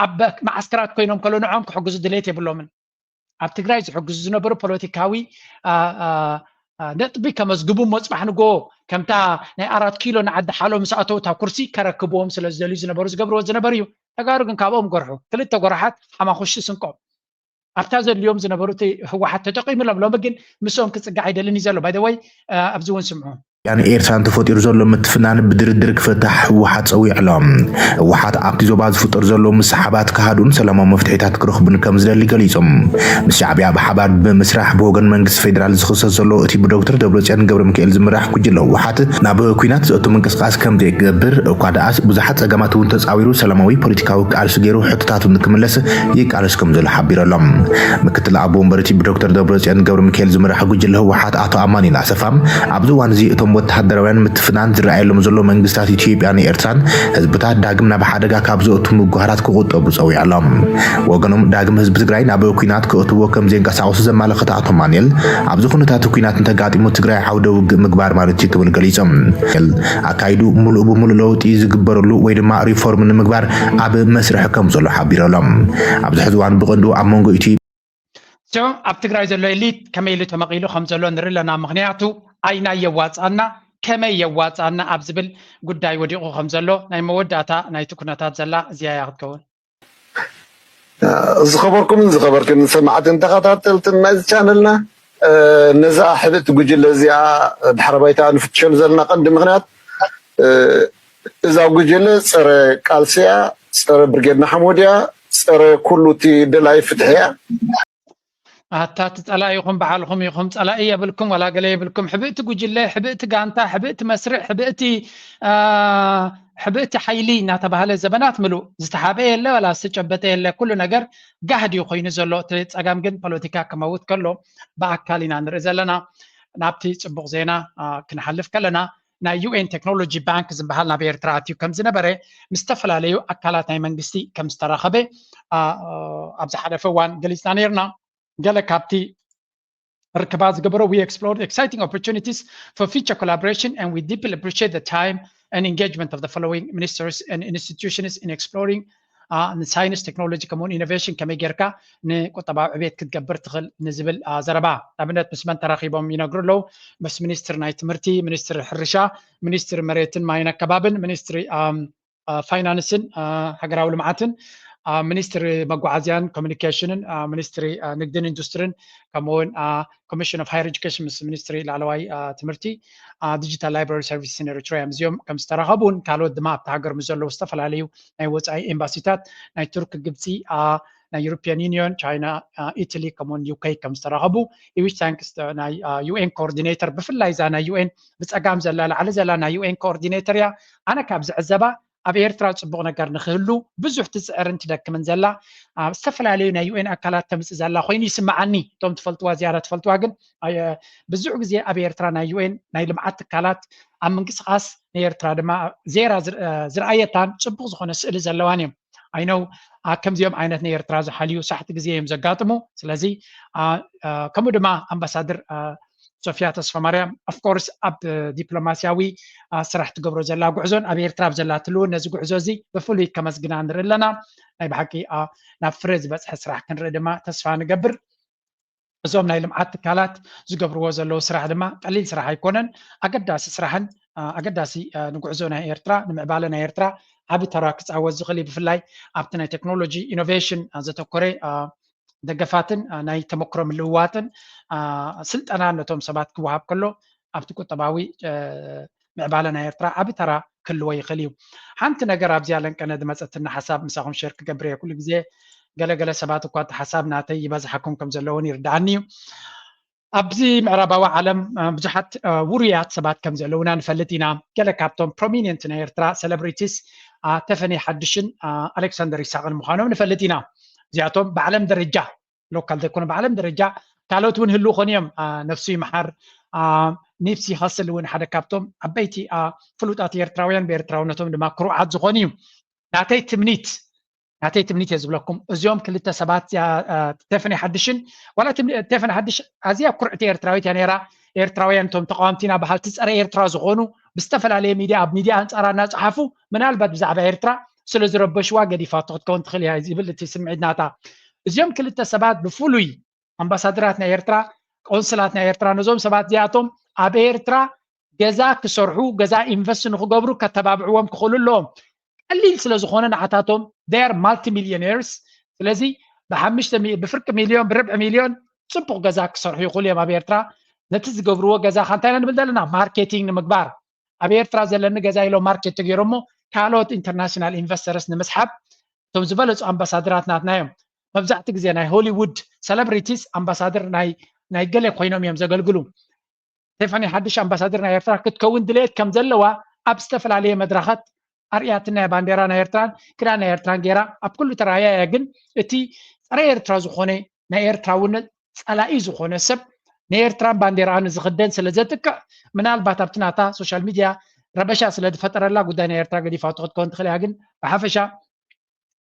ኣብ መዓስከራት ኮይኖም ከሎ ንዖም ክሕግዙ ድሌት የብሎምን ኣብ ትግራይ ዝሕግዙ ዝነበሩ ፖለቲካዊ ነጥቢ ከመዝግቡ እሞ ፅባሕ ንጎ ከምታ ናይ ኣራት ኪሎ ንዓዲ ሓሎ ምስ ኣተው እታ ኩርሲ ከረክብዎም ስለ ዝደልዩ ዝነበሩ ዝገብርዎ ዝነበሩ እዩ ተጋሩ ግን ካብኦም ጎርሑ ክልተ ጎራሓት ሓማኹሽቲ ስንቆም ኣብታ ዘድልዮም ዝነበሩ እቲ ህወሓት ተጠቂሙሎም ሎሚ ግን ምስኦም ክፅጋዕ ኣይደልን እዩ ዘሎ ባይደወይ ኣብዚ እውን ስምዑ ያን ኤርትራን ተፈጢሩ ዘሎ ምትፍናን ብድርድር ክፈታሕ ህወሓት ፀዊዕሎም ህወሓት ኣብቲ ዞባ ዝፍጠር ዘሎ ምስሓባት ክሃዱን ሰላማዊ መፍትሒታት ክረኽቡን ከም ዝደሊ ገሊፆም ምስ ሻዕብያ ብሓባር ብምስራሕ ብወገን መንግስቲ ፌዴራል ዝኽሰስ ዘሎ እቲ ብዶክተር ደብረፅዮን ገብረ ሚካኤል ዝምራሕ ጉጅለ ህወሓት ናብ ኩናት ዘእቱ ምንቅስቃስ ከም ዘይገብር እኳ ደኣስ ብዙሓት ፀገማት እውን ተፃዊሩ ሰላማዊ ፖለቲካዊ ቃልሲ ገይሩ ሕቶታቱ ንክምለስ ይቃለስ ከም ዘሎ ሓቢሩ ኣሎ ምክትል ኣቦ ወንበር እቲ ብዶክተር ደብረፅዮን ገብረ ሚካኤል ዝምራሕ ጉጅለ ህወሓት ኣቶ ኣማኑኤል ኣሰፋ ኣብዚ እዋን እዚ እቶም ወተሃደራውያን ምትፍናን ዝረኣየሎም ዘሎ መንግስታት ኢትዮጵያን ኤርትራን ህዝብታት ዳግም ናብ ሓደጋ ካብ ዘእቱ ምጉሃራት ክቁጠቡ ፀዊዑ ኣሎ ወገኖም ዳግም ህዝቢ ትግራይ ናብ ኩናት ክእትዎ ከም ዘየንቀሳቀሱ ዘማለኸተ ኣቶ ኣማኑኤል ኣብዚ ኩነታት ኩናት እንተጋጢሙ ትግራይ ዓውደ ውግእ ምግባር ማለት እዩ ክብል ገሊፆም ኣካይዱ ሙሉእ ብሙሉእ ለውጢ ዝግበረሉ ወይ ድማ ሪፎርም ንምግባር ኣብ መስርሕ ከም ዘሎ ሓቢሩ ኣሎ ኣብዚ ሕዚ እዋን ብቐንዱ ኣብ መንጎ ኢትዮ ሶ ኣብ ትግራይ ዘሎ ኤሊት ከመይ ኢሉ ተመቒሉ ከም ዘሎ ንርኢ ኣለና ምክንያቱ ኣይናይ የዋፅኣና ከመይ የዋፅኣና ኣብ ዝብል ጉዳይ ወዲቑ ከም ዘሎ ናይ መወዳእታ ናይቲ ኩነታት ዘላ እዚኣ እያ ክትከውን ዝኸበርኩምን ዝኸበርክን ሰማዕትን ተኸታተልትን ናይዚ ቻነልና ነዛ ሕብእቲ ጉጅለ እዚኣ ድሕረ ባይታ ንፍትሸሉ ዘለና ቀንዲ ምክንያት እዛ ጉጅለ ፀረ ቃልሲ እያ፣ ፀረ ብርጌድ ንሓመዱ እያ፣ ፀረ ኩሉ እቲ ደላይ ፍትሒ እያ። ኣታ እቲ ጸላኢኹም ባዕልኹም ኢኹም። ጸላኢ የብልኩም፣ ዋላ ገለ የብልኩም። ሕብእቲ ጉጅለ፣ ሕብእቲ ጋንታ፣ ሕብእቲ መስርዕ፣ ሕብእቲ፣ አ፣ ሕብእቲ ሓይሊ እናተባህለ ዘበናት ምሉእ ዝተሓበ የለ፣ ዋላ ዝተጨበጠ የለ። ኩሉ ነገር ጋህድ እዩ ኮይኑ ዘሎ። እቲ ጸገም ግን ፖለቲካ ክመውት ከሎ ብኣካል ኢና ንርኢ ዘለና። ናብቲ ጽቡቕ ዜና፣ አ፣ ክንሓልፍ ከለና፣ ናይ ዩ ኤን ቴክኖሎጂ ባንክ ዝበሃል ናብ ኤርትራ ኣትዩ ከም ዝነበረ፣ ምስ ዝተፈላለዩ ኣካላት ናይ መንግስቲ ከም ዝተራኸበ፣ አ፣ አ፣ ኣብ ዝሓለፈ እዋን ገሊጽና ነይርና። ገለ ካብቲ ርክባት ዝገበሮ፣ we explored exciting opportunities for future collaboration and we deeply appreciate the time and engagement of the following ministers and institutions in exploring, uh, ንሳይንስ፣ ቴክኖሎጂ ከምኡውን ኢኖቬሽን ከመይ ጌርካ ንቁጠባዊ ዕቤት ክትገብር ትኽእል ንዝብል፣ uh፣ ዘረባ። ንኣብነት ምስ መን ተራኺቦም ይነግሩ ኣለዉ? ምስ ሚኒስትር ናይ ትምህርቲ፣ ሚኒስትሪ ሕርሻ፣ ሚኒስትሪ መሬትን ማይን ኣከባብን፣ ሚኒስትሪ፣ um፣ ፋይናንስን ሃገራዊ ልምዓትን፣ ሚኒስትሪ መጓዓዝያን ኮሚኒኬሽንን፣ ሚኒስትሪ ንግድን ኢንዱስትሪን፣ ከምኡውን ኮሚሽን ኦፍ ሃየር ኤጁኬሽን ምስ ሚኒስትሪ ላዕለዋይ ትምህርቲ፣ ዲጂታል ላይብራሪ ሰርቪስስ ኢን ኤሪትሪያ ምስዚኦም ከም ዝተራኸቡን ካልኦት ድማ ኣብቲ ሃገር ምስ ዘለዉ ዝተፈላለዩ ናይ ወፃኢ ኤምባሲታት ናይ ቱርክ፣ ግብፂ፣ ናይ ዩሮፒያን ዩኒዮን፣ ቻይና፣ ኢትሊ ከምኡውን ዩኬ ከም ዝተራኸቡ ኢዊች ታንክስ ናይ ዩ ኤን ኮኦርዲኔተር ብፍላይ እዛ ናይ ዩ ኤን ብፀጋም ዘላ ላዕሊ ዘላ ናይ ዩ ኤን ኮኦርዲኔተር እያ። ኣነ ካብ ዝዕዘባ ኣብ ኤርትራ ፅቡቕ ነገር ንክህሉ ብዙሕ ትፅዕርን ትደክምን ዘላ፣ ዝተፈላለዩ ናይ ዩ ኤን ኣካላት ተምፅእ ዘላ ኮይኑ ይስምዓኒ። እቶም ትፈልጥዋ ዝያዳ ትፈልጥዋ ግን ብዙሕ ግዜ ኣብ ኤርትራ ናይ ዩ ኤን ናይ ልምዓት ትካላት ኣብ ምንቅስቃስ ንኤርትራ ድማ ዜራ ዝረኣየታን ፅቡቕ ዝኾነ ስእሊ ዘለዋን እዮም። ኣይነው ከምዚኦም ዓይነት ንኤርትራ ዝሓልዩ ሳሕቲ ግዜ እዮም ዘጋጥሙ። ስለዚ ከምኡ ድማ ኣምባሳደር ሶፊያ ተስፋማርያም of course ኣብ ዲፕሎማስያዊ ስራሕ ትገብሮ ዘላ ጉዕዞን ኣብ ኤርትራ ኣብ ዘላ ትልውን ነዚ ጉዕዞ እዚ ብፍሉይ ከመስግና ንርኢ ኣለና። ናይ ብሓቂ ናብ ፍረ ዝበፅሐ ስራሕ ክንርኢ ድማ ተስፋ ንገብር። እዞም ናይ ልምዓት ትካላት ዝገብርዎ ዘለዉ ስራሕ ድማ ቀሊል ስራሕ ኣይኮነን። ኣገዳሲ ስራሕን ኣገዳሲ ንጉዕዞ ናይ ኤርትራ ንምዕባለ ናይ ኤርትራ ዓቢ ተራ ክፃወት ዝኽእል እዩ። ብፍላይ ኣብቲ ናይ ቴክኖሎጂ ኢኖቬሽን ዘተኮረ ደገፋትን ናይ ተመክሮ ምልውዋጥን ስልጠና ነቶም ሰባት ክወሃብ ከሎ ኣብቲ ቁጠባዊ ምዕባለ ናይ ኤርትራ ዓቢ ተራ ክህልዎ ይኽእል እዩ። ሓንቲ ነገር ኣብዚኣ ለንቀነ ዝመፀትና ሓሳብ ምሳኹም ሸር ክገብር እየ። ኩሉ ግዜ ገለገለ ሰባት እኳ እቲ ሓሳብ ናተይ ይበዝሓኩም ከም ዘለውን ይርድኣኒ እዩ። ኣብዚ ምዕራባዊ ዓለም ብዙሓት ውሩያት ሰባት ከም ዘለውና ንፈልጥ ኢና። ገለ ካብቶም ፕሮሚኒንት ናይ ኤርትራ ሴሌብሪቲስ ተፈኒ ሓድሽን ኣሌክሳንደር ይሳቅን ምዃኖም ንፈልጥ ኢና። እዚኣቶም ብዓለም ደረጃ ሎካል ዘይኮነ ብዓለም ደረጃ ካልኦት እውን ህልው ኾኑ እዮም። ነፍሱ ይምሓር ኒፕሲ ኸስል እውን ሓደ ካብቶም ዓበይቲ ፍሉጣት ኤርትራውያን ብኤርትራውነቶም ድማ ክሩዓት ዝኾኑ እዩ። ናተይ ትምኒት ናተይ ትምኒት እየ ዝብለኩም እዚኦም ክልተ ሰባት ቴፈኒ ሓድሽን ዋላ ቴፈኒ ሓድሽ ኣዝያ ኩርዕቲ ኤርትራዊት እያ ነይራ። ኤርትራውያን እቶም ተቃወምቲና በሃልቲ ፀረ ኤርትራ ዝኾኑ ብዝተፈላለየ ሚድያ ኣብ ሚድያ ኣንፃራ እናፀሓፉ ምናልባት ብዛዕባ ኤርትራ ስለ ዝረበሽዋ ገዲፋቶ ክትከውን ትኽእል እያ ዝብል እቲ ስምዒት ናታ። እዚኦም ክልተ ሰባት ብፍሉይ ኣምባሳደራት ናይ ኤርትራ ቆንስላት ናይ ኤርትራ ነዞም ሰባት እዚኣቶም ኣብ ኤርትራ ገዛ ክሰርሑ ገዛ ኢንቨስት ንክገብሩ ከተባብዕዎም ክኽእሉ ኣለዎም። ቀሊል ስለ ዝኾነ ንዓታቶም they are multi millionaires። ስለዚ ብሓሙሽተ ብፍርቂ ሚልዮን ብርብዒ ሚልዮን ፅቡቕ ገዛ ክሰርሑ ይኽእሉ እዮም ኣብ ኤርትራ። ነቲ ዝገብርዎ ገዛ ከ እንታይ ኢና ንብል ዘለና ማርኬቲንግ ንምግባር ኣብ ኤርትራ ዘለኒ ገዛ ኢሎም ማርኬት ተገይሮሞ ካልኦት ኢንተርናሽናል ኢንቨስተርስ ንምስሓብ እቶም ዝበለፁ ኣምባሳደራት ናትና እዮም። መብዛሕቲ ግዜ ናይ ሆሊውድ ሰለብሪቲስ ኣምባሳደር ናይ ገለ ኮይኖም እዮም ዘገልግሉ። ቴፋኒ ሓድሽ ኣምባሳደር ናይ ኤርትራ ክትከውን ድሌት ከም ዘለዋ ኣብ ዝተፈላለየ መድረኻት ኣርእያትና ባንዴራ ናይ ኤርትራን ክዳን ናይ ኤርትራን ገይራ ኣብ ኩሉ ተራእያ እያ። ግን እቲ ፀረ ኤርትራ ዝኾነ ናይ ኤርትራውነት ፀላኢ ዝኾነ ሰብ ንኤርትራን ባንዴራኣን ዝኽደን ስለ ዘጥቅዕ ምናልባት ኣብቲ ናታ ሶሻል ሚድያ ረበሻ ስለ ዝፈጠረላ ጉዳይ ናይ ኤርትራ ገዲፋቶ ክትከውን ትኽእል እያ። ግን ብሓፈሻ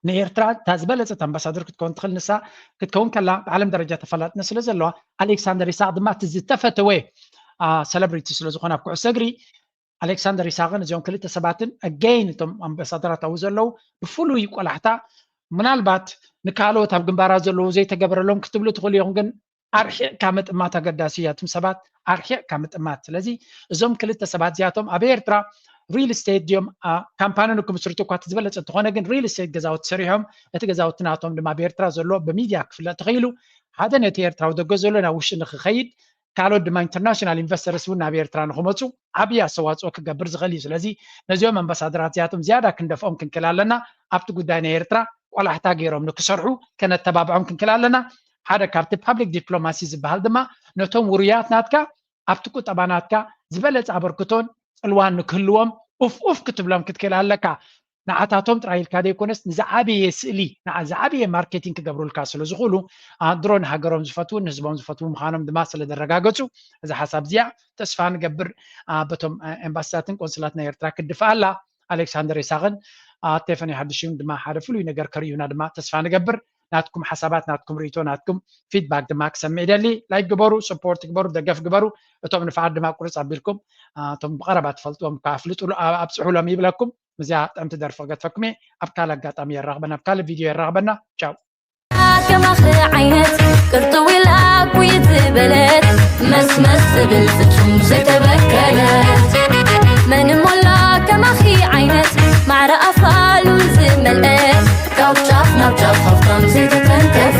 ንኤርትራ እታ ዝበለፀት ኣምባሳደር ክትከውን ትኽእል ንሳ ክትከውን ከላ ብዓለም ደረጃ ተፈላጥነት ስለ ዘለዋ ኣሌክሳንደር ይስሓቅ ድማ እቲ ዝተፈተወ ሰለብሪቲ ስለ ዝኾነ ኣብ ኩዕሶ እግሪ ኣሌክሳንደር ይስሓቅን እዚኦም ክልተ ሰባትን ኣገይን እቶም ኣምባሳደራት ኣብኡ ዘለዉ ብፍሉይ ቆላሕታ ምናልባት ንካልኦት ኣብ ግንባራት ዘለዉ ዘይተገበረሎም ክትብሉ ትኽእሉ ኢኹም። ግን ኣርሒቕካ ምጥማት ኣገዳሲ እዩ። እቶም ሰባት ኣርሒቕካ ምጥማት። ስለዚ እዞም ክልተ ሰባት እዚኣቶም ኣብ ኤርትራ ሪል ስቴት ድዮም ካምፓኒ ንክምስርቱ እኳ እቲ ዝበለፀ እንተኾነ ግን ሪል ስቴት ገዛውቲ ሰሪሖም እቲ ገዛውቲ ናቶም ድማ ኣብ ኤርትራ ዘሎ ብሚድያ ክፍለጥ ተኽኢሉ ሓደ ነቲ ኤርትራዊ ደገ ዘሎ ናብ ውሽጢ ንክኸይድ ካልኦት ድማ ኢንተርናሽናል ኢንቨስተርስ እውን ናብ ኤርትራ ንክመፁ ዓብዪ ኣስተዋፅኦ ክገብር ዝኽእል እዩ። ስለዚ ነዚኦም ኣምባሳደራት እዚኣቶም ዝያዳ ክንደፍኦም ክንክእል ኣለና። ኣብቲ ጉዳይ ናይ ኤርትራ ቆላሕታ ገይሮም ንክሰርሑ ከነተባብዖም ክንክእል ኣለና። ሓደ ካብቲ ፓብሊክ ዲፕሎማሲ ዝበሃል ድማ ነቶም ውሩያት ናትካ ኣብቲ ቁጠባ ናትካ ዝበለጸ ኣበርክቶን ጽልዋን ንክህልዎም ኡፍ ኡፍ ክትብሎም ክትክእል ኣለካ። ንዓታቶም ጥራይ ኢልካ ዘይኮነስ ንዝዓበየ ስእሊ ንዓ- ዝዓበየ ማርኬቲንግ ክገብሩልካ ስለ ዝኽእሉ ድሮ ንሃገሮም ዝፈትውን ንህዝቦም ዝፈትዉ ምዃኖም ድማ ስለ ዘረጋገጹ፣ እዚ ሓሳብ እዚኣ ተስፋ ንገብር በቶም ኤምባሲታትን ቆንስላት ናይ ኤርትራ ክትድፍኣ ኣላ። ኣሌክሳንደር ይሳቕን ቴፈኒ ሓድሽን ድማ ሓደ ፍሉይ ነገር ከርእዩና ድማ ተስፋ ንገብር። ናትኩም ሓሳባት፣ ናትኩም ርእይቶ፣ ናትኩም ፊድባክ ድማ ክሰምዕ ይደሊ። ላይክ ግበሩ፣ ሰፖርት ግበሩ፣ ደገፍ ግበሩ። እቶም ንፋዓት ድማ ቁርጽ ኣቢልኩም እቶም ብቐረባ ትፈልጥዎም ከዓ ኣፍልጡሉ ኣብጽሑሎም ይብለኩም። ምስዚኣ ጥዕምቲ ደርፊ ክገድፈኩም እየ። ኣብ ካልእ ኣጋጣሚ የራኽበና፣ ኣብ ካልእ ቪድዮ የራኽበና። ቻው። ከማኺ ዓይነት ቅርጥው ኢላ ኩይት ዝበለት መስመስ ትብል ፍጹም ዘይተበከለት መን እሞ ኣላ ከማኺ ዓይነት ማዕረ ኣፋሉን ዝመልአ ካብ ጫፍ ናብ ጫፍ ሃብታም ዘይተተንከፈ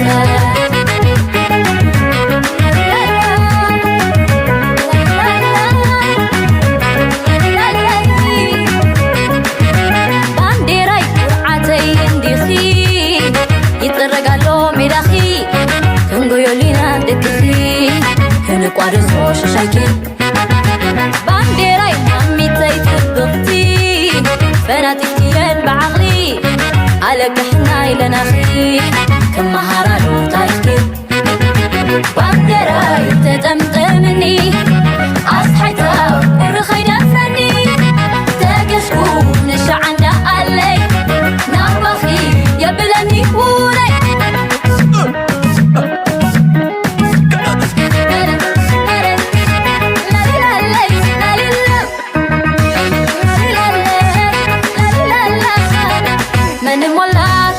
ባንዴራይ ኩርዓተይ እንዲኺ ይጥረግ ኣሎ ሜዳኺ ክንጎዮሊና ደቅኺ ክንቋደሶ ሽሻይኪ ባንዴራይ ማሚተይ ጽብቕቲ ፈናጢትየን ብዓቕሊ ኣለቅሕና ኢለናኺ ክመሃራሉ ታሪኽኪ ባንዴራይ ተጠምጠምኒ